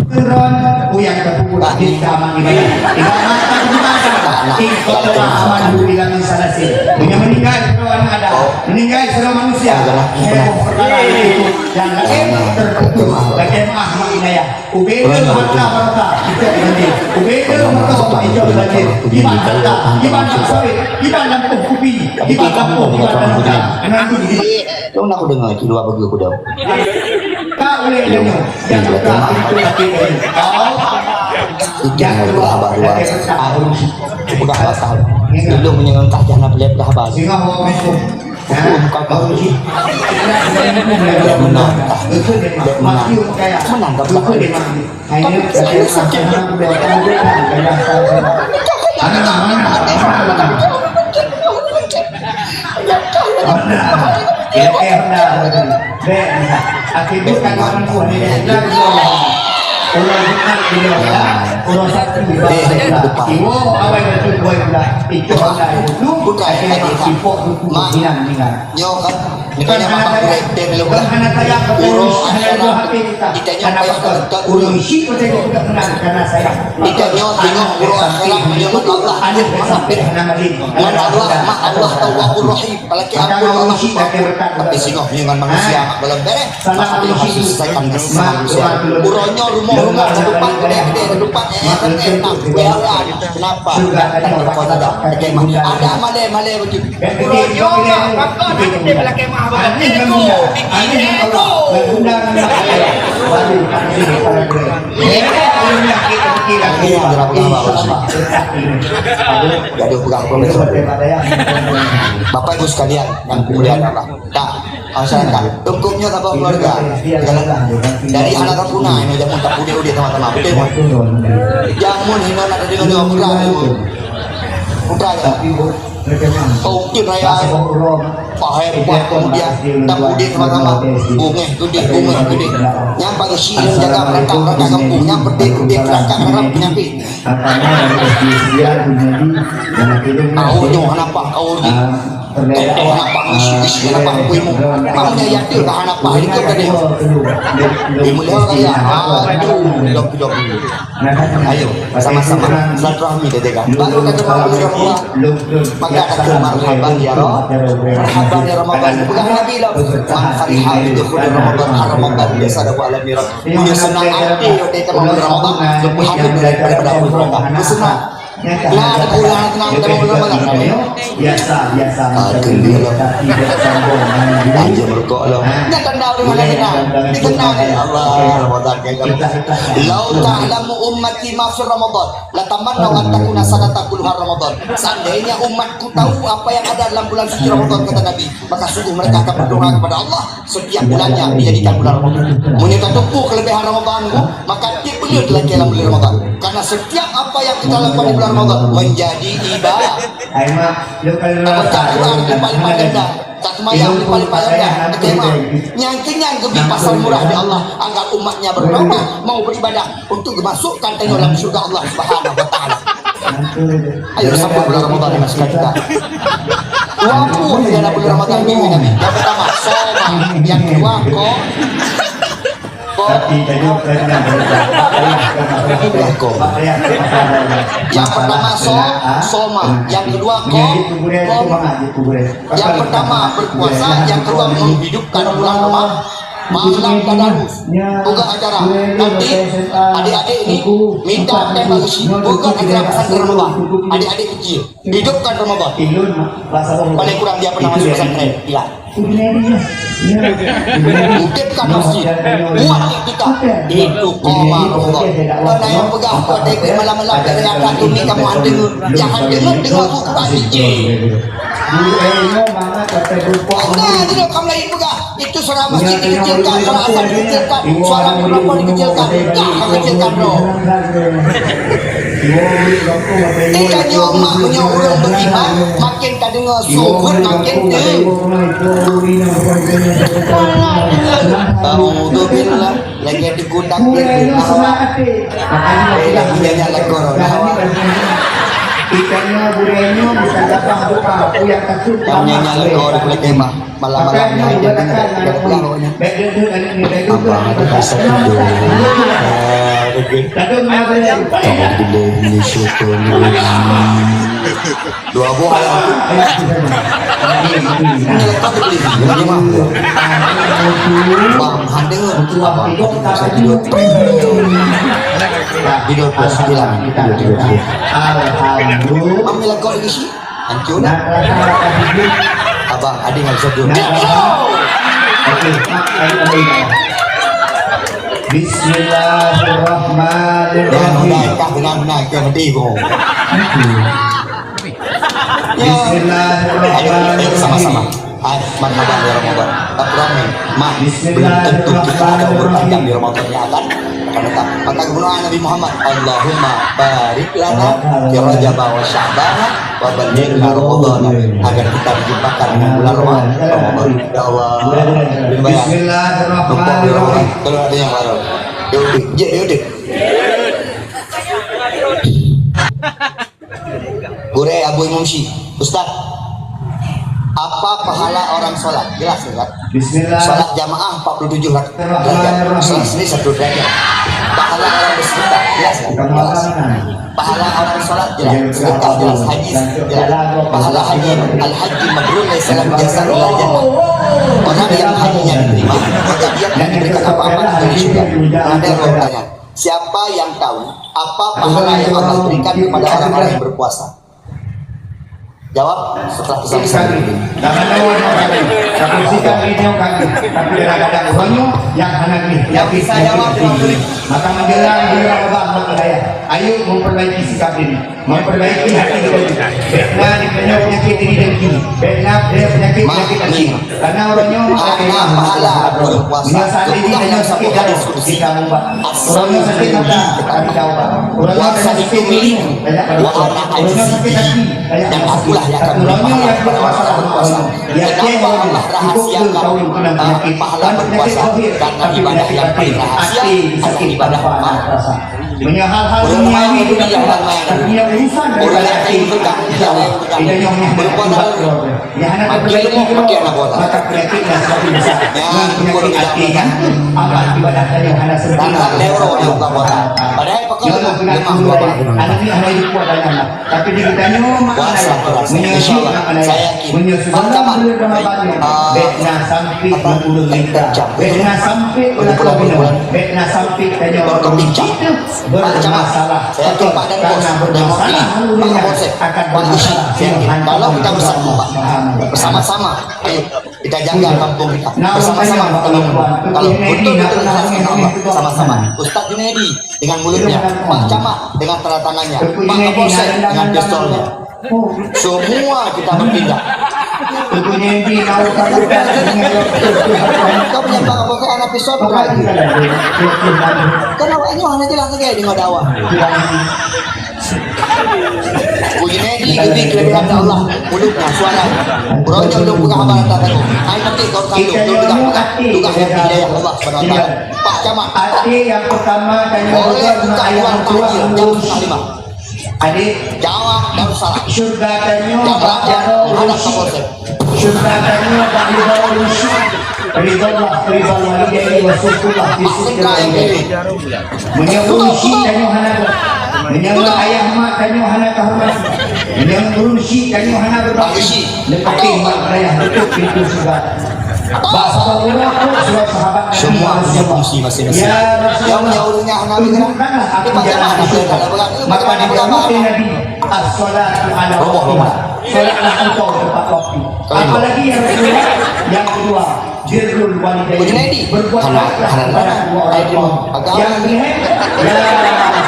Turun, uyang teupeu di zaman ini. Ibarat mata gimana? Iqtala amaluhu ila min salasin. Punya meninggal, kalau anak ada. Meninggal, seluruh manusia. Heboh perkara itu. Dan lain terputus. Bagaimana Ahmad Inayah? Ubeda harta-harta, itu yang penting. Ubeda motor, itu yang penting. Iban harta, iban sawit, iban lampôh kupi, iban lampôh, iban lampôh. Kenapa begitu? Dong nak aku dengar itu dua bagi aku dah. Tak boleh dengar. Yang tak itu lagi. Kau jangan lupa bahwa harus pegang pasal. Belum menyerang kah jangan boleh pegang pasal. Sehingga orang itu. Hukum kau kau uji. Dia menang. Dia menang. Menang kau pegang. Tapi saya sakit. Mana, mana, mana? Mana? Kira-kira mana? Bek, akibat kan orang tua ni, dia bilang, orang Jumat dia bilang, orang Sabtu dia bilang, iwoe awai batu buai pula, itu anda itu, bukan, bukan, bukan, bukan, bukan, bukan. Nyoe kan, nyoe kan hana sayang, bukan hana sayang, bukan hana dua hati kita. Hana faktor. Ureueng syik beutôi kita kenal karena sayang. Kita nyoe tengok uroe akhirat nyoe Allah. Anak sampai hana malin. Ngon Allah, mak Allah Tawwabur Rahim. Apalagi ampun Allah. Tapi singoh nyoe ngon manusia mak belum beres. Maka dia harus selesaikan kasih manusia. Uroe nyoe rumoh-rumoh satu pan, gede-gede satu pan, eh, Kenapa? Ada malé-malé begitu. Uroe nyoe mak pakon teuntèe lakèe meu'ah bak ego, bikin ego. Gadoh peugah peue? Bapak Ibu sekalian yang dimuliakan Allah. Dah, masyarakat. Hukumnya sama keluarga. Dari anak puna ini jamun tak udeh-udeh sama-sama. Betul, kan? Jamun ini nak ada dengan putra. Putra ya. Kau tu raya. Pahai buat kemudian tak udeh sama-sama. Bungeh gede, bungeh gede. Nyampak isi dan jaga mereka, mereka kampung. Nyampak gede, gede, mereka harap penyakit. Tahu nyoh kenapa kau ni? Kenapa misi-misi, kenapa aku ilmu? Kamu yang yakin dah kenapa? Ini kau tadi. Ilmu dia kaya. Aduh, dok, dok. Ayo, sama-sama. Silaturahmi dah jaga. Baru kata baru dah buat. Maka kata marhaban ya Rabb. Marhaban ya Ramadan. Bukan Nabi lah. Man fariha bi dukhuli Ramadan, Ramadan biasa ada buat alam ni. Punya senang hati, oke, kita mau Ramadan. Lebih hati daripada bulan Ramadan. Senang. Nah, ada bulan senang kita mau Ramadan. Biasa, biasa. Aduh, dia lah. Aja merokok lah. Dia kenal dengan lain lah. Dia kenal dengan Allah. Ramadan kayak gitu. Lau ta'lamu ummati ma fi Ramadan, la tamannau an takuna sanatan kulluha Ramadan. Seandainya umatku tahu apa yang ada dalam bulan suci Ramadan, kata Nabi, maka sungguh mereka akan berdoa kepada Allah setiap bulannya dijadikan bulan Ramadan. Meunyoe tateupeue kelebihan Ramadan tu, maka tiep buleuen teulakèe lam bulan Ramadan. Karena setiap apa yang kita lakukan di bulan Ramadan menjadi ibadah. Baca Quran berlipat-lipat ganda, tak sembahyang berlipat-lipat ganda, betul tak? Nyang keunyan geubi pasal murah di Allah agar umatnya bertaubat, mau beribadah untuk dimasukkan tanyoe dalam syurga Allah Subhanahu wa Taala. Ayo, sambut bulan Ramadan dengan sukacita. Dua puluh di dalam bulan Ramadan minggu Nabi. Yang pertama, soma. Yang kedua, ko. Ko. Yang pertama, so, soma. Yang kedua, ko. Ko. Yang pertama, berpuasa. Yang kedua, menghidupkan bulan Ramadan. Malam tadarus, buka acara. Nanti adik-adik ni minta dan baru si buka acara pesantren Ramadan. Adik-adik kecil, hidupkan Ramadan. Paling kurang dia pernah masuk pesantren, gila. Hidupkan masjid, buat iktikaf. Itu koma Ramadan. Kau nak yang pegang kau, tapi malam-malam dari atas tu ni kamu ada. Jangan dengar, dengar aku tak sijil. Nah, itu dah kamu lain pegang. Itu suara masjid dikecilkan, suara azan dikecilkan, suara mikrofon dikecilkan, dah kecilkan, bro. Ikan nyoe mak punya ureueng beriman, makin ka dengar suhut makin tu. A'udzubillah, lagi digudak dia. Makanya kita punya nyala corona. Ikan nyoe, gurèe nyoe, bisa dapat buka, puyak takut. Kamu nyala corona di Pulau Kemah. Malam-malam ni ada dengar, ada pulang pokoknya. Abang ada rasa tidur. Ah, betul. Tunggu dulu, ini syukur ni. Dua buah ayam. Ini lekat tu beli. Ini mah. Bang, ada tu abang. Saya tidur. Tidur pukul sembilan. Tidur, tidur, tidur. Alhamdulillah. Ambil lekat isi. Hancur dah. Abang, ada yang sedut. Bismillahirrahmanirrahim. Dengan benar, benar, benar, ke hati kau. Bismillahirrahmanirrahim. Ayo, ayo, sama-sama. Hai, marhaban ya Ramadan. Tapi ramai. Mak, belum tentu kita ada umur panjang di Ramadan yang akan akan datang. Maka geupeugah Nabi Muhammad, "Allahumma barik lana fi Rajab wa Sya'ban wa ballighna Ramadan." Agar kita dijumpakan dengan bulan Ramadan. Ya Allah. Bismillahirrahmanirrahim. Kalau ada yang baru. Yuk, yuk, yuk. Gurèe Abu Imam Syi, Ustaz, apa pahala orang sholat? Jelas ya, Ustaz? Bismillah. Sholat jamaah empat puluh tujuh rakaat derajat. Sholat sendiri satu derajat. Pahala orang bersedekah, jelas ya? Jelas. Pahala orang sholat jelas, sedekah jelas, haji jelas. Pahala haji, al-hajju mabrur laisa lahu jaza'un illa jannah. Orang yang hajinya diterima, maka dia tidak diberikan apa-apa kecuali syurga. Ada orang bertanya, Siapa yang tahu apa pahala yang Allah berikan kepada orang-orang yang berpuasa? Jawab setelah pesan saya. Jangan tahu orang lain. Tapi sikap ini kan, tapi kadang-kadang orang yang hana ni, yang bisa jawab. Maka menjelang bulan Ramadan, maka saya, ayo memperbaiki sikap ini. Memperbaiki hati kita. Bèk na dikeunong penyakit diri dengki. Bèk na penyakit-penyakit dengki. Karena orang nyoe maka pahala berpuasa. Meunyoe sakit diri, meunyoe sakit darah, kita meubat. Orang nyoe sakit mata, kita ubat. Orang nyoe sakit telinga, banyak berdoa. Orang nyoe sakit hati, banyak bersedih. Tapi orang nyoe yang berpuasa, berpuasa. Yakin Allah rahasiakan pahala berpuasa karena ibadah yang paling rahasia, karena ibadah yang paling rahasia. Meunyoe hal-hal duniawi itu tak ada, tapi yang urusan daripada hati, kita nyoe hanya berbuat, yang hana terperbaiki, maka penyakitnya semakin besar. Nyan penyakit hati kan, amal ibadah tadi hana sempurna. Padahai pakon lemah, lemah. Anak ni hana hidup kuat dalam. Tapi di geutanyoe makna, meunyoe jih makna, meunyoe sigohlom buleuen Ramadhan nyoe, bèk na sampai meuleueng lingka, bèk na sampai meulakon inong, bèk na sampai tanyoe bermasalah. Karena bermasalah akan bermasalah. Kalau kita bersama, bersama-sama, ayo kita jaga kampung kita. Bersama-sama kita bangun. Kalau betul-betul ikhlas sama Allah, sama-sama. Ustaz Junaidi dengan mulutnya, Pak Camat dengan tanda tangannya, Pak Kapolsek dengan pistolnya. Semua kita bertindak. Kau punya Pak Kapolsek anak pistol bukan? Kan awak nyoe hana jelas lagi dengan dakwah. Puji Nabi, kelebihan Allah, mulutnya, suaranya. Beronjong dong peugah haba teuka. Hai mati kau kandung, dong peugah, peugah, peugah yang hidayah Allah Subhanahu wa Taala. Pak Camat. Hati yang pertama tanyoe boleh buka ruang takjil jam setengah lima. Adik, jawab dan salam. Syurga tanyoe bak jaroe urusi. Syurga tanyoe bak jaroe urusi. Ridha Allah, ridha walidaini wa suhbah fi sidqi wal iman. Meunyoe urusi tanyoe hana, meunyoe ayah mak tanyoe hana kahormati, meunyoe urusi tanyoe hana berbakti, leupah mak ayah tutup pintoe syurga. Bak saboh uroe, saboh sahabat Nabi, semua punya fungsi masing-masing. Ya Rasulullah, yang punya urunya hana, tunjukkanlah aku jalan Rasulullah. Maka dijawab oleh Nabi, "As-salatu ala waqtiha." Salatlah engkau tepat waktu. Apalagi ya Rasulullah, yang kedua, birrul walidain. Berbuat baiklah kepada kedua orang tua. Yang ketiga, ya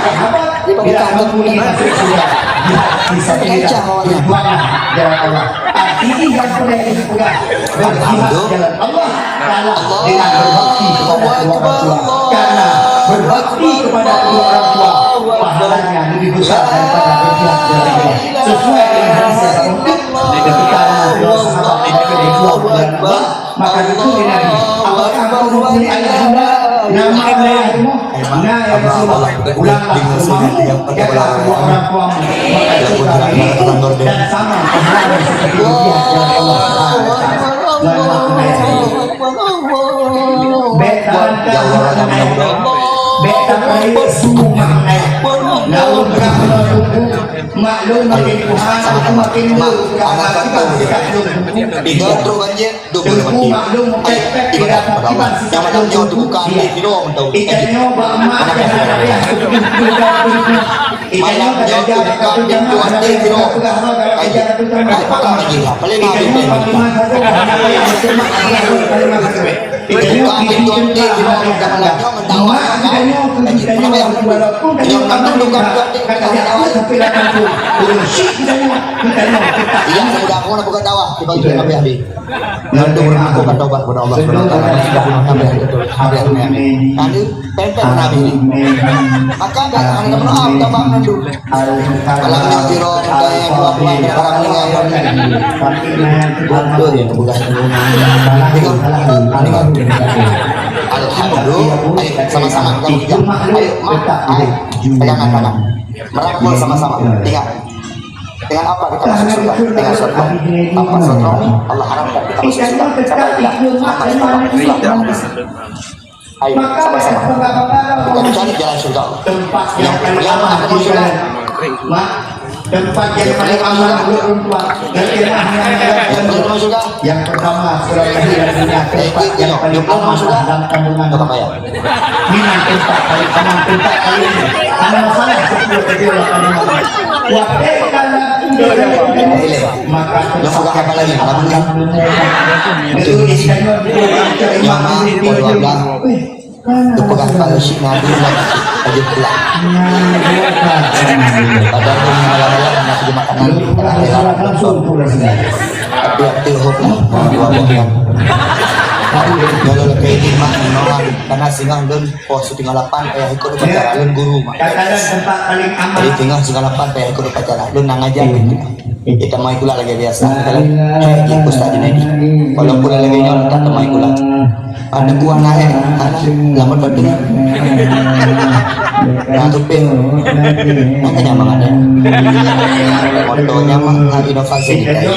sahabat, bila kamu ini masuk surga, jihad fisabilillah, berjuanglah jalan Allah. Artinya yang pernah dipegang, berjihad jalan Allah kalah dengan berbakti kepada kedua orang tua. Karena berbakti kepada kedua orang tua pahalanya lebih besar daripada berjihad jalan Allah. Sesuai dengan hadis yang saya sebutkan, ketika kedua sahabat itu berjuang jalan Allah, maka ditanya Nabi, "Apakah engkau mempunyai ayahanda? Nama ayahmu?" "Na, ya Rasulullah." "Pulanglah ke rumahmu, jaga kedua orang tuamu, maka surga milikmu dan sama pahalanya seperti berjihad jalan Allah Subhanahu wa Taala." Bèk tabantah makna ayah. Bèk tapeurayeuk su makna ayah. Lawan brah ngon buku, maklum makin tuha, makin leuka, makin sikap leuka. Teungku maklum meuket-ket, tidak akibat sikap leuka. Itanyoe bak mak dah ada payah. Itanyoe ka jaga ka peujamaah, ka peugah haba, ka jaga ka peujamaah. Itanyoe bak iman sagoe, hana payah meuseumah, hana payah meuseumah. Itanyoe keu itanyoe, mak itanyoe keu itanyoe, walaupun tanyoe ka meuseumah, ka tajak tapi lapan puluh. Ureueng syik itanyoe, itanyoe teutap. Iya, semoga aku nak buka dakwah, tiba-tiba habis-habis. Nyan tu ureueng aku akan taubat kepada Allah Subhanahu wa Taala. Sudah bunuh Nabi, habis Nabi. Ada pempek Nabi ni. Maka dah hana berdoa, taubat nyan tu. Kalau nak siro, minta yang dua-dua, minta orang meninggal. Betul ya, bukan. Alhamdulillah. Ayo, sama-sama kita bertiga. Ayo, mak, ayo, pegangan tangan. Merangkul sama-sama. Ingat. Dengan apa kita masuk surga? Dengan surga. Apa surga? Allah harapkan kita masuk surga. Siapa yang bilang? Ayo, sama-sama. Kita cari jalan surga. Yang pertama akan masuk surga. Tempat yang paling aman untuk perempuan. Dan ilahnya yang paling aman. Yang pertama, surah Yasin, tempat yang paling aman dalam kandungan. Ini tempat paling aman, tempat paling aman. Ada masalah, sepuluh kecil akan aman. Wahai kamu, maka tempat yang paling aman. Betul, istrinya betul. Yang mana? Wih. Teupeugah keu si Nabi lah, laju pulang. Padahal dia malam-malam nak pergi makanan di tengah jalan, langsung pulang sini. Tapi waktu hok, mau dua buah kan. Kalau lebih lima, memang karena singoh lôn poh setengah lapan, payah ikut upacara, lôn guru mak. Jadi singoh setengah lapan, payah ikut upacara, lôn nang ajar. Kita mai pula lagi biasa. Kita lah, eh, di Ustaz Junaidi. Walaupun lagi nyoe, tak temai pula. Ada buah naik, anak, lambat batu. Nah, tu pun. Makanya mangat, eh. Motornya mah, ah, inovasi kita.